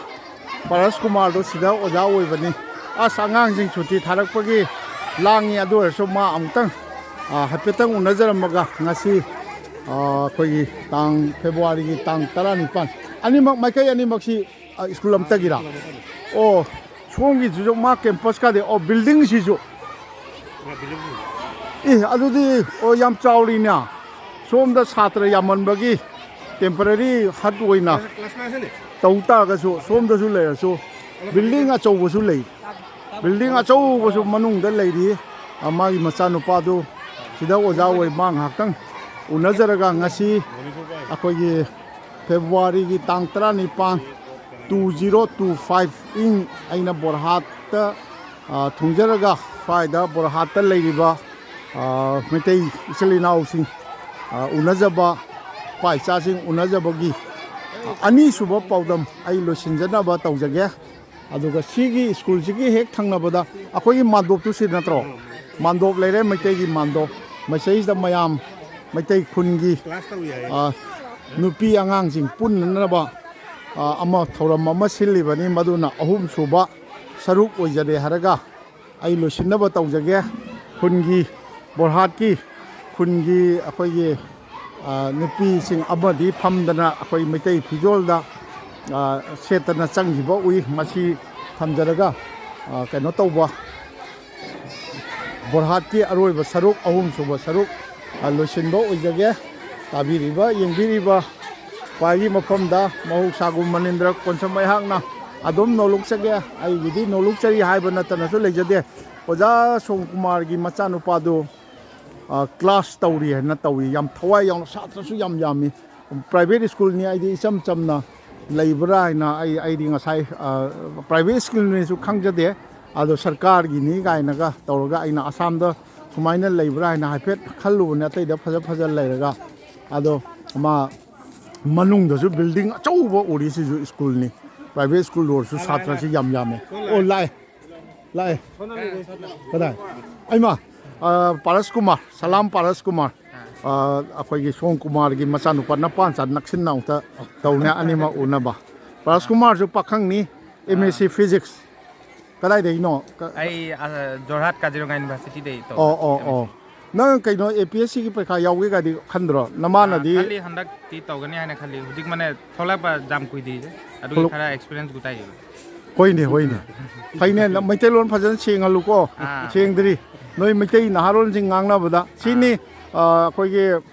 ꯄꯔꯁ ꯀꯨꯃꯥꯔꯗꯣ ꯁꯤꯗ ꯑꯣꯖꯥ ꯑꯣꯏꯕꯅꯤ꯫ ꯑꯁ, ꯑꯉꯥꯡꯁꯤꯡ ꯁꯨꯇꯤ ꯊꯥꯔꯛꯄꯒꯤ ꯂꯥꯡꯉꯤ꯫ ꯑꯗꯨ ꯑꯣꯏꯔꯁꯨ ꯃꯥ ꯑꯃꯨꯛꯇꯪ, ꯑ, ꯍꯥꯏꯐꯦꯠꯇꯪ ꯎꯅꯖꯔꯝꯃꯒ ꯉꯁꯤ, ꯑ, ꯑꯩꯈꯣꯏꯒꯤ ꯇꯥꯡ, ꯐꯦꯕ꯭ꯔꯨꯋꯥꯔꯤꯒꯤ ꯇꯥꯡ ꯇꯔꯥꯅꯤꯄꯥꯟ, ꯑꯅꯤꯃꯛ, ꯃꯥꯏꯀꯩ ꯑꯅꯤꯃꯛꯁꯤ ꯑ, ꯁ꯭ꯀꯨꯜ ꯑꯃꯠꯇꯒꯤꯔꯥ? ꯑꯣ, ꯁꯣꯝꯒꯤꯁꯤꯁꯨ ꯃꯥ ꯀꯦꯝꯄꯁ ꯀꯥꯗꯤ, ꯑꯣ, ꯕꯤꯜꯗꯤꯡꯁꯤꯁꯨ? ꯑꯦ, ꯑꯗꯨꯗꯤ, ꯑꯣ, ꯌꯥꯝ ꯆꯥꯎꯔꯤꯅꯦ꯫ ꯁꯣꯝꯗ ꯁꯥꯇ꯭ꯔ ꯌꯥꯝꯃꯟꯕꯒꯤ temporary hut ꯑꯣꯏꯅ ꯇꯧ ꯇꯥꯔꯒꯁꯨ, ꯁꯣꯝꯗꯁꯨ ꯂꯩꯔꯁꯨ ꯕꯤꯜꯗꯤꯡ ꯑꯆꯧꯕꯁꯨ ꯂꯩ꯫ ꯕꯤꯜꯗꯤꯡ ꯑꯆꯧꯕꯁꯨ ꯃꯅꯨꯡꯗ ꯂꯩꯔꯤ꯫ ꯑ, ꯃꯥꯒꯤ ꯃꯆꯥꯅꯨꯄꯥꯗꯨ ꯁꯤꯗ ꯑꯣꯖꯥ ꯑꯣꯏ꯫ ꯃꯥ ꯉꯥꯏꯍꯥꯛꯇꯪ ꯎꯅꯖꯔꯒ ꯉꯁꯤ ꯑꯩꯈꯣꯏꯒꯤ ꯐꯦꯕ꯭ꯔꯨꯋꯥꯔꯤꯒꯤ ꯇꯥꯡ ꯇꯔꯥꯅꯤꯄꯥꯟ, two zero two five, ꯏꯪ, ꯑꯩꯅ ꯕꯣꯔꯍꯥꯠꯇ, ꯑ, ꯊꯨꯡꯖꯔꯒ ꯁ꯭ꯋꯥꯏꯗ ꯕꯣꯔꯍꯥꯠꯇ ꯂꯩꯔꯤꯕ, ꯑ, ꯃꯩꯇꯩ ꯏꯆꯤꯜ ꯏꯅꯥꯎꯁꯤꯡ, ꯑ, ꯎꯅꯖꯕ, ꯏꯄꯥ ꯏꯆꯥꯁꯤꯡ ꯎꯅꯖꯕꯒꯤ, ꯑ, ꯑꯅꯤꯁꯨꯕ ꯄꯥꯎꯗꯝ ꯑꯩ ꯂꯣꯏꯁꯤꯟꯖꯅꯕ ꯇꯧꯖꯒꯦ꯫ ꯑꯗꯨꯒ ꯁꯤꯒꯤ ꯁ꯭ꯀꯨꯜꯁꯤꯒꯤ ꯍꯦꯛ ꯊꯪꯅꯕꯗ ꯑꯩꯈꯣꯏꯒꯤ ꯃꯥꯟꯗꯣꯞꯇꯨ ꯁꯤ ꯅꯠꯇ꯭ꯔꯣ? ꯃꯥꯟꯗꯣꯞ ꯂꯩꯔꯦ, ꯃꯩꯇꯩꯒꯤ ꯃꯥꯟꯗꯣꯞ꯫ ꯃꯁꯤꯗꯩꯁꯤꯗ ꯃꯌꯥꯝ ꯃꯩꯇꯩ ꯈꯨꯟꯒꯤ, ꯀ꯭ꯂꯥꯁ ꯇꯧ ꯌꯥꯏꯌꯦ꯫ ꯑ, ꯅꯨꯄꯤ ꯑꯉꯥꯡꯁꯤꯡ ꯄꯨꯟꯅꯅꯕ ꯑ, ꯑꯃ ꯊꯧꯔꯝ ꯑꯃ ꯁꯤꯜꯂꯤꯕꯅꯤ, ꯃꯗꯨꯅ ꯑꯍꯨꯝꯁꯨꯕ ꯁꯔꯨꯛ ꯑꯣꯏꯖꯔꯦ ꯍꯥꯏꯔꯒ ꯑꯩ ꯂꯣꯏꯁꯤꯟꯅꯕ ꯇꯧꯖꯒꯦ꯫ ꯈꯨꯟꯒꯤ, ꯕꯣꯔꯍꯥꯠꯀꯤ ꯈꯨꯟꯒꯤ ꯑꯩꯈꯣꯏꯒꯤ, ꯑ, ꯅꯨꯄꯤꯁꯤꯡ ꯑꯃꯗꯤ ꯐꯝꯗꯅ ꯑꯩꯈꯣꯏ ꯃꯩꯇꯩ ꯐꯤꯖꯣꯜꯗ, ꯑ, ꯁꯦꯠꯇꯅ ꯆꯪꯈꯤꯕ ꯎꯏ꯫ ꯃꯁꯤ ꯊꯝꯖꯔꯒ, ꯑ, ꯀꯩꯅꯣ ꯇꯧꯕ, ꯕꯣꯔꯍꯥꯠꯀꯤ ꯑꯔꯣꯏꯕ ꯁꯔꯨꯛ, ꯑꯍꯨꯝꯁꯨꯕ ꯁꯔꯨꯛ, ꯑ, ꯂꯣꯏꯁꯤꯟꯕ ꯑꯣꯏꯖꯒꯦ꯫ ꯇꯥꯕꯤꯔꯤꯕ, ꯌꯦꯡꯕꯤꯔꯤꯕ ꯈ꯭ꯋꯥꯏꯒꯤ ꯃꯐꯝꯗ ꯃꯍꯧꯁꯥꯒꯨꯝ ꯃꯅꯤꯟꯗ꯭ꯔ ꯀꯣꯟꯁꯝ ꯑꯩꯍꯥꯛꯅ ꯑꯗꯨꯝ ꯅꯣꯂꯨꯛꯆꯒꯦ꯫ ꯑꯩꯒꯤꯗꯤ ꯅꯣꯂꯨꯛꯆꯔꯤ ꯍꯥꯏꯕ ꯅꯠꯇꯅꯁꯨ ꯂꯩꯖꯗꯦ꯫ ꯑꯣꯖꯥ ꯁꯣꯝ ꯀꯨꯃꯥꯔꯒꯤ ꯃꯆꯥꯅꯨꯄꯥꯗꯨ, ꯑ, ꯀ꯭ꯂꯥꯁ ꯇꯧꯔꯤ ꯍꯥꯏꯅ ꯇꯧꯏ꯫ ꯌꯥꯝ ꯊꯋꯥꯏ ꯌꯥꯎꯅ, ꯁꯥꯇ꯭ꯔꯁꯨ ꯌꯥꯝ ꯌꯥꯝꯃꯤ꯫ ꯄ꯭ꯔꯥꯏꯚꯦꯠ ꯁ꯭ꯀꯨꯜꯅꯤ, ꯑꯩꯗꯤ ꯏꯆꯝ ꯆꯝꯅ ꯂꯩꯕ꯭ꯔꯥ ꯍꯥꯏꯅ ꯑꯩ, ꯑꯩꯗꯤ ꯉꯁꯥꯏ, ꯑ, ꯄ꯭ꯔꯥꯏꯚꯦꯠ ꯁ꯭ꯀꯨꯜꯅꯤꯁꯨ ꯈꯪꯖꯗꯦ꯫ ꯑꯗꯣ ꯁꯔꯀꯥꯔꯒꯤꯅꯤ ꯀꯥꯏꯅꯒ ꯇꯧꯔꯒ ꯑꯩꯅ ꯑꯁꯥꯝꯗ ꯁꯨꯃꯥꯏꯅ ꯂꯩꯕ꯭ꯔꯥ ꯍꯥꯏꯅ ꯍꯥꯏꯐꯦꯠ ꯈꯜꯂꯨꯕꯅꯦ, ꯑꯇꯩꯗ ꯐꯖ ꯐꯖ ꯂꯩꯔꯒ꯫ ꯑꯗꯣ ꯃꯥ ꯃꯅꯨꯡꯗꯁꯨ ꯕꯤꯜꯗꯤꯡ ꯑꯆꯧꯕ ꯎꯔꯤꯁꯤꯁꯨ ꯁ꯭ꯀꯨꯜꯅꯤ꯫ ꯄ꯭ꯔꯥꯏꯚꯦꯠ ꯁ꯭ꯀꯨꯜ ꯑꯣꯏꯔꯁꯨ ꯁꯥꯇ꯭ꯔꯁꯤ ꯌꯥꯝ ꯌꯥꯝꯃꯦ꯫ ꯑꯣ, ꯂꯥꯛꯑꯦ꯫ ꯂꯥꯛꯑꯦ꯫ ꯀꯗꯥꯏ? ꯑꯩꯃ, ꯑ, ꯄꯥꯔꯁ ꯀꯨꯃꯥꯔ, ꯁꯂꯥꯝ ꯄꯥꯔꯁ ꯀꯨꯃꯥꯔ꯫ ꯑ, ꯑꯩꯈꯣꯏꯒꯤ ꯁꯣꯝ ꯀꯨꯃꯥꯔꯒꯤ ꯃꯆꯥꯅꯨꯄꯥ, ꯅꯄꯥ ꯅꯆꯥ ꯅꯛꯁꯤꯟꯅ ꯑꯃꯨꯛꯇ ꯇꯧꯅꯦ, ꯑꯅꯤꯃꯛ ꯎꯅꯕ꯫ Parse ꯀꯨꯃꯥꯔꯁꯨ ꯄꯥꯈꯪꯅꯤ, M S C physics. ꯀꯗꯥꯏꯗꯒꯤꯅꯣ? ꯀ- ꯑꯩ, ꯑ, ꯖꯣꯔꯍꯥꯠ ꯀꯥꯖꯤꯔꯪꯒꯥ ꯌꯨꯅꯤꯚꯔꯁꯤꯇꯤꯗꯒꯤ ꯇꯧꯕ, ꯑꯣ, ꯑꯣ, ꯑꯦꯝ ꯑꯦꯁ ꯁꯤ꯫ ꯑꯣ꯫ ꯅꯪ ꯀꯩꯅꯣ, ꯑꯦ ꯄꯤ ꯑꯦꯁ ꯁꯤꯒꯤ ꯄꯔꯤꯈꯥ ꯌꯥꯎꯒꯦ ꯀꯥꯏꯗꯤ ꯈꯟꯗ꯭ꯔꯣ? ꯑ, ꯅꯃꯥꯅꯗꯤ? ꯈꯜꯂꯤ, ꯍꯟꯗꯛꯇꯤ ꯇꯧꯒꯅꯤ ꯍꯥꯏꯅ ꯈꯜꯂꯤ꯫ ꯍꯧꯖꯤꯛ ꯃꯥꯅꯦ ꯊꯣꯛꯂꯛꯄ ꯌꯥꯝ ꯀꯨꯏꯗ꯭ꯔꯤ꯫ ꯑꯗꯨꯒꯤ ꯊꯣꯛꯂꯛ- ꯈꯔ ꯑꯦꯛꯁꯄꯤꯔꯤꯌꯦꯟꯁ ꯒꯨꯇꯥꯏ꯫ ꯍꯣꯏꯅꯦ, ꯍꯣꯏꯅꯦ꯫ ꯐꯩꯅꯦ, ꯅ-, ꯃꯩꯇꯩꯂꯣꯟ ꯐꯖꯅ ꯁꯦꯡꯍꯜꯂꯨꯀꯣ꯫ ꯑꯥ꯫ ꯁꯦꯡꯗ꯭ꯔꯤ꯫ ꯅꯣꯏ ꯃꯩꯇꯩ ꯅꯍꯥꯔꯣꯜꯁꯤꯡ ꯉꯥꯡꯅꯕꯗ꯫ ꯁꯤꯅꯤ, ꯑꯥ꯫ ꯑ, ꯑꯩꯈꯣꯏꯒꯤ,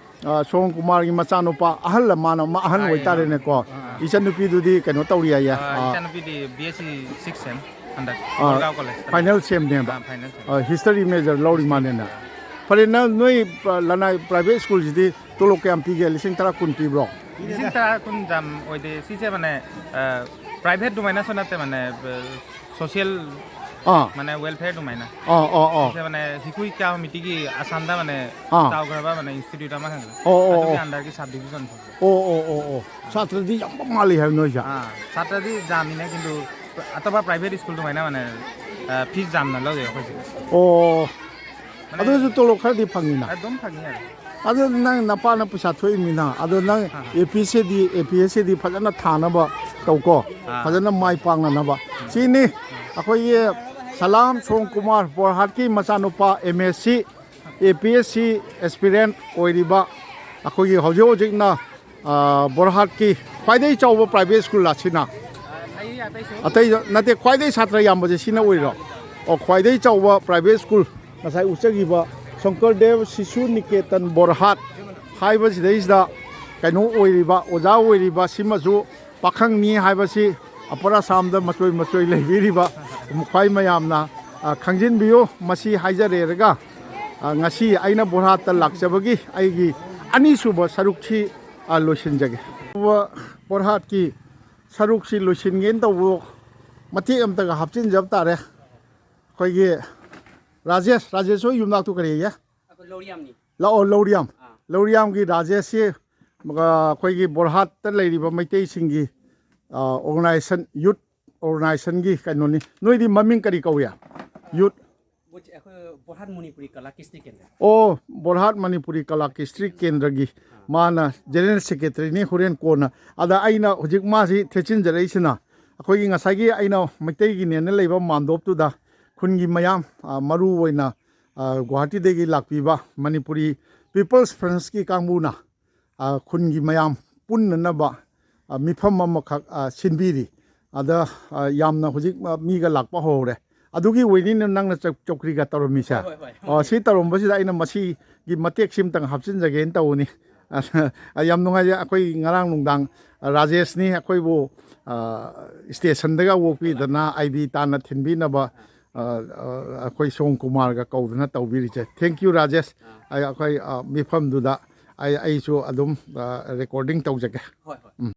ꯑ, ꯁꯣꯝ ꯀꯨꯃꯥꯔꯒꯤ ꯃꯆꯥꯅꯨꯄꯥ ꯑꯍꯜ ꯑꯃ, ꯃꯥꯅ ꯑꯃ ꯑꯍꯟ ꯑꯥ, ꯑꯣꯏꯇꯥꯔꯦꯅꯦꯀꯣ꯫ ꯑꯥ꯫ ꯏꯆꯟꯅꯨꯄꯤꯗꯨꯗꯤ ꯀꯩꯅꯣ ꯇꯧꯔꯤ ꯍꯥꯏꯌꯦ꯫ ꯑꯥ, ꯑ, ꯏꯆꯟꯅꯨꯄꯤꯗꯤ ꯕꯤ ꯑꯦꯁ ꯁꯤ ꯁꯤꯛꯁ ꯁꯦꯝ ꯍꯟꯗꯛ ꯑꯥ, ꯃꯣꯔꯒꯥꯎ ꯀꯣꯂꯦꯖꯇ꯫ ꯐꯥꯏꯅꯦꯜ ꯁꯦꯝꯅꯦꯕ꯫ ꯑꯥ, ꯐꯥꯏꯅꯦꯜ ꯁꯦꯝ꯫ ꯑ, ꯍꯤꯁꯇꯔꯤ ꯃꯦꯖꯔ ꯂꯧꯔꯤ ꯃꯥꯅꯦꯅ꯫ ꯐꯔꯦ, ꯅꯪ ꯅꯣꯏ, ꯑ, ꯂꯅꯥꯏ ꯄ꯭ꯔꯥꯏꯚꯦꯠ ꯁ꯭ꯀꯨꯜꯁꯤꯗꯤ ꯇꯣꯂꯣꯞ ꯀꯌꯥꯝ ꯄꯤꯒꯦ? ꯂꯤꯁꯤꯡ ꯇꯔꯥ ꯀꯨꯟ ꯄꯤꯕ꯭ꯔꯣ? ꯂꯤꯁꯤꯡ ꯇꯔꯥ ꯀꯨꯟ ꯌꯥꯝ ꯑꯣꯏꯗꯦ꯫ ꯁꯤꯁꯦ ꯃꯥꯅꯦ, ꯑ, ꯄ꯭ꯔꯥꯏꯚꯦꯠ ꯑꯗꯨꯃꯥꯏꯅꯁꯨ ꯅꯠꯇꯦ, ꯃꯥꯅꯦ, ꯑ, ꯁꯣꯁꯤꯌꯦꯜ, ꯑꯥ꯫ ꯃꯥꯅꯦ, ꯋꯦꯜꯐꯤꯌꯥꯔ ꯑꯗꯨꯃꯥꯏꯅ꯫ ꯑꯥ, ꯑꯥ, ꯑꯥ꯫ ꯁꯤꯁꯦ ꯃꯥꯅꯦ, ꯍꯤꯀꯨꯏ ꯀ꯭ꯌꯥ ꯃꯤꯇꯤꯒꯤ ꯑꯁꯥꯝꯗ ꯃꯥꯅꯦ, ꯑꯥ꯫ ꯆꯥꯎꯈ꯭ꯔꯕ ꯃꯥꯅꯦ, ꯏꯟꯁꯇꯤꯇ꯭ꯌꯨꯠ ꯑꯃ ꯈꯪꯉꯦ꯫ ꯑꯣ, ꯑꯣ, ꯑꯗꯨꯒꯤ ꯑꯣ꯫ ꯑꯟꯗꯔꯒꯤ ꯁꯕ ꯗꯤꯕꯤꯖꯟ ꯊꯣꯛꯄ꯫ ꯑꯣ, ꯑꯣ, ꯑꯣ, ꯑꯣ꯫ ꯁꯥꯇ꯭ꯔꯗꯤ ꯌꯥꯝꯕ ꯃꯥꯜꯂꯤ ꯍꯥꯏꯕ ꯅꯣꯏꯁꯦ? ꯑꯥ, ꯁꯥꯇ꯭ꯔꯗꯤ ꯌꯥꯝꯃꯤꯅꯦ, ꯀꯤꯟꯇꯨ ꯑꯇꯣꯞꯄ ꯄ꯭ꯔꯥꯏꯚꯦꯠ ꯁ꯭ꯀꯨꯜ ꯑꯗꯨꯃꯥꯏꯅ ꯃꯥꯅꯦ, ꯑ, ꯐꯤꯁ ꯌꯥꯝꯅ ꯂꯧꯗꯦ ꯑꯩꯈꯣꯏꯁꯦ꯫ ꯑꯣ꯫ ꯃꯥꯅꯦ, ꯑꯗꯨꯁꯨ ꯇꯣꯂꯣꯞ ꯈꯔꯗꯤ ꯐꯪꯉꯤꯅ? ꯑꯗꯨꯝ ꯐꯪꯉꯤ ꯌꯥꯔꯦ꯫ ꯑꯗꯣ ꯅꯪ ꯅꯄꯥꯅ ꯄꯩꯁꯥ ꯊꯣꯛꯏꯃꯤꯅ, ꯑꯗꯣ ꯅꯪ ꯑꯥ꯫ ꯑꯦ ꯄꯤ ꯑꯦꯁ ꯁꯤꯗꯤ, ꯑꯦ ꯄꯤ ꯑꯦꯁ ꯁꯤꯗꯤ ꯐꯖꯅ ꯊꯥꯅꯕ ꯇꯧꯀꯣ꯫ ꯑꯥ꯫ ꯐꯖꯅ ꯃꯥꯏ ꯄꯥꯛꯅꯅꯕ꯫ ꯁꯤꯅꯤ ꯑꯩꯈꯣꯏꯒꯤ ꯁꯂꯥꯝ ꯁꯣꯝ ꯀꯨꯃꯥꯔ ꯕꯣꯔꯍꯥꯠꯀꯤ ꯃꯆꯥꯅꯨꯄꯥ, ꯑꯦꯝ ꯑꯦꯁ ꯁꯤ, ꯑꯦ ꯄꯤ ꯑꯦꯁ ꯁꯤ ꯑꯦꯁꯄꯤꯔꯦꯟ ꯑꯣꯏꯔꯤꯕ, ꯑꯩꯈꯣꯏꯒꯤ ꯍꯧꯖꯤꯛ ꯍꯧꯖꯤꯛꯅ, ꯑ, ꯕꯣꯔꯍꯥꯠꯀꯤ ꯈ꯭ꯋꯥꯏꯗꯒꯤ ꯆꯥꯎꯕ ꯄ꯭ꯔꯥꯏꯚꯦꯠ ꯁ꯭ꯀꯨꯜ ꯑꯁꯤꯅ, ꯑꯇꯩ ꯅꯠꯇꯦ, ꯈ꯭ꯋꯥꯏꯗꯒꯤ ꯁꯥꯇ꯭ꯔ ꯌꯥꯝꯕꯁꯦ ꯁꯤꯅ ꯑꯣꯏꯔꯣ? ꯑꯣ, ꯈ꯭ꯋꯥꯏꯗꯒꯤ ꯆꯥꯎꯕ ꯄ꯭ꯔꯥꯏꯚꯦꯠ ꯁ꯭ꯀꯨꯜ ꯉꯁꯥꯏ ꯎꯠꯆꯈꯤꯕ ꯁꯪꯀꯔꯗꯦꯕ ꯁꯤꯁꯨ ꯅꯤꯀꯦꯇꯟ ꯕꯣꯔꯍꯥꯠ ꯍꯥꯏꯕꯁꯤꯗꯩꯁꯤꯗ ꯀꯩꯅꯣ ꯑꯣꯏꯔꯤꯕ, ꯑꯣꯖꯥ ꯑꯣꯏꯔꯤꯕ ꯁꯤꯃꯁꯨ ꯄꯥꯈꯪꯅꯤ ꯍꯥꯏꯕꯁꯤ ꯑꯄꯔ ꯑꯁꯥꯝꯗ ꯃꯆꯣꯏ ꯃꯆꯣꯏ ꯂꯩꯕꯤꯔꯤꯕ ꯈ꯭ꯋꯥꯏ ꯃꯌꯥꯝꯅ, ꯑ, ꯈꯪꯖꯤꯟꯕꯤꯌꯨ꯫ ꯃꯁꯤ ꯍꯥꯏꯖꯔꯦꯔꯒ, ꯑ, ꯉꯁꯤ ꯑꯩꯅ ꯕꯣꯔꯍꯥꯠꯇ ꯂꯥꯛꯆꯕꯒꯤ ꯑꯩꯒꯤ ꯑꯅꯤꯁꯨꯕ ꯁꯔꯨꯛꯁꯤ, ꯑ, ꯂꯣꯏꯁꯤꯟꯖꯒꯦ꯫ ꯕꯣꯔꯍꯥꯠꯀꯤ ꯁꯔꯨꯛꯁꯤ ꯂꯣꯏꯁꯤꯟꯒꯦꯅ ꯇꯧꯕ ꯃꯇꯦꯛ ꯑꯃꯇꯒ ꯍꯥꯞꯆꯤꯟꯖꯕ ꯇꯥꯔꯦ꯫ ꯑꯩꯈꯣꯏꯒꯤ ꯔꯥꯖꯦꯁ, ꯔꯥꯖꯦꯁ ꯍꯣꯏ ꯌꯨꯝꯅꯥꯛꯇꯨ ꯀꯔꯤ ꯍꯥꯏꯌꯦ? ꯑꯩꯈꯣꯏ ꯂꯧꯔꯤꯌꯥꯝꯅꯤ꯫ ꯂꯥꯛꯑꯣ, ꯂꯧꯔꯤꯌꯥꯝ꯫ ꯑꯥ꯫ ꯂꯧꯔꯤꯌꯥꯝꯒꯤ ꯔꯥꯖꯦꯁꯁꯤ, ꯑ, ꯑꯩꯈꯣꯏꯒꯤ ꯕꯣꯔꯍꯥꯠꯇ ꯂꯩꯔꯤꯕ ꯃꯩꯇꯩꯁꯤꯡꯒꯤ, ꯑ, organization, youth organizationꯒꯤ ꯀꯩꯅꯣꯅꯤ꯫ ꯅꯣꯏꯗꯤ ꯃꯃꯤꯡ ꯀꯔꯤ ꯀꯧꯏ? Youth꯫ ꯕꯣ-, ꯑꯩꯈꯣꯏ ꯕꯣꯔꯍꯥꯠ ꯃꯅꯤꯄꯨꯔꯤ ꯀꯂꯥ ꯀ꯭ꯔꯤꯁꯇꯤ ꯀꯦꯟꯗ꯭ꯔ꯫ ꯑꯣ, ꯕꯣꯔꯍꯥꯠ ꯃꯅꯤꯄꯨꯔꯤ ꯀꯂꯥ ꯀ꯭ꯔꯤꯁꯇꯤ ꯀꯦꯟꯗ꯭ꯔꯒꯤ ꯑꯥ꯫ ꯃꯥꯅ ꯖꯦꯅꯔꯦꯜ ꯁꯦꯀ꯭ꯔꯦꯇꯔꯤꯅꯤ꯫ ꯍꯣꯔꯦꯟ ꯀꯣꯟꯅ ꯑꯗ ꯑꯩꯅ ꯍꯧꯖꯤꯛ ꯃꯥꯁꯤ ꯊꯦꯠꯆꯤꯟꯖꯔꯛꯏꯁꯤꯅ ꯑꯩꯈꯣꯏꯒꯤ ꯉꯁꯥꯏꯒꯤ ꯑꯩꯅ ꯃꯩꯇꯩꯒꯤꯅꯦꯅ ꯂꯩꯕ ꯃꯥꯟꯗꯣꯞꯇꯨꯗ ꯈꯨꯟꯒꯤ ꯃꯌꯥꯝ, ꯑ, ꯃꯔꯨ ꯑꯣꯏꯅ, ꯑ, ꯒꯨꯋꯥꯍꯥꯇꯤꯗꯒꯤ ꯂꯥꯛꯄꯤꯕ ꯃꯅꯤꯄꯨꯔꯤ ꯄꯤꯄꯜꯁ ꯐ꯭ꯔꯟꯁꯀꯤ ꯀꯥꯡꯕꯨꯅ, ꯑ, ꯈꯨꯟꯒꯤ ꯃꯌꯥꯝ ꯄꯨꯟꯅꯅꯕ, ꯑ, ꯃꯤꯐꯝ ꯑꯃꯈꯛ, ꯑ, ꯁꯤꯟꯕꯤꯔꯤ꯫ ꯑꯗ, ꯑ, ꯌꯥꯝꯅ ꯍꯧꯖꯤꯛ, ꯑ, ꯃꯤꯒ ꯂꯥꯛꯄ ꯍꯧꯔꯦ꯫ ꯑꯗꯨꯒꯤ ꯑꯣꯏꯅꯤꯅ ꯅꯪꯅ ꯆꯧ-, ꯆꯧꯀ꯭ꯔꯤꯒ ꯇꯧꯔꯝꯃꯤꯁꯦ? ꯍꯣꯏ, ꯍꯣꯏ, ꯍꯣꯏ꯫ ꯑꯣ, ꯁꯤ ꯇꯧꯔꯝꯕꯁꯤꯗ ꯑꯩꯅ ꯃꯁꯤꯒꯤ ꯃꯇꯦꯛꯁꯤ ꯑꯝꯇꯪ ꯍꯥꯞꯆꯤꯟꯖꯒꯦꯅ ꯇꯧꯕꯅꯤ꯫ ꯑ, ꯌꯥꯝ ꯅꯨꯡꯉꯥꯏꯖꯩ꯫ ꯑꯩꯈꯣꯏ ꯉꯔꯥꯡ ꯅꯨꯡꯗꯥꯡ ꯔꯥꯖꯦꯁꯅꯤ ꯑꯩꯈꯣꯏꯕꯨ, ꯑ, ꯁ꯭ꯇꯦꯁꯟꯗꯒ ꯑꯣꯛꯄꯤꯗꯅ ꯑꯥꯏ ꯕꯤ ꯇꯥꯅ ꯊꯤꯟꯕꯤꯅꯕ, ꯑ, ꯑ, ꯑꯩꯈꯣꯏ ꯁꯣꯝ ꯀꯨꯃꯥꯔꯒ ꯀꯧꯗꯅ ꯇꯧꯕꯤꯔꯤꯁꯦ꯫ Thank you, Rajesh. ꯑꯥ꯫ ꯑꯩ, ꯑꯩꯈꯣꯏ, ꯑ, ꯃꯤꯐꯝꯗꯨꯗ ꯑꯩ, ꯑꯩꯁꯨ ꯑꯗꯨꯝ, ꯑ, recording ꯇꯧꯖꯒꯦ꯫ ꯍꯣꯏ, ꯍꯣꯏ꯫ ꯎꯝ꯫